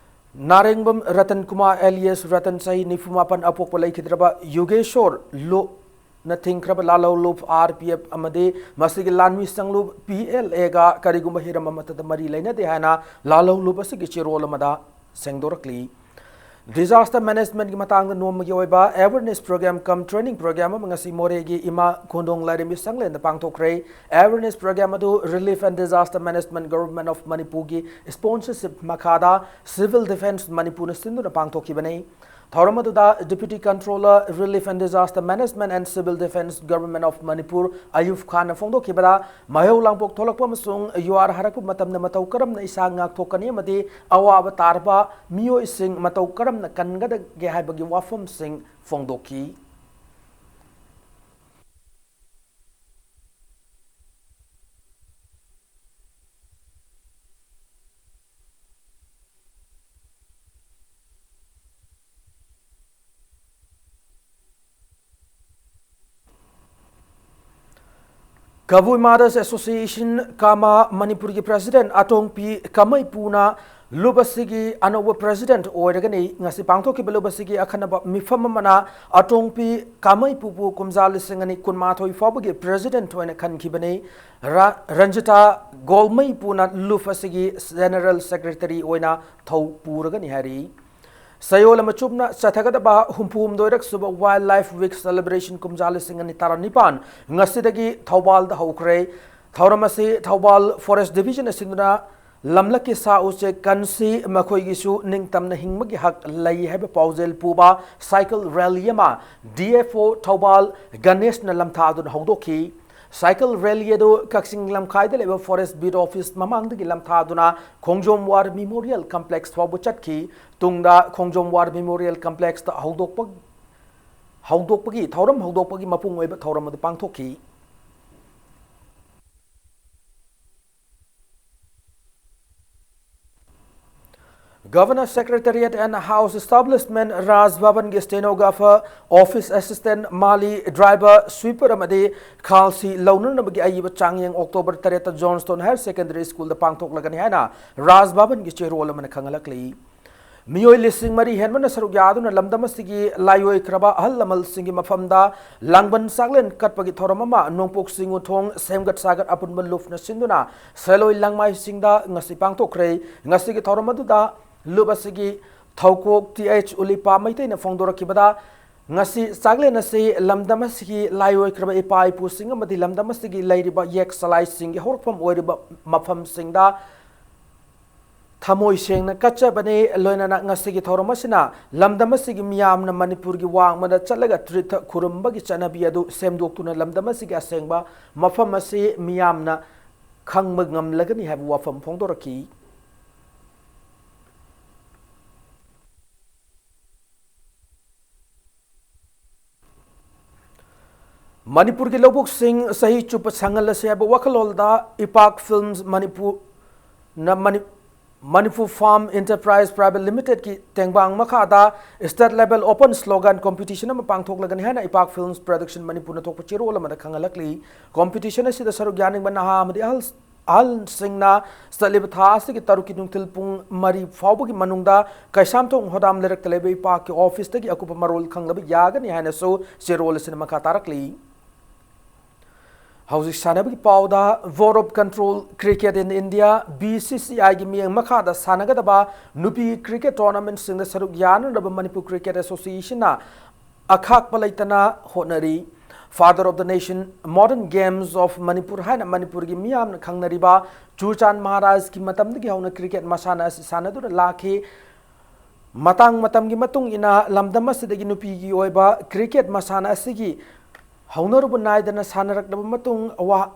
ꯅꯥꯔꯦꯡꯕꯝ ꯔꯇꯟ ꯀꯨꯃꯥꯔ alias ꯔꯇꯟ, ꯆꯍꯤ ꯅꯤꯐꯨ ꯃꯥꯄꯟ, ꯑꯄꯣꯛꯄ ꯂꯩꯈꯤꯗ꯭ꯔꯕ ꯌꯨꯒꯦꯁꯣꯔ ꯂꯨꯞꯅ ꯊꯤꯡꯈ꯭ꯔꯕ ꯂꯥꯜꯍꯧꯂꯨꯞ R P F ꯑꯃꯗꯤ ꯃꯁꯤꯒꯤ ꯂꯥꯟꯃꯤ ꯁꯪꯂꯨꯞ P L Aꯒ ꯀꯔꯤꯒꯨꯝꯕ ꯍꯤꯔꯝ ꯑꯃꯠꯇꯗ ꯃꯔꯤ ꯂꯩꯅꯗꯦ ꯍꯥꯏꯅ ꯂꯥꯜꯍꯧꯂꯨꯞ ꯑꯁꯤꯒꯤ ꯆꯦꯔꯣꯜ ꯑꯃꯗ ꯁꯦꯡꯗꯣꯔꯛꯂꯤ꯫ Disaster managementꯀꯤ ꯃꯇꯥꯡꯗ ꯅꯣꯡꯃꯒꯤ ꯑꯣꯏꯕ awareness program cum training program ꯑꯃ ꯉꯁꯤ ꯃꯣꯔꯦꯒꯤ ꯏꯃꯥ ꯈꯣꯟꯗꯣꯡ ꯂꯥꯏꯔꯦꯝꯕꯤ ꯁꯪꯂꯦꯟꯗ ꯄꯥꯡꯊꯣꯛꯈ꯭ꯔꯦ꯫ Awareness program ꯑꯗꯨ Relief and Disaster Management Government of Manipurꯒꯤ sponsorship ꯃꯈꯥꯗ Civil Defence ꯃꯅꯤꯄꯨꯔꯅ ꯁꯤꯟꯗꯨꯅ ꯄꯥꯡꯊꯣꯛꯈꯤꯕꯅꯤ꯫ ꯊꯧꯔꯝ ꯑꯗꯨꯗ Deputy Controller Relief and Disaster Management and Civil Defence Government of Manipur ꯑꯌꯨꯕ ꯈꯥꯟꯅ ꯐꯣꯡꯗꯣꯛꯈꯤꯕꯗ, ꯃꯩꯍꯧ ꯂꯥꯡꯄꯣꯛ ꯊꯣꯛꯂꯛꯄ ꯑꯃꯁꯨꯡ ꯌꯨꯍꯥꯔ ꯍꯥꯏꯔꯛꯄ ꯃꯇꯝꯗ ꯃꯇꯧ ꯀꯔꯝꯅ ꯏꯁꯥ ꯉꯥꯛꯊꯣꯛꯀꯅꯤ ꯑꯃꯗꯤ ꯑꯋꯥꯕ ꯇꯥꯔꯕ ꯃꯤꯑꯣꯏꯁꯤꯡ ꯃꯇꯧ ꯀꯔꯝꯅ ꯀꯟꯒꯗꯒꯦ ꯍꯥꯏꯕꯒꯤ ꯋꯥꯐꯝꯁꯤꯡ ꯐꯣꯡꯗꯣꯛꯈꯤ꯫ Kabui Mothers Association, ꯀꯥꯃꯥ, ꯃꯅꯤꯄꯨꯔꯒꯤ president ꯑꯇꯣꯡꯄꯤ ꯀꯃꯩꯄꯨꯅ ꯂꯨꯞ ꯑꯁꯤꯒꯤ ꯑꯅꯧꯕ president ꯑꯣꯏꯔꯒꯅꯤ꯫ ꯉꯁꯤ ꯄꯥꯡꯊꯣꯛꯈꯤꯕ ꯂꯨꯞ ꯑꯁꯤꯒꯤ ꯑꯈꯟꯅꯕ ꯃꯤꯐꯝ ꯑꯃꯅ ꯑꯇꯣꯡꯄꯤ ꯀꯃꯩꯄꯨꯕꯨ ꯀꯨꯝꯖꯥ ꯂꯤꯁꯤꯡ ꯑꯅꯤ ꯀꯨꯟꯃꯥꯊꯣꯏ ꯐꯥꯎꯕꯒꯤ president ꯑꯣꯏꯅ ꯈꯟꯈꯤꯕꯅꯤ꯫ ꯔ-, ꯔꯟꯖꯤꯇꯥ ꯒꯣꯜꯃꯩꯄꯨꯅ ꯂꯨꯞ ꯑꯁꯤꯒꯤ general secretary ꯑꯣꯏꯅ ꯊꯧ ꯄꯨꯔꯒꯅꯤ ꯍꯥꯏꯔꯤ꯫ ꯆꯌꯣꯜ ꯑꯃ ꯆꯨꯞꯅ ꯆꯠꯊꯒꯗꯕ ꯍꯨꯝꯐꯨ ꯍꯨꯝꯗꯣꯏꯔꯛ ꯁꯨꯕ Wildlife Week Celebration ꯀꯨꯝꯖꯥ ꯂꯤꯁꯤꯡ ꯑꯅꯤ ꯇꯔꯥꯅꯤꯄꯥꯟ ꯉꯁꯤꯗꯒꯤ ꯊꯧꯕꯥꯜꯗ ꯍꯧꯈ꯭ꯔꯦ꯫ ꯊꯧꯔꯝ ꯑꯁꯤ ꯊꯧꯕꯥꯜ Forest Division ꯁꯤꯟꯗꯨꯅ ꯂꯝꯂꯛꯀꯤ ꯁꯥ ꯎꯆꯦꯛ ꯀꯟꯁꯤ, ꯃꯈꯣꯏꯒꯤꯁꯨ ꯅꯤꯡꯇꯝꯅ ꯍꯤꯡꯕꯒꯤ ꯍꯛ ꯂꯩ ꯍꯥꯏꯕ ꯄꯥꯎꯖꯦꯜ ꯄꯨꯕ cycle rally ꯑꯃ D F O ꯊꯧꯕꯥꯜ ꯒꯅꯦꯁꯅ ꯂꯝꯊꯥꯗꯨꯅ ꯍꯧꯗꯣꯛꯈꯤ꯫ Cycle rally ꯑꯗꯨ ꯀꯛꯆꯤꯡ ꯂꯝꯈꯥꯏꯗ ꯂꯩꯕ Forest Beat Office ꯃꯃꯥꯡꯗꯒꯤ ꯂꯝꯊꯥꯗꯨꯅ ꯈꯣꯡꯖꯣꯝ War Memorial Complex ꯐꯥꯎꯕ ꯆꯠꯈꯤ꯫ ꯇꯨꯡꯗ ꯈꯣꯡꯖꯣꯝ War Memorial Complexꯇ ꯍꯧꯗꯣꯛꯄ-, ꯍꯧꯗꯣꯛꯄꯒꯤ ꯊꯧꯔꯝ ꯍꯧꯗꯣꯛꯄꯒꯤ ꯃꯄꯨꯡ ꯑꯣꯏꯕ ꯊꯧꯔꯝ ꯑꯗꯨ ꯄꯥꯡꯊꯣꯛꯈꯤ꯫ Governor Secretariat and House Establishment, Raj Bhavanꯒꯤ stenographer, office assistant, ꯃꯥꯂꯤ, driver, sweeper ꯑꯃꯗꯤ ꯈꯥꯜꯁꯤ ꯂꯧꯅꯅꯕꯒꯤ ꯑꯏꯕ ꯆꯥꯡꯌꯦꯡ October ꯇꯔꯦꯠꯇ Johnstone Higher Secondary Schoolꯗ ꯄꯥꯡꯊꯣꯛꯂꯒꯅꯤ ꯍꯥꯏꯅ ꯔꯥꯖ ꯚꯕꯟꯒꯤ ꯆꯦꯔꯣꯜ ꯑꯃꯅ ꯈꯪꯍꯜꯂꯛꯂꯤ꯫ ꯃꯤꯑꯣꯏ ꯂꯤꯁꯤꯡ ꯃꯔꯤ ꯍꯦꯟꯕꯅ ꯁꯔꯨꯛ ꯌꯥꯗꯨꯅ ꯂꯝꯗꯝ ꯑꯁꯤꯒꯤ ꯂꯥꯏꯑꯣꯏꯈ꯭ꯔꯕ ꯑꯍꯜ ꯂꯃꯟꯁꯤꯡꯒꯤ ꯃꯐꯝꯗ ꯂꯥꯡꯕꯟ ꯆꯥꯛꯂꯦꯟ ꯀꯠꯄꯒꯤ ꯊꯧꯔꯝ ꯑꯃ ꯅꯣꯡꯄꯣꯛ ꯆꯤꯡꯉꯨ ꯊꯣꯡ ꯁꯦꯝꯒꯠ ꯁꯥꯒꯠ ꯑꯄꯨꯟꯕ ꯂꯨꯞꯅ ꯁꯤꯟꯗꯨꯅ ꯁꯦꯂꯣꯏ ꯂꯥꯡꯃꯥꯏꯁꯤꯡꯗ ꯉꯁꯤ ꯄꯥꯡꯊꯣꯛꯈ꯭ꯔꯦ꯫ ꯉꯁꯤꯒꯤ ꯊꯧꯔꯝ ꯑꯗꯨꯗ ꯂꯨꯞ ꯑꯁꯤꯒꯤ ꯊꯧꯀꯣꯛ T H ꯎꯂꯤꯄꯥ ꯃꯩꯇꯩꯅ ꯐꯣꯡꯗꯣꯔꯛꯈꯤꯕꯗ, ꯉꯁꯤ ꯆꯥꯛꯂꯦꯟ ꯑꯁꯤ ꯂꯝꯗꯝ ꯑꯁꯤꯒꯤ ꯂꯥꯏꯑꯣꯏꯈ꯭ꯔꯕ ꯏꯄꯥ ꯏꯄꯨꯁꯤꯡ ꯑꯃꯗꯤ ꯂꯝꯗꯝ ꯑꯁꯤꯒꯤ ꯂꯩꯔꯤꯕ ꯌꯦꯛ ꯆꯂꯥꯏꯁꯤꯡꯒꯤ ꯍꯧꯔꯛꯐꯝ ꯑꯣꯏꯔꯤꯕ ꯃꯐꯝꯁꯤꯡꯗ ꯊꯃꯣꯏ ꯁꯦꯡꯅ ꯀꯠꯆꯕꯅꯤ꯫ ꯂꯣꯏꯅꯅ ꯉꯁꯤꯒꯤ ꯊꯧꯔꯝ ꯑꯁꯤꯅ ꯂꯝꯗꯝ ꯑꯁꯤꯒꯤ ꯃꯤꯌꯥꯝꯅ ꯃꯅꯤꯄꯨꯔꯒꯤ ꯋꯥꯡꯃꯗ ꯆꯠꯂꯒ ꯇꯤꯔꯊ ꯈꯨꯔꯨꯝꯕꯒꯤ ꯆꯠꯅꯕꯤ ꯑꯗꯨ ꯁꯦꯝꯗꯣꯛꯇꯨꯅ ꯂꯝꯗꯝ ꯑꯁꯤꯒꯤ ꯑꯁꯦꯡꯕ ꯃꯐꯝ ꯑꯁꯤ ꯃꯤꯌꯥꯝꯅ ꯈꯪꯕ ꯉꯝꯂꯒꯅꯤ ꯍꯥꯏꯕ ꯋꯥꯐꯝ ꯐꯣꯡꯗꯣꯔꯛꯈꯤ꯫ ꯃꯅꯤꯄꯨꯔꯒꯤ ꯂꯧꯕꯨꯛꯁꯤꯡ ꯆꯍꯤ ꯆꯨꯞꯄ ꯁꯪꯍꯜꯂꯁꯤ ꯍꯥꯏꯕ ꯋꯥꯈꯜꯂꯣꯟꯗ ꯏꯄꯥꯛ Films ꯃꯅꯤꯄꯨꯔꯅ ꯃꯅꯤ-, Manipur Farm Enterprise Private Limitedꯀꯤ ꯇꯦꯡꯕꯥꯡ ꯃꯈꯥꯗ State Level Open Slogan Competition ꯑꯃ ꯄꯥꯡꯊꯣꯛꯂꯒꯅꯤ ꯍꯥꯏꯅ ꯏꯄꯥꯛ Films Production ꯃꯅꯤꯄꯨꯔꯅ ꯊꯣꯛꯄ ꯆꯦꯔꯣꯜ ꯑꯃꯗ ꯈꯪꯍꯜꯂꯛꯂꯤ꯫ Competition ꯑꯁꯤꯗ ꯁꯔꯨꯛ ꯌꯥꯅꯤꯡꯕ ꯅꯍꯥ ꯑꯃꯗꯤ ꯑꯍꯜ ꯑꯍꯜꯁꯤꯡꯅ ꯆꯠꯂꯤꯕ ꯊꯥ ꯑꯁꯤꯒꯤ ꯇꯔꯨꯛꯀꯤ ꯅꯨꯡꯊꯤꯜ ꯄꯨꯡ ꯃꯔꯤ ꯐꯥꯎꯕꯒꯤ ꯃꯅꯨꯡꯗ ꯀꯩꯁꯥꯝꯊꯣꯡ ꯍꯣꯗꯥꯝ ꯂꯩꯔꯛꯇ ꯂꯩꯕ ꯏꯄꯥꯛꯀꯤ officeꯇꯒꯤ ꯑꯀꯨꯞꯄ ꯃꯔꯣꯜ ꯈꯪꯂꯕ ꯌꯥꯒꯅꯤ ꯍꯥꯏꯅꯁꯨ ꯆꯦꯔꯣꯜ ꯑꯁꯤꯅ ꯃꯈꯥ ꯇꯥꯔꯛꯂꯤ꯫ ꯍꯧꯖꯤꯛ ꯁꯥꯟꯅꯕꯒꯤ ꯄꯥꯎꯗ, Board of Control Cricket in India, B C C I ꯒꯤ ꯃꯤꯠꯌꯦꯡ ꯃꯈꯥꯗ ꯁꯥꯟꯅꯒꯗꯕ ꯅꯨꯄꯤ cricket tournamentꯁꯤꯡꯗ ꯁꯔꯨꯛ ꯌꯥꯅꯅꯕ ꯃꯅꯤꯄꯨꯔ Cricket Associationꯅ ꯑꯈꯥꯛꯄ ꯂꯩꯇꯅ ꯍꯣꯠꯅꯔꯤ꯫ Father of the Nation, Modern Games of Manipur ꯍꯥꯏꯅ ꯃꯅꯤꯄꯨꯔꯒꯤ ꯃꯤꯌꯥꯝꯅ ꯈꯪꯅꯔꯤꯕ ꯆꯨꯔꯆꯥꯟ ꯃꯍꯥꯔꯥꯖꯀꯤ ꯃꯇꯝꯗꯒꯤ ꯍꯧꯅ cricket ꯃꯁꯥꯟꯅ ꯑꯁꯤ ꯁꯥꯟꯅꯗꯨꯅ ꯂꯥꯛꯈꯤ꯫ ꯃꯇꯥꯡ ꯃꯇꯝꯒꯤ ꯃꯇꯨꯡ ꯏꯟꯅ ꯂꯝꯗꯝ ꯑꯁꯤꯗꯒꯤ ꯅꯨꯄꯤꯒꯤ ꯑꯣꯏꯕ cricket ꯃꯁꯥꯟꯅ ꯑꯁꯤꯒꯤ ꯍꯧꯅꯔꯨꯕ ꯅꯥꯏꯗꯅ ꯁꯥꯟꯅꯔꯛꯂꯕ ꯃꯇꯨꯡ, ꯑꯋꯥ-,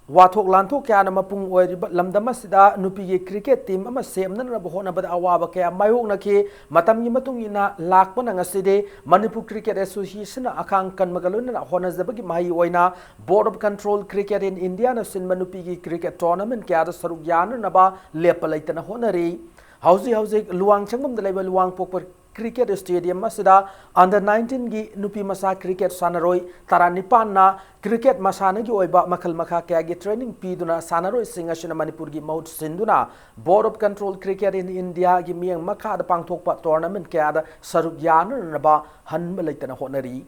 ꯋꯥꯊꯣꯛ ꯂꯥꯟꯊꯣꯛ ꯀꯌꯥꯅ ꯃꯄꯨꯡ ꯑꯣꯏꯔꯤꯕ ꯂꯝꯗꯝ ꯑꯁꯤꯗ ꯅꯨꯄꯤꯒꯤ cricket team ꯑꯃ ꯁꯦꯝꯅꯅꯕ ꯍꯣꯠꯅꯕꯗ ꯑꯋꯥꯕ ꯀꯌꯥ ꯃꯥꯌꯣꯛꯅꯈꯤ꯫ ꯃꯇꯝꯒꯤ ꯃꯇꯨꯡ ꯏꯟꯅ ꯂꯥꯛꯄꯅ ꯉꯁꯤꯗꯤ ꯃꯅꯤꯄꯨꯔ Cricket Associationꯅ ꯑꯈꯥꯡ ꯀꯟꯕꯒ ꯂꯣꯏꯅꯅ ꯍꯣꯠꯅꯖꯕꯒꯤ ꯃꯍꯩ ꯑꯣꯏꯅ Board of Control Cricket in Indiaꯅ ꯁꯤꯟꯕ ꯅꯨꯄꯤꯒꯤ cricket tournament ꯀꯌꯥꯗ ꯁꯔꯨꯛ ꯌꯥꯅꯅꯕ ꯂꯦꯞꯄ ꯂꯩꯇꯅ ꯍꯣꯠꯅꯔꯤ꯫ ꯍꯧꯖꯤꯛ ꯍꯧꯖꯤꯛ ꯂꯨꯋꯥꯡꯁꯪꯕꯝꯗ ꯂꯩꯕ ꯂꯨꯋꯥꯡꯄꯣꯛꯄ cricket stadium ꯑꯁꯤꯗ under nineteenꯒꯤ ꯅꯨꯄꯤ ꯃꯆꯥ cricket ꯁꯥꯟꯅꯔꯣꯏ ꯇꯔꯥꯅꯤꯄꯥꯟꯅ cricket ꯃꯁꯥꯟꯅꯒꯤ ꯑꯣꯏꯕ ꯃꯈꯜ ꯃꯈꯥ ꯀꯌꯥꯒꯤ training ꯄꯤꯗꯨꯅ ꯁꯥꯟꯅꯔꯣꯏꯁꯤꯡ ꯑꯁꯤꯅ ꯃꯅꯤꯄꯨꯔꯒꯤ ꯃꯍꯨꯠ ꯁꯤꯟꯗꯨꯅ Board of Control Cricket in Indiaꯒꯤ ꯃꯤꯠꯌꯦꯡ ꯃꯈꯥꯗ ꯄꯥꯡꯊꯣꯛꯄ tournament ꯀꯌꯥꯗ ꯁꯔꯨꯛ ꯌꯥꯅꯅꯕ ꯍꯟꯕ ꯂꯩꯇꯅ ꯍꯣꯠꯅꯔꯤ꯫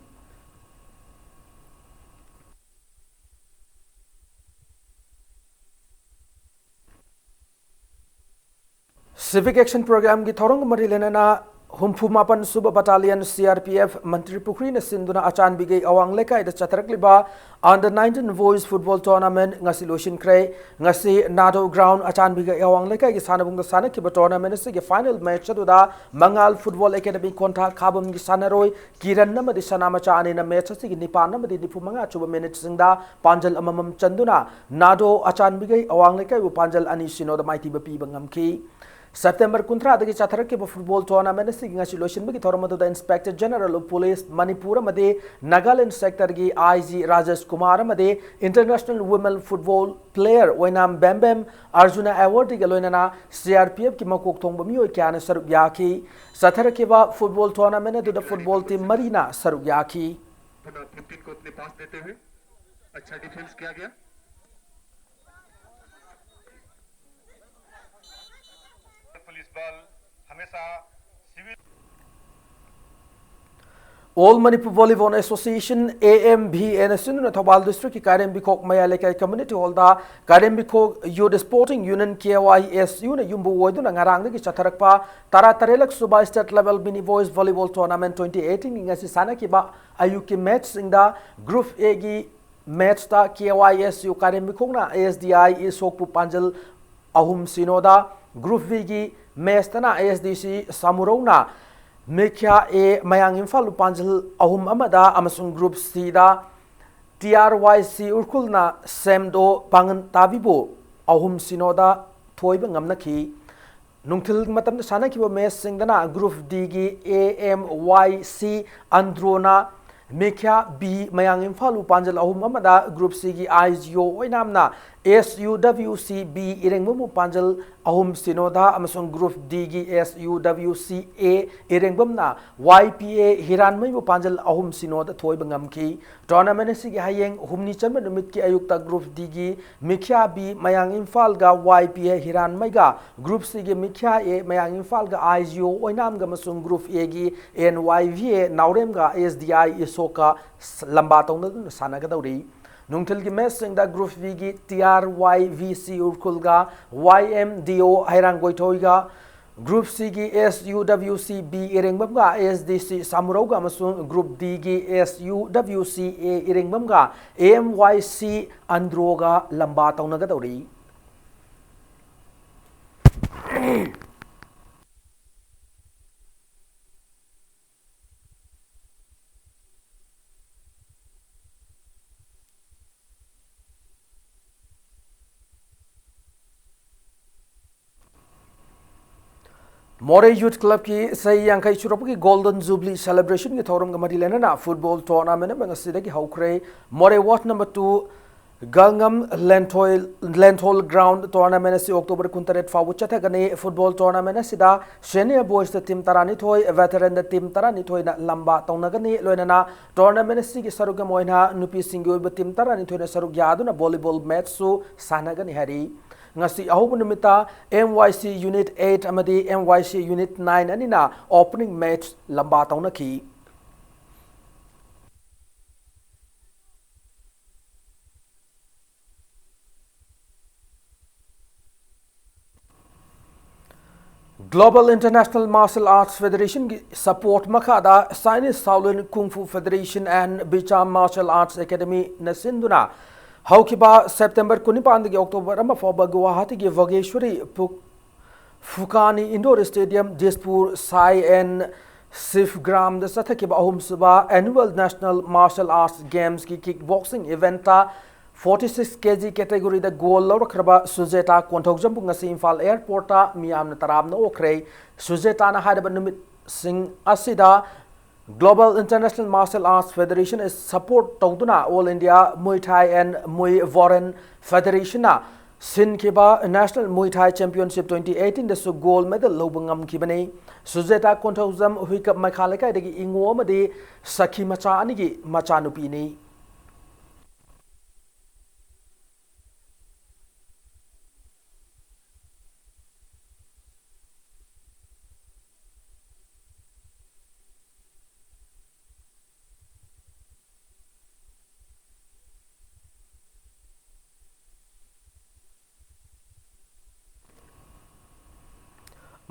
Civic Action Programꯒꯤ ꯊꯧꯔꯝꯒ ꯃꯔꯤ ꯂꯩꯅꯅ ꯍꯨꯝꯐꯨ ꯃꯥꯄꯟ ꯁꯨꯕ Battalion C R P F ꯃꯟꯇ꯭ꯔꯤ ꯄꯨꯈ꯭ꯔꯤꯅ ꯁꯤꯟꯗꯨꯅ ꯑꯆꯥꯟꯕꯤꯒꯩ ꯑꯋꯥꯡ ꯂꯩꯀꯥꯏꯗ ꯆꯠꯊꯔꯛꯂꯤꯕ under nineteen Boys Football Tournament ꯉꯁꯤ ꯂꯣꯏꯁꯤꯟꯈ꯭ꯔꯦ꯫ ꯉꯁꯤ ꯅꯥꯗꯣ ground ꯑꯆꯥꯟꯕꯤꯒꯩ ꯑꯋꯥꯡ ꯂꯩꯀꯥꯏꯒꯤ ꯁꯥꯟꯅꯕꯨꯡꯗ ꯁꯥꯟꯅꯈꯤꯕ tournament ꯑꯁꯤꯒꯤ final match ꯑꯗꯨꯗ ꯃꯉꯥꯜ Football Academy ꯈꯣꯟꯊꯥ ꯈꯥꯕꯝꯒꯤ ꯁꯥꯟꯅꯔꯣꯏ ꯀꯤꯔꯟ ꯑꯃꯗꯤ ꯁꯅꯥꯃꯆꯥ ꯑꯅꯤꯅ match ꯑꯁꯤꯒꯤ ꯅꯤꯄꯥꯟ ꯑꯃꯗꯤ ꯅꯤꯐꯨ ꯃꯉꯥ ꯁꯨꯕ minuteꯁꯤꯡꯗ ꯄꯥꯟꯖꯜ ꯑꯃꯃꯝ ꯆꯟꯗꯨꯅ ꯅꯥꯗꯣ ꯑꯆꯥꯟꯕꯤꯒꯩ ꯑꯋꯥꯡ ꯂꯩꯀꯥꯏꯕꯨ ꯄꯥꯟꯖꯜ ꯑꯅꯤ ꯁꯤꯅꯣꯗ ꯃꯥꯏꯊꯤꯕ ꯄꯤꯕ ꯉꯝꯈꯤ꯫ September ꯀꯨꯟꯊ꯭ꯔꯥꯗꯒꯤ ꯆꯠꯊꯔꯛꯈꯤꯕ football tournament ꯑꯁꯤꯒꯤ ꯉꯁꯤ ꯂꯣꯏꯁꯤꯟꯕꯒꯤ ꯊꯧꯔꯝ ꯑꯗꯨꯗ Inspector General of Police Manipur ꯑꯃꯗꯤ ꯅꯥꯒꯥꯂꯦꯟ sectorꯒꯤ I G ꯔꯥꯖꯦꯁ ꯀꯨꯃꯥꯔ ꯑꯃꯗꯤ International Women Football Player ꯑꯣꯏꯅꯥꯝ ꯕꯦꯝꯕꯦꯝ ꯑꯔꯖꯨꯅ awardꯒ ꯂꯣꯏꯅꯅ C R P Fꯀꯤ ꯃꯀꯣꯛ ꯊꯣꯡꯕ ꯃꯤꯑꯣꯏ ꯀꯌꯥꯅ ꯁꯔꯨꯛ ꯌꯥꯈꯤ꯫ ꯆꯠꯊꯔꯛꯈꯤꯕ football tournament ꯑꯗꯨꯗ football team ꯃꯔꯤꯅ ꯁꯔꯨꯛ ꯌꯥꯈꯤ꯫ अपना fifteen को अपने पास देते हुए अच्छा डिफेंस किया गया। पुलिस बल हमेशा civil All Manipur Volleyball Association, A M V A, ꯅ ꯁꯤꯟꯗꯨꯅ ꯊꯧꯕꯥꯜ district ꯀꯤ ꯀꯥꯏꯔꯦꯝꯕꯤꯈꯣꯛ ꯃꯌꯥꯏ ꯂꯩꯀꯥꯏ community hall ꯗ ꯀꯥꯏꯔꯦꯝꯕꯤꯈꯣꯛ Youth Sporting Union, K Y S U ꯅ ꯌꯨꯝꯕꯨ ꯑꯣꯏꯗꯨꯅ ꯉꯔꯥꯡꯗꯒꯤ ꯆꯠꯊꯔꯛꯄ ꯇꯔꯥ ꯇꯔꯦꯠꯂꯛ ꯁꯨꯕ state level mini boys volleyball tournament twenty eighteen ꯒꯤ ꯉꯁꯤ ꯁꯥꯟꯅꯈꯤꯕ ꯑꯌꯨꯛꯀꯤ match ꯁꯤꯡꯗ Group A ꯒꯤ match ꯇ K Y S U ꯀꯥꯏꯔꯦꯝꯕꯤꯈꯣꯛꯅ S D I ꯏꯁꯣꯛꯄꯨ ꯄꯥꯟꯖꯜ ꯑꯍꯨꯝ ꯁꯤꯅꯣꯗ, Group B ꯒꯤ match ꯇꯅ S D C ꯁꯥꯃꯨꯔꯧꯅ ꯃꯤꯈ꯭ꯌꯥ A ꯃꯌꯥꯡ ꯏꯝꯐꯥꯜꯕꯨ ꯄꯥꯟꯖꯜ ꯑꯍꯨꯝ ꯑꯃꯗ ꯑꯃꯁꯨꯡ Group C ꯗ T R Y C ꯎꯔꯈꯨꯜꯅ ꯁꯦꯝꯗꯣ ꯄꯥꯡꯒꯟ ꯇꯥꯕꯤꯕꯨ ꯑꯍꯨꯝ ꯁꯤꯅꯣꯗ ꯊꯣꯏꯕ ꯉꯝꯅꯈꯤ꯫ ꯅꯨꯡꯊꯤꯜ ꯃꯇꯝꯗ ꯁꯥꯟꯅꯈꯤꯕ match ꯁꯤꯡꯗꯅ Group D ꯒꯤ A M Y C ꯑꯟꯗ꯭ꯔꯣꯅ ꯃꯤꯈ꯭ꯌꯥ B ꯃꯌꯥꯡ ꯏꯝꯐꯥꯜꯕꯨ ꯄꯥꯟꯖꯜ ꯑꯍꯨꯝ ꯑꯃꯗ, Group C ꯒꯤ I G O ꯑꯣꯏꯅꯥꯝꯅ S U W C B ꯏꯔꯦꯡꯕꯝꯕꯨ ꯄꯥꯟꯖꯜ ꯑꯍꯨꯝ ꯁꯤꯅꯣꯗ ꯑꯃꯁꯨꯡ Group D ꯒꯤ S U W C A ꯏꯔꯦꯡꯕꯝꯅ Y P A ꯍꯤꯔꯥꯟꯃꯩꯕꯨ ꯄꯥꯟꯖꯜ ꯑꯍꯨꯝ ꯁꯤꯅꯣꯗ ꯊꯣꯏꯕ ꯉꯝꯈꯤ꯫ Tournament ꯑꯁꯤꯒꯤ ꯍꯌꯦꯡ ꯍꯨꯝꯅꯤ ꯆꯟꯕ ꯅꯨꯃꯤꯠꯀꯤ ꯑꯌꯨꯛꯇ Group D ꯒꯤ ꯃꯤꯈ꯭ꯌꯥ B ꯃꯌꯥꯡ ꯏꯝꯐꯥꯜꯒ Y P A ꯍꯤꯔꯥꯟꯃꯩꯒ, Group C ꯒꯤ ꯃꯤꯈ꯭ꯌꯥ A ꯃꯌꯥꯡ ꯏꯝꯐꯥꯜꯒ I G O ꯑꯣꯏꯅꯥꯝꯒ ꯑꯃꯁꯨꯡ Group A ꯒꯤ N Y V A ꯅꯥꯎꯔꯦꯝꯒ S D I ꯏꯁꯣꯛꯀ ꯂꯝꯕꯥ ꯇꯧꯅꯗꯨꯅ ꯁꯥꯟꯅꯒꯗꯧꯔꯤ꯫ ꯅꯨꯡꯊꯤꯜꯒꯤ match ꯁꯤꯡꯗ Group B ꯒꯤ T R Y V C ꯎꯔꯈꯨꯜꯒ Y M D O ꯍꯩꯔꯥꯡꯒꯣꯏꯊꯣꯏꯒ, Group C ꯒꯤ S U W C B ꯏꯔꯦꯡꯕꯝꯒ S D C ꯁꯥꯃꯨꯔꯧꯒ ꯑꯃꯁꯨꯡ Group D ꯒꯤ S U W C A ꯏꯔꯦꯡꯕꯝꯒ M Y C ꯑꯟꯗ꯭ꯔꯣꯒ ꯂꯝꯕꯥ ꯇꯧꯅꯒꯗꯧꯔꯤ꯫ ꯃꯣꯔꯦ Youth Club ꯀꯤ ꯆꯍꯤ ꯌꯥꯡꯈꯩ ꯁꯨꯔꯛꯄꯒꯤ Golden Jubilee Celebration ꯒꯤ ꯊꯧꯔꯝꯒ ꯃꯔꯤ ꯂꯩꯅꯅ football tournament ꯑꯃ ꯉꯁꯤꯗꯒꯤ ꯍꯧꯈ꯭ꯔꯦ꯫ ꯃꯣꯔꯦ Ward number two ꯒꯜꯉꯝ ꯂꯦꯟꯊꯣꯏ-, ꯂꯦꯟꯊꯣꯜ ground tournament ꯑꯁꯤ October ꯀꯨꯟꯇꯔꯦꯠ ꯐꯥꯎꯕ ꯆꯠꯊꯒꯅꯤ꯫ Football tournament ꯑꯁꯤꯗ senior boys ꯇ team ꯇꯔꯥꯅꯤꯊꯣꯏ, veteran ꯗ team ꯇꯔꯥꯅꯤꯊꯣꯏꯅ ꯂꯝꯕꯥ ꯇꯧꯅꯒꯅꯤ꯫ ꯂꯣꯏꯅꯅ tournament ꯑꯁꯤꯒꯤ ꯁꯔꯨꯛ ꯑꯃ ꯑꯣꯏꯅ ꯅꯨꯄꯤꯁꯤꯡꯒꯤ ꯑꯣꯏꯕ team ꯇꯔꯥꯅꯤꯊꯣꯏꯅ ꯁꯔꯨꯛ ꯌꯥꯗꯨꯅ volleyball match ꯁꯨ ꯁꯥꯟꯅꯒꯅꯤ ꯍꯥꯏꯔꯤ꯫ ꯉꯁꯤ ꯑꯍꯧꯕ ꯅꯨꯃꯤꯠꯇ M Y C Unit eight ꯑꯃꯗꯤ M Y C Unit nine ꯑꯅꯤꯅ opening match ꯂꯝꯕꯥ ꯇꯧꯅꯈꯤ꯫ Global International Martial Arts Federation ꯒꯤ support ꯃꯈꯥꯗ Chinese Shaolin Kung Fu Federation and Bicham Martial Arts Academy ꯅ ꯁꯤꯟꯗꯨꯅ ꯍꯧꯈꯤꯕ September ꯀꯨꯟꯅꯤꯄꯥꯟꯗꯒꯤ October ꯑꯃ ꯐꯥꯎꯕ ꯒꯨꯋꯥꯍꯥꯇꯤꯒꯤ ꯚꯣꯒꯦꯁ꯭ꯋꯔꯤ ꯐꯨ-, ꯐꯨꯀꯥꯅꯤ Indoor Stadium, ꯗꯤꯁꯄꯨꯔ ꯁꯥꯏ ꯑꯦꯟ ꯁꯤꯐ ꯒ꯭ꯔꯥꯝꯗ ꯆꯠꯊꯈꯤꯕ ꯑꯍꯨꯝꯁꯨꯕ Annual National Martial Arts Games ꯀꯤ kick boxing event ꯇ forty six K G category ꯗ gold ꯂꯧꯔꯛꯈ꯭ꯔꯕ ꯁꯨꯖꯦꯇꯥ ꯀꯣꯟꯊꯧꯖꯝꯕꯨ ꯉꯁꯤ ꯏꯝꯐꯥꯜ airport ꯇ ꯃꯤꯌꯥꯝꯅ ꯇꯔꯥꯝꯅ ꯑꯣꯛꯈ꯭ꯔꯦ꯫ ꯁꯨꯖꯦꯇꯥꯅ ꯍꯥꯏꯔꯤꯕ ꯅꯨꯃꯤꯠꯁꯤꯡ ꯑꯁꯤꯗ Global International Martial Arts Federation ꯅ support ꯇꯧꯗꯨꯅ All India Muay Thai and Muay Boren Federation ꯅ ꯁꯤꯟꯈꯤꯕ National Muay Thai Championship twenty eighteen ꯗꯁꯨ gold medal ꯂꯧꯕ ꯉꯝꯈꯤꯕꯅꯤ꯫ ꯁꯨꯖꯦꯇꯥ ꯀꯣꯟꯊꯧꯖꯝ ꯍꯨꯏꯀꯞ ꯃꯩꯈꯥ ꯂꯩꯀꯥꯏꯗꯒꯤ ꯏꯉꯣ ꯑꯃꯗꯤ ꯁꯈꯤ ꯃꯆꯥ ꯑꯅꯤꯒꯤ ꯃꯆꯥꯅꯨꯄꯤꯅꯤ꯫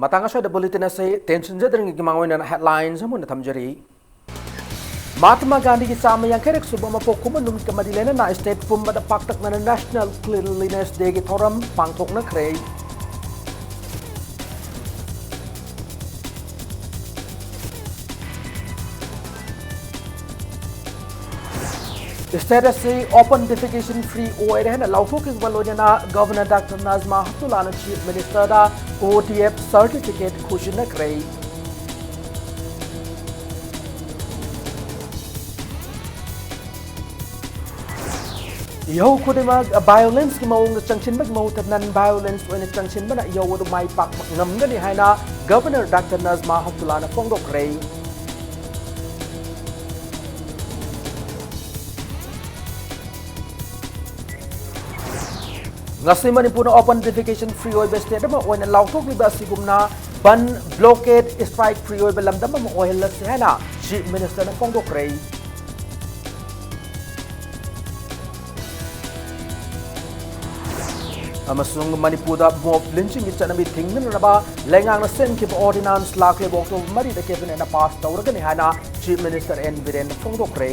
ꯃꯇꯥꯡ ꯑꯁ꯭ꯋꯥꯏꯗ bulletin ꯑꯁꯤ ꯇꯦꯟꯁꯤꯟꯖꯗ꯭ꯔꯤꯉꯩꯒꯤ ꯃꯥꯡ ꯑꯣꯏꯅ headlines ꯑꯃ ꯑꯣꯏꯅ ꯊꯝꯖꯔꯤ꯫ ꯃꯍꯥꯇꯃꯥ ꯒꯥꯟꯙꯤꯒꯤ ꯆꯥꯝꯃ ꯌꯥꯡꯈꯩꯔꯛ ꯁꯨꯕ ꯃꯄꯣꯛ ꯀꯨꯝꯑꯣꯟ ꯅꯨꯃꯤꯠꯀ ꯃꯔꯤ ꯂꯩꯅꯅ state ꯄꯨꯝꯕꯗ ꯄꯥꯛꯇꯛꯅꯅ National Cleanliness Day ꯒꯤ ꯊꯧꯔꯝ ꯄꯥꯡꯊꯣꯛꯅꯈ꯭ꯔꯦ꯫ State ꯑꯁꯤ open defecation free ꯑꯣꯏꯔꯦ ꯍꯥꯏꯅ ꯂꯥꯎꯊꯣꯛꯈꯤꯕ ꯂꯣꯏꯅꯅ Governor Doctor Najma Heptullahꯅ Chief Ministerꯗ O D F certificate ꯈꯨꯠꯁꯤꯟꯅꯈ꯭ꯔꯦ꯫ ꯏꯍꯧ ꯈꯨꯗꯤꯡꯃꯛ violenceꯀꯤ ꯃꯑꯣꯡꯗ ꯆꯪꯁꯤꯟꯕꯒꯤ ꯃꯍꯨꯠꯇ non violence ꯑꯣꯏꯅ ꯆꯪꯁꯤꯟꯕꯅ ꯏꯍꯧ ꯑꯗꯨ ꯃꯥꯏ ꯄꯥꯛꯄ ꯉꯝꯒꯅꯤ ꯍꯥꯏꯅ Governor Doctor Najma Heptullahꯅ ꯐꯣꯡꯗꯣꯛꯈ꯭ꯔꯦ꯫ ꯉꯁꯤ ꯃꯅꯤꯄꯨꯔꯅ open defecation free ꯑꯣꯏꯕ state ꯑꯃ ꯑꯣꯏꯅ ꯂꯥꯎꯊꯣꯛꯂꯤꯕ ꯑꯁꯤꯒꯨꯝꯅ ꯕꯟ, blockade, strike free ꯑꯣꯏꯕ ꯂꯝꯗꯝ ꯑꯃ ꯑꯣꯏꯍꯜꯂꯁꯤ ꯍꯥꯏꯅ Chief Ministerꯅ ꯐꯣꯡꯗꯣꯛꯈ꯭ꯔꯦ꯫ ꯑꯃꯁꯨꯡ ꯃꯅꯤꯄꯨꯔꯗ mob lynchingꯒꯤ ꯆꯠꯅꯕꯤ ꯊꯤꯡꯅꯅꯕ ꯂꯩꯉꯥꯛꯅ ꯁꯦꯝꯈꯤꯕ ordinance ꯂꯥꯛꯂꯤꯕ October ꯃꯔꯤꯗ cabinetꯅ pass ꯇꯧꯔꯒꯅꯤ ꯍꯥꯏꯅ Chief Minister N ꯕꯤꯔꯦꯟꯅ ꯐꯣꯡꯗꯣꯛꯈ꯭ꯔꯦ꯫